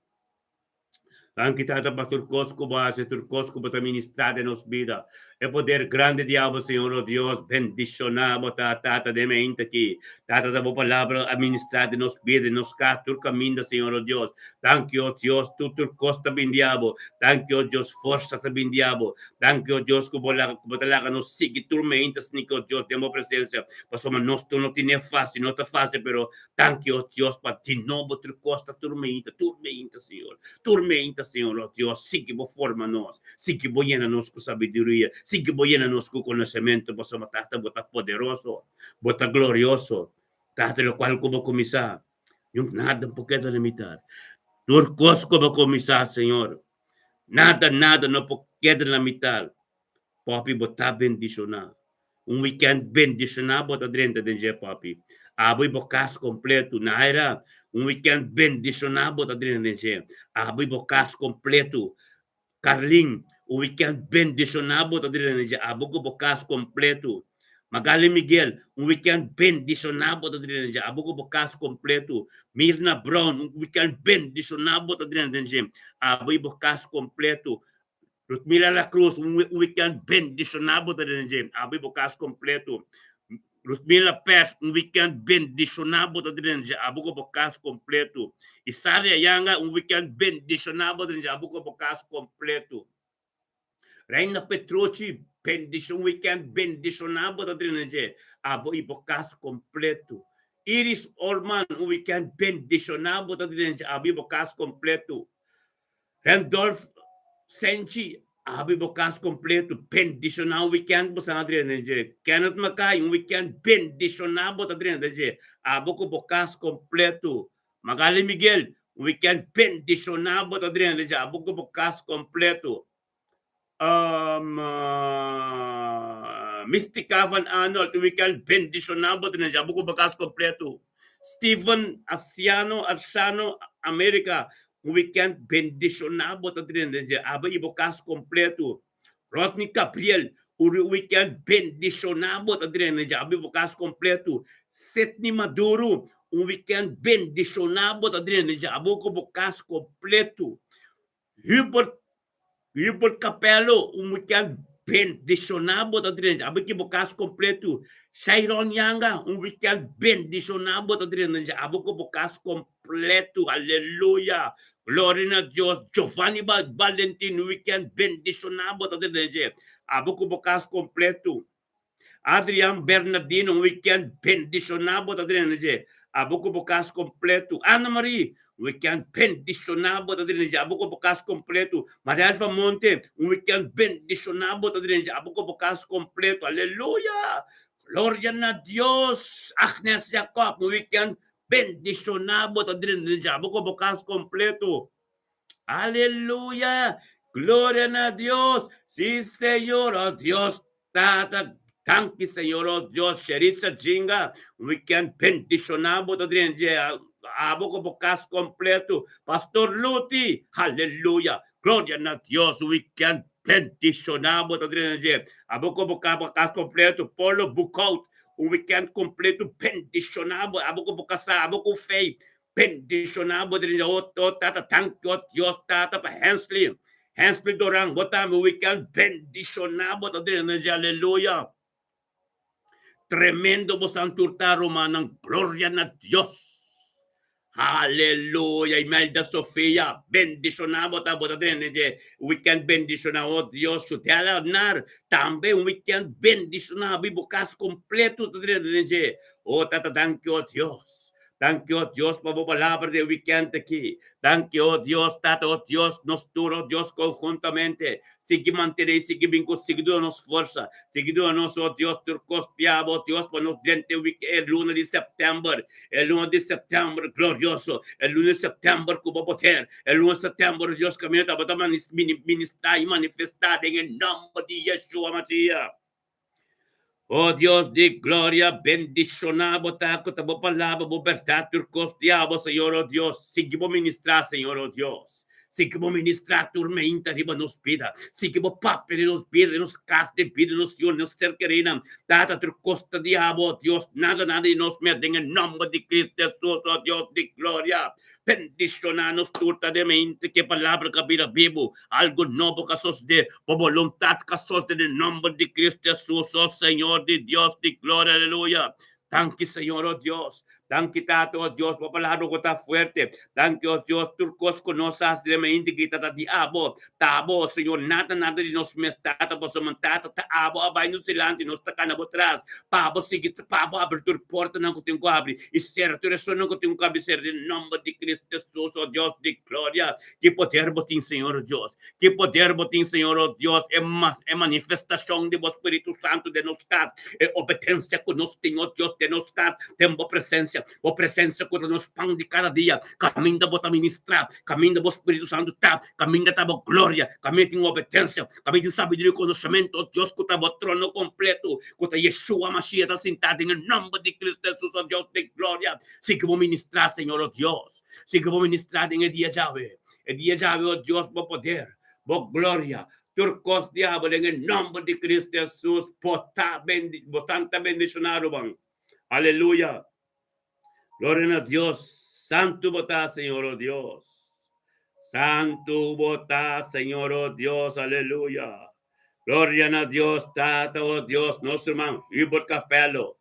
Danki Tata pa tur kos ku bo hasi, tur kos ku bo ta ministrá den nos bida. E poder grandi di abo, Señor, o Dios, bendishoná bo ta, Tata, den mainta aki. Tata, ta bo palabra a ministrá den nos bida, den nos kas, tur kaminda, Señor, o Dios. Danki, o Dios, tur tur kos ta bin di abo. Danki, o Dios, forsa ta bin di abo. Danki, o Dios, ku bo laga, ku bo ta laga nos sigui tur mainta, snika, o Dios, den bo presensia. Pasobra nos tur no tine fácil, no ta fácil, pero danki, oh Dios, pa di nobo tur cos ta turmenta, turmenta, Señor, turmenta, Señor, oh Dios, sigui bo forma nos, sigui bo yena nos cu sabiduria, sigui bo yena nos cu conocemento, pasobra Tata bo ta poderoso, bo ta glorioso, Tata, locual cu bo cuminsa, niun nada por keda na mitad, tur cos cu bo cuminsa, Señor, nada, nada no por keda na mitad. Papi bo ta bendishoná. Un weekend bendishoná bo ta drenta den dje papi. Abo i bo kas kompletu. Naira, un weekend bendishoná bo ta drenta den dje. Abo i bo kas kompletu. Carlin, un weekend bendishoná bo ta drenta den dje. Abo ku bo kas kompletu. Magali Miguel, un weekend bendishoná bo ta drenta den dje. Abo ku bo kas kompletu. Mirna Brown, un weekend bendishoná bo ta drenta den dje. Abo i bo kas kompletu. Rutmila La Cruz, un weekend bendishoná bo ta den dje. Abo i bo kas kompleto. Rutmila Pers, un weekend bendishoná bo ta den dje. Abo ku bo kas kompleto. Isaria Yanga, un weekend bendishoná bo ta den dje. Abo ku bo kas kompleto. Reina Petrucci, bendishon, un weekend bendishoná bo ta den dje. Abo i bo kas kompleto. Iris Orman, un weekend bendishoná bo ta den dje. Abo i bo kas kompleto. Randolph Senchi, Abi bo kas kompleto, bendishoná un weekend bo sa drenta den dje. Kenneth Mackay, un weekend bendishoná bo ta drenta den dje. Abo ku bo kas kompleto. Magali Miguel, un weekend bendishoná bo ta drenta den dje. Abo ku bo kas kompleto. Mystica van Arnold, un weekend bendishoná bo ta drenta den dje. Abo ku bo kas kompleto. Steven Asiano, Arsano, America, Un weekend bendishoná bo ta drenta den dje. Abo i bo kas kompleto. Rodney Gabriel, Un weekend bendishoná bo ta drenta den dje. Abo i bo kas kompleto. Sidney Maduro, Un weekend bendishoná bo ta drenta den dje. Abo ku bo kas kompleto. Hubert Hubert Capello, un weekend bendishoná bo ta drenta. Abo ki bo kas kompleto. Shairon Yanga, un weekend bendishoná bo ta drenta. Abo ku bo kas kompleto. Aleluya. Gloria na Dios. Giovanni Valentin, un weekend bendishoná bo ta drenta. Abo ku bo kas kompleto. Adrian Bernardino, un weekend bendishoná bo ta drenta dje. Abo ku bo kas kompletu. Ana Marie, un weekend bendishoná bo ta drenta dje. Abo ku bo kas kompletu. Marialva Monte, un weekend bendishoná bo ta drenta dje. Abo ku bo kas kompletu. Aleluya! Gloria na Dios! Agnes Jacob, un weekend. Bendishoná bo ta drenta bo ku bo kas kompleto. Aleluya! Gloria na Dios! Sí, Señor, oh Dios Tata, danki Señor, oh Dios, Sherissa Jinga, weekend bendishoná bo ta drenta abo ku bo kas kompleto. Pastor Luti, aleluya! Gloria na Dios, weekend bendishoná bo ta drenta abo ku bo kas kompleto. Polo Boekhout, Un weekend completo bendiciona bo, abo cu bo casa, abo cu fe, bendiciona bo den o o tata, thank you Dios tata pa Hensley, Hensley Doran, bo tambe un weekend bendiciona bo ta den dje, aleluya. Tremendo bo san tur ta rumannan, gloria na Dios. Aleluya Imelda Sofia bendiciona bo ta bo ta drenta dje weekend bendiciona oh Dios Chutela Nar tambe un weekend bendiciona bo y bo cas completo ta drenta den dje oh tata danki oh Dios danki oh Dios pa bo palabra den weekend aki danki oh Dios tata oh Dios nos tur oh Dios conjuntamente Sigui mantené i sigui bin ku sigui duna nos forsa. Sigui duna nos, o Dios, tur kos pia bo, Dios, pa nos drenta e wik e luna di sèptèmber, e luna di sèptèmber glorioso, e luna di sèptèmber ku bo poder, e luna di sèptèmber, o Dios, kaminda tabata ministrá i manifestá den e nòmber di Yeshua Masiah. O Dios di gloria, bendishoná bo ta ku ta bo palabra, bo bèrdat, tur kos di abo, Señor, o Dios. Sigui bo ministrá, Señor, o Dios. Sigui bo ministrá tur meinta riba nos bida. Sigui bo papia den nos bida, den nos kas, den bida di nos yu, den nos ser kerínan. Tata, tur kos ta di abo, o Dios, nada, nada di nos mes, den e nòmber di Cristo Hesus, o Dios di gloria. Bendishoná nos tur ta den mente ku e palabra ka bira bibu, algu nobo ka sosodé, bo boluntat ka sosodé den nòmber di Cristo Hesus, o Señor di Dios di gloria, aleluya. Danki Señor, o Dios. Danki Tata, o Dios, bo palabra ku ta fuerte. Danki, o Dios, tur kos ku nos hasi den mente ki ta ta di abo. Ta abo, Señor, nada nada di nos mes, Tata, pasobra Tata ta abo a bai nos dilanti, nos ta kana bo tras. Pa bo sigui, pa bo abri tur portanan ku tin ku abri i sera tur esunnan ku tin ku abri sera den nomber di Cristo Jesus, o Dios di gloria. Ki poder bo tin, Señor, o Dios! Ki poder bo tin, Señor, o Dios! E e manifestacion di bo Spiritu Santu den nos kas, e obedencia ku nos tin, o Dios, den nos kas, den bo presencia, bo presencia ku ta nos pan di kada dia, kaminda bo ta ministra, kaminda bo Spiritu Santu ta, kaminda ta bo gloria, kaminda tin obedencia, kaminda tin sabiduria i konosementu, o Dios, ku ta bo trono kompleto, ku ta Yeshua Mashiach ta sintá den e nòmber di Cristo Hesus, o Dios di gloria. Sigui bo ministrá, Señor, o Dios. Sigui bo ministrá den e dia djawe. E dia djawe, o Dios, bo poder, bo gloria, tur kos di abo den e nòmber di Cristo Hesus, bo ta bendi, bo tanta bendishoná, ruman. Aleluya. Gloria na Dios. Santu bo ta, Señor, o Dios. Santu bo ta, Señor, o Dios. Aleluya. Gloria na Dios, Tata, o Dios, nos ruman Hubert Capello.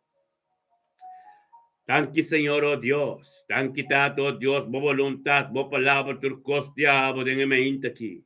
Danki, Señor, o Dios. Danki, Tata, o Dios, bo voluntad, bo palabra, tur kos di abo den e mainta aki.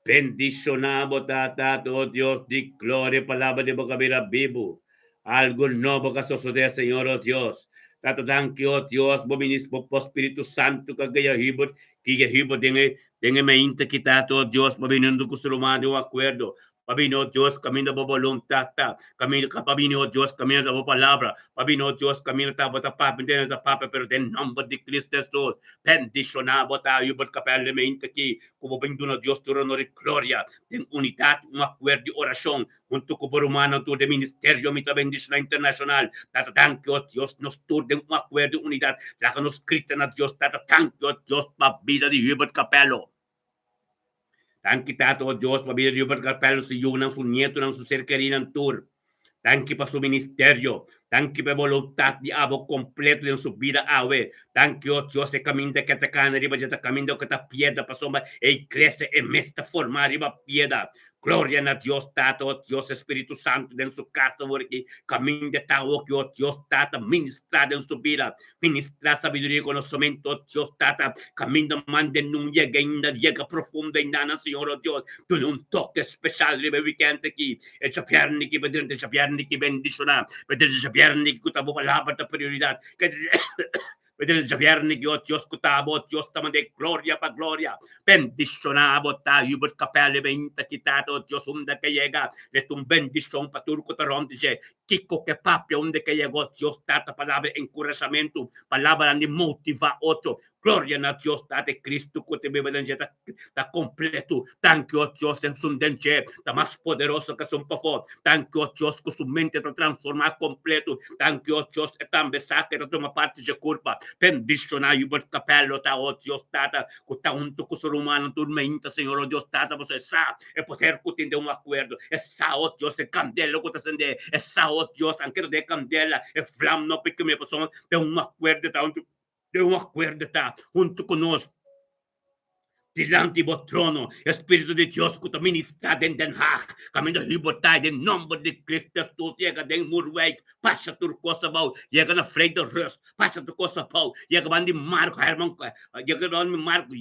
Bendishoná bo ta, Tata, o Dios di gloria, palabra di bo ka bira bibu. Algu nobo ka sosodé, Señor, o Dios. Tata, danki, o Dios, bo minis, bo, bo Spiritu Santu ka guia Hubert, guia Hubert den e, den e mainta ki, Tata, o Dios, pa bini huntu ku su ruman den un akuerdo, Pa bini, o Dios, kaminda bo boluntat ta. Kaminda ka pa bini, o Dios, kaminda ta bo palabra. Pa bini, o Dios, kaminda ta bo ta papia, ntende ta papia, pero den nomber di Cristo Hesus, bendishoná bo ta Hubert Capel Lemeinte aki, ku bo bin duna Dios tur honor i gloria, den unidat, un akuerdo di orashon, huntu ku bo rumannan tur den ministerio Mi Ta Bendishoná Internashonal. Tata, danki, o Dios, nos tur den un akuerdo i unidat, laga nos grita na Dios, Tata, danki, o Dios, pa bida di Hubert Capello. Danki Tata, o Dios, pa bida di Hubert Capello, su yunan, su nietonan, su ser kerinan tur. Danki pa su ministerio. Danki pa e boluntat di abo kompleto den su bida awe. Danki, o Dios, e kaminda ke ta kana riba dje ta kaminda ku ta piedra, pasobra e iglesia e mes ta formá riba piedra. Gloria na Dios Tata, o Dios Espíritu Santu den su kas awor aki, kaminda ta awoki, o Dios Tata, ministrá den su bida. Ministrá sabiduria i konosementu, o Dios Tata, kaminda manda nun yega ainda, yega profundo ainda nan, Señor, o Dios, duna un toke speshal riba e wikènt aki, e djabièrnè aki, pa drenta djabièrnè aki bendishoná, pa drenta djabièrnè aki ku ta bo palabra ta prioridat, ke. Djabièrnè ki, o Dios, ku ta bo, Dios ta mand'é gloria pa gloria. Bendishoná bo ta Hubert Capelle meinta ki Tata, o Dios, unda ke yega, le ta un bendishon pa tur ku ta rònt di dje. Kiko ke papia unda ke yega, o Dios, Tata, palabra di enkurashamentu, palabranan di motivá otro. Gloria na Dios Tata e Cristo cu ta biba den dje ta ta completo. Danki o Dios esun den dje ta mas poderoso cu esun pafó. Danki o Dios cu su mente ta transforma completo. Danki o Dios e tambe sa cu e ta tuma parti dje curpa. Bendiciona Hubert Capello ta o Dios Tata cu ta hunto cu su rumannan tur meinta Señor o Dios Tata pasobra e sa e poder cu tin den un acuerdo. E sa o Dios e candela cu ta sende. E sa o Dios anke ta den e candela e vlam no por keme pasobra den un acuerdo ta hunto. Den un akuerdo ta huntu ku nos dilanti bo trono, e Spiritu di Dios ku ta ministrá den Den Haag, kaminda Hubert ta, den nòmber di Cristo Jesus, yega den Moerwijk, pasa tur kos abou, yega na Vrederust, pasa tur kos abou, yega ban di Marco, Herman, yega ban di Marco,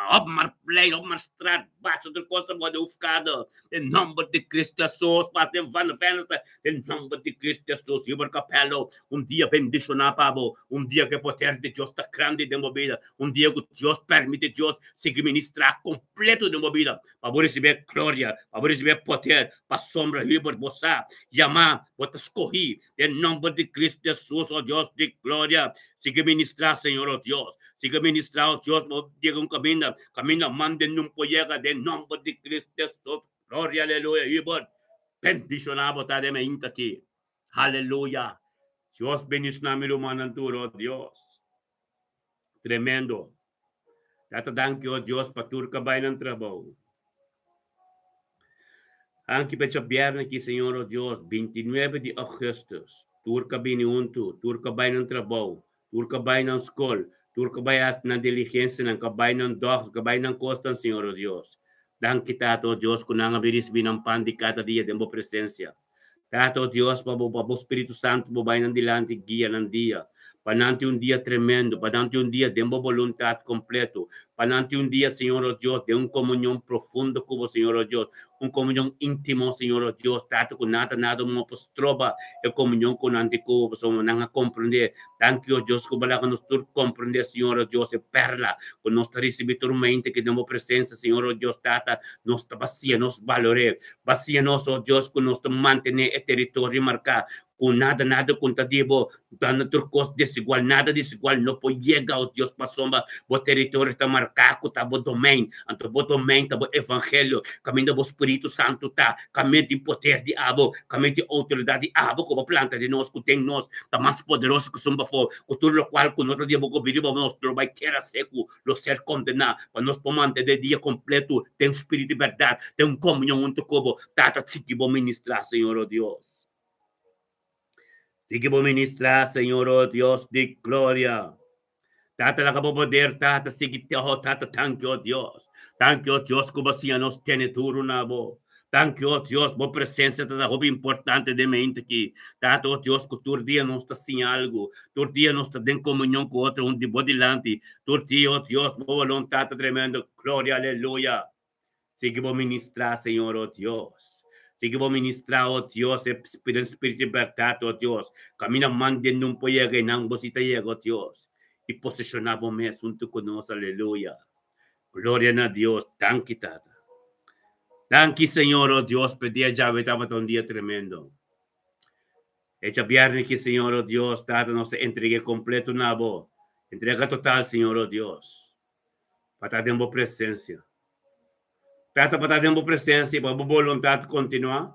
Opmarplein, Opmarstraat, pasa tur kos abou den Hoefkade, den nòmber di Cristo Jesus, pasa den Van Venster, Den nomber di Cristo Jesus, Hubert Capello, un dia bendiciona pa bo, un dia cu e poder di Dios ta grandi den bo bida, un dia cu Dios permiti Dios sigui ministra completo den bo bida, pa bo ricibi e gloria, pa bo ricibi e poder, pasobra Hubert bo sa yama, bo ta scogi, den nomber di Cristo Jesus, oh Dios di gloria, sigui ministra Señor, oh Dios, sigui ministra, oh Dios, bo yega un caminda, caminda mande nun por yega, den nomber di Cristo Jesus, gloria, aleluya, Hubert. Bendishoná bo ta den mainta aki. Haleluya. Dios bendishoná mi rumannan tur, oh Dios. Tremendo. Tata danki, oh Dios, pa tur ka bai nan trabou. Danki pa djabièrnè aki, Señor, oh Dios, 29 di augustus. Tur ka bini huntu, tur ka bai nan trabou, tur ka bai nan skol, tur ka bai hasi nan diligensianan, ka bai nan dòkter, ka bai nan kosnan, Señor, oh Dios. Danki, Tata, oh Dios, ku nan a bin risibí nan pan di kada dia den bo presensia. Tata, oh Dios, pa bo, pa bo Spiritu Santu bo bai nan dilanti i guia nan dia. Pa nan tin un dia tremendo, pa nan tin un dia den bo boluntat kompleto, pa nan tin un dia, Señor, oh Dios, den un komunion profundo ku bo, Señor, oh Dios, un komunion íntimo, Señor, oh Dios, Tata, ku nada, nada no por stroba e komunion ku nan tin ku bo, pasobra nan a komprendé. Danki, oh Dios, ku bo laga nos tur komprendé, Señor, oh Dios, e perla ku nos ta risibí tur mente ki den bo presensia, Señor, oh Dios, Tata, nos ta basia nos balor'é. Basia nos, oh Dios, ku nos ta mantené e teritorio marká ku nada nada ku ta di bo ta na tur kos desigual, nada desigual no por yega, oh Dios, pasobra bo teritorio ta marká ku ta bo domein, anto bo domein ta bo evangelio, kaminda bo Spiritu Santu ta, kaminda tin poder di abo, kaminda tin outoridat di abo ku bo planta den nos, ku den nos ta mas poderoso ku esun pafó, ku tur lokual ku no ta di bo ku bini riba nos lo bai tera seku, lo ser kondená, pa nos por mantené dia kompleto den spiritu di bèrdat, den un komunion huntu ku bo, Tata, sigui bo ministrá, Señor, oh Dios. Sigui bo ministrá, Señor, oh Dios di gloria. Tata, laga bo poder, Tata, sigui, oh Tata, danki, oh Dios. Danki, oh Dios, ku bo siña nos tene duru na bo. Danki, oh Dios, bo presensia ta ta hopi importante den mente aki. Tata, oh Dios, ku tur dia nos ta siña algu. Tur dia nos ta den komunion ku otro huntu di bo dilanti. Tur dia, oh Dios, bo boluntat ta tremendo. Gloria, aleluya. Sigui bo ministrá, Señor, oh Dios. Sigui bo ministrá, oh Dios, e den spiritu di bèrdat, oh Dios. Kaminda man den nun por yega, einan bo si ta yega, oh Dios. I poseshoná bo mes huntu ku nos, aleluya. Gloria na Dios. Danki, Tata. Danki, Señor, oh Dios, p'e dia djawe tabata un dia tremendo. E djabièrnè aki, Señor, oh Dios, Tata, nos ta entreg'é kompleto na bo. Entrega total, Señor, oh Dios. Pa ta den bo presensia. Tata, pa ta den bo presensia i pa bo boluntat kontinuá,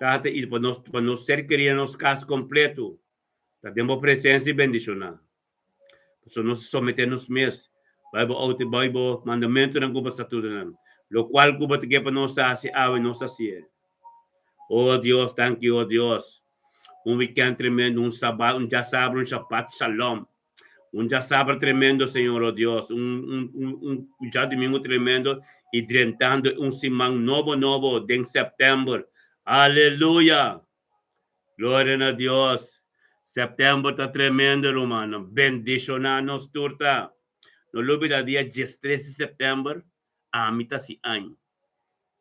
Tata, i pa nos, pa nos ser kerí na nos kas kompletu, ta den bo presensia i bendishoná. Pasobra nos a someté nos mes bai bo outo, bai bo mandamentunan ku bo statutonan, lokual ku bo ta ke pa nos hasi awe, nos hasié. O Dios, danki, o Dios. Un wikènt tremendo, un sabat, un djasabra, un shabat shalom. Un djasabra tremendo, Señor, oh Dios. Un, un, un, un djadumingu tremendo i drentando un siman nobo, nobo den sèptèmber. Aleluya! Gloria na Dios. Sèptèmber ta tremendo, rumannan. Bendishoná nos tur ta. No lubida dia 13 di sèptèmber, ami ta hasi aña.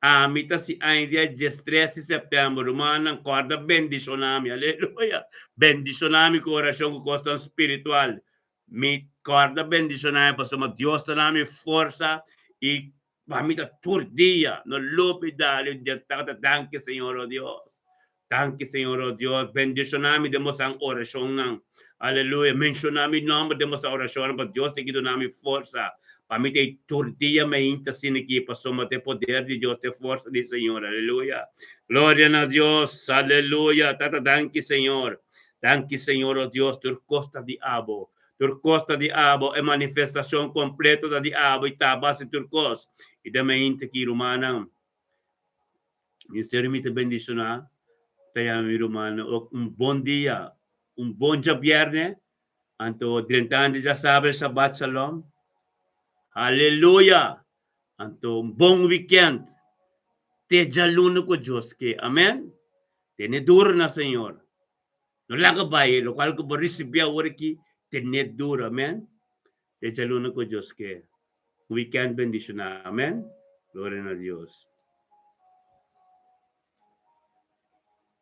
Ami ta si aña dia 13 di sèptèmber, rumannan, kòrda bendishoná mi, aleluya. Bendishoná mi ku orashon ku kosnan spiritual. Mi kòrda bendishoná mi pasobra Dios ta na mi forsa i pa mi ta tur dia. No lubidá, aleluya. Danki Señor, o Dios. Danki Señor, o Dios. Bendishoná mi den boso orashonnan. Aleluya. Menshoná mi nòmber den boso orashonnan pa Dios ta duna mi forsa. Pa mi ta tur dia mainta asina aki pasobra e poder di Dios, e forsa di Señor. Aleluya. Gloria na Dios. Aleluya. Tata, danki Señor. Danki Señor, o Dios, tur kos ta di abo. Tur kos ta di abo, e manifestashon kompleto ta di abo i ta base tur kos. I den mainta aki, rumannan, Ministerio mi ta bendishoná, ta yama mi rumannan un bon dia, un bon djabièrnè, anto drentando djasabra Shabbat Shalom. Aleluya! Anto un bon weekend. Te djaluna ku Dios ke. Amen. Tene duro na Señor. No laga bai, lokual ku bo risibí awor aki, tene duro. Amen. Te djaluna ku Dios ke. Un weekend bendishoná. Amen. Gloria na Dios.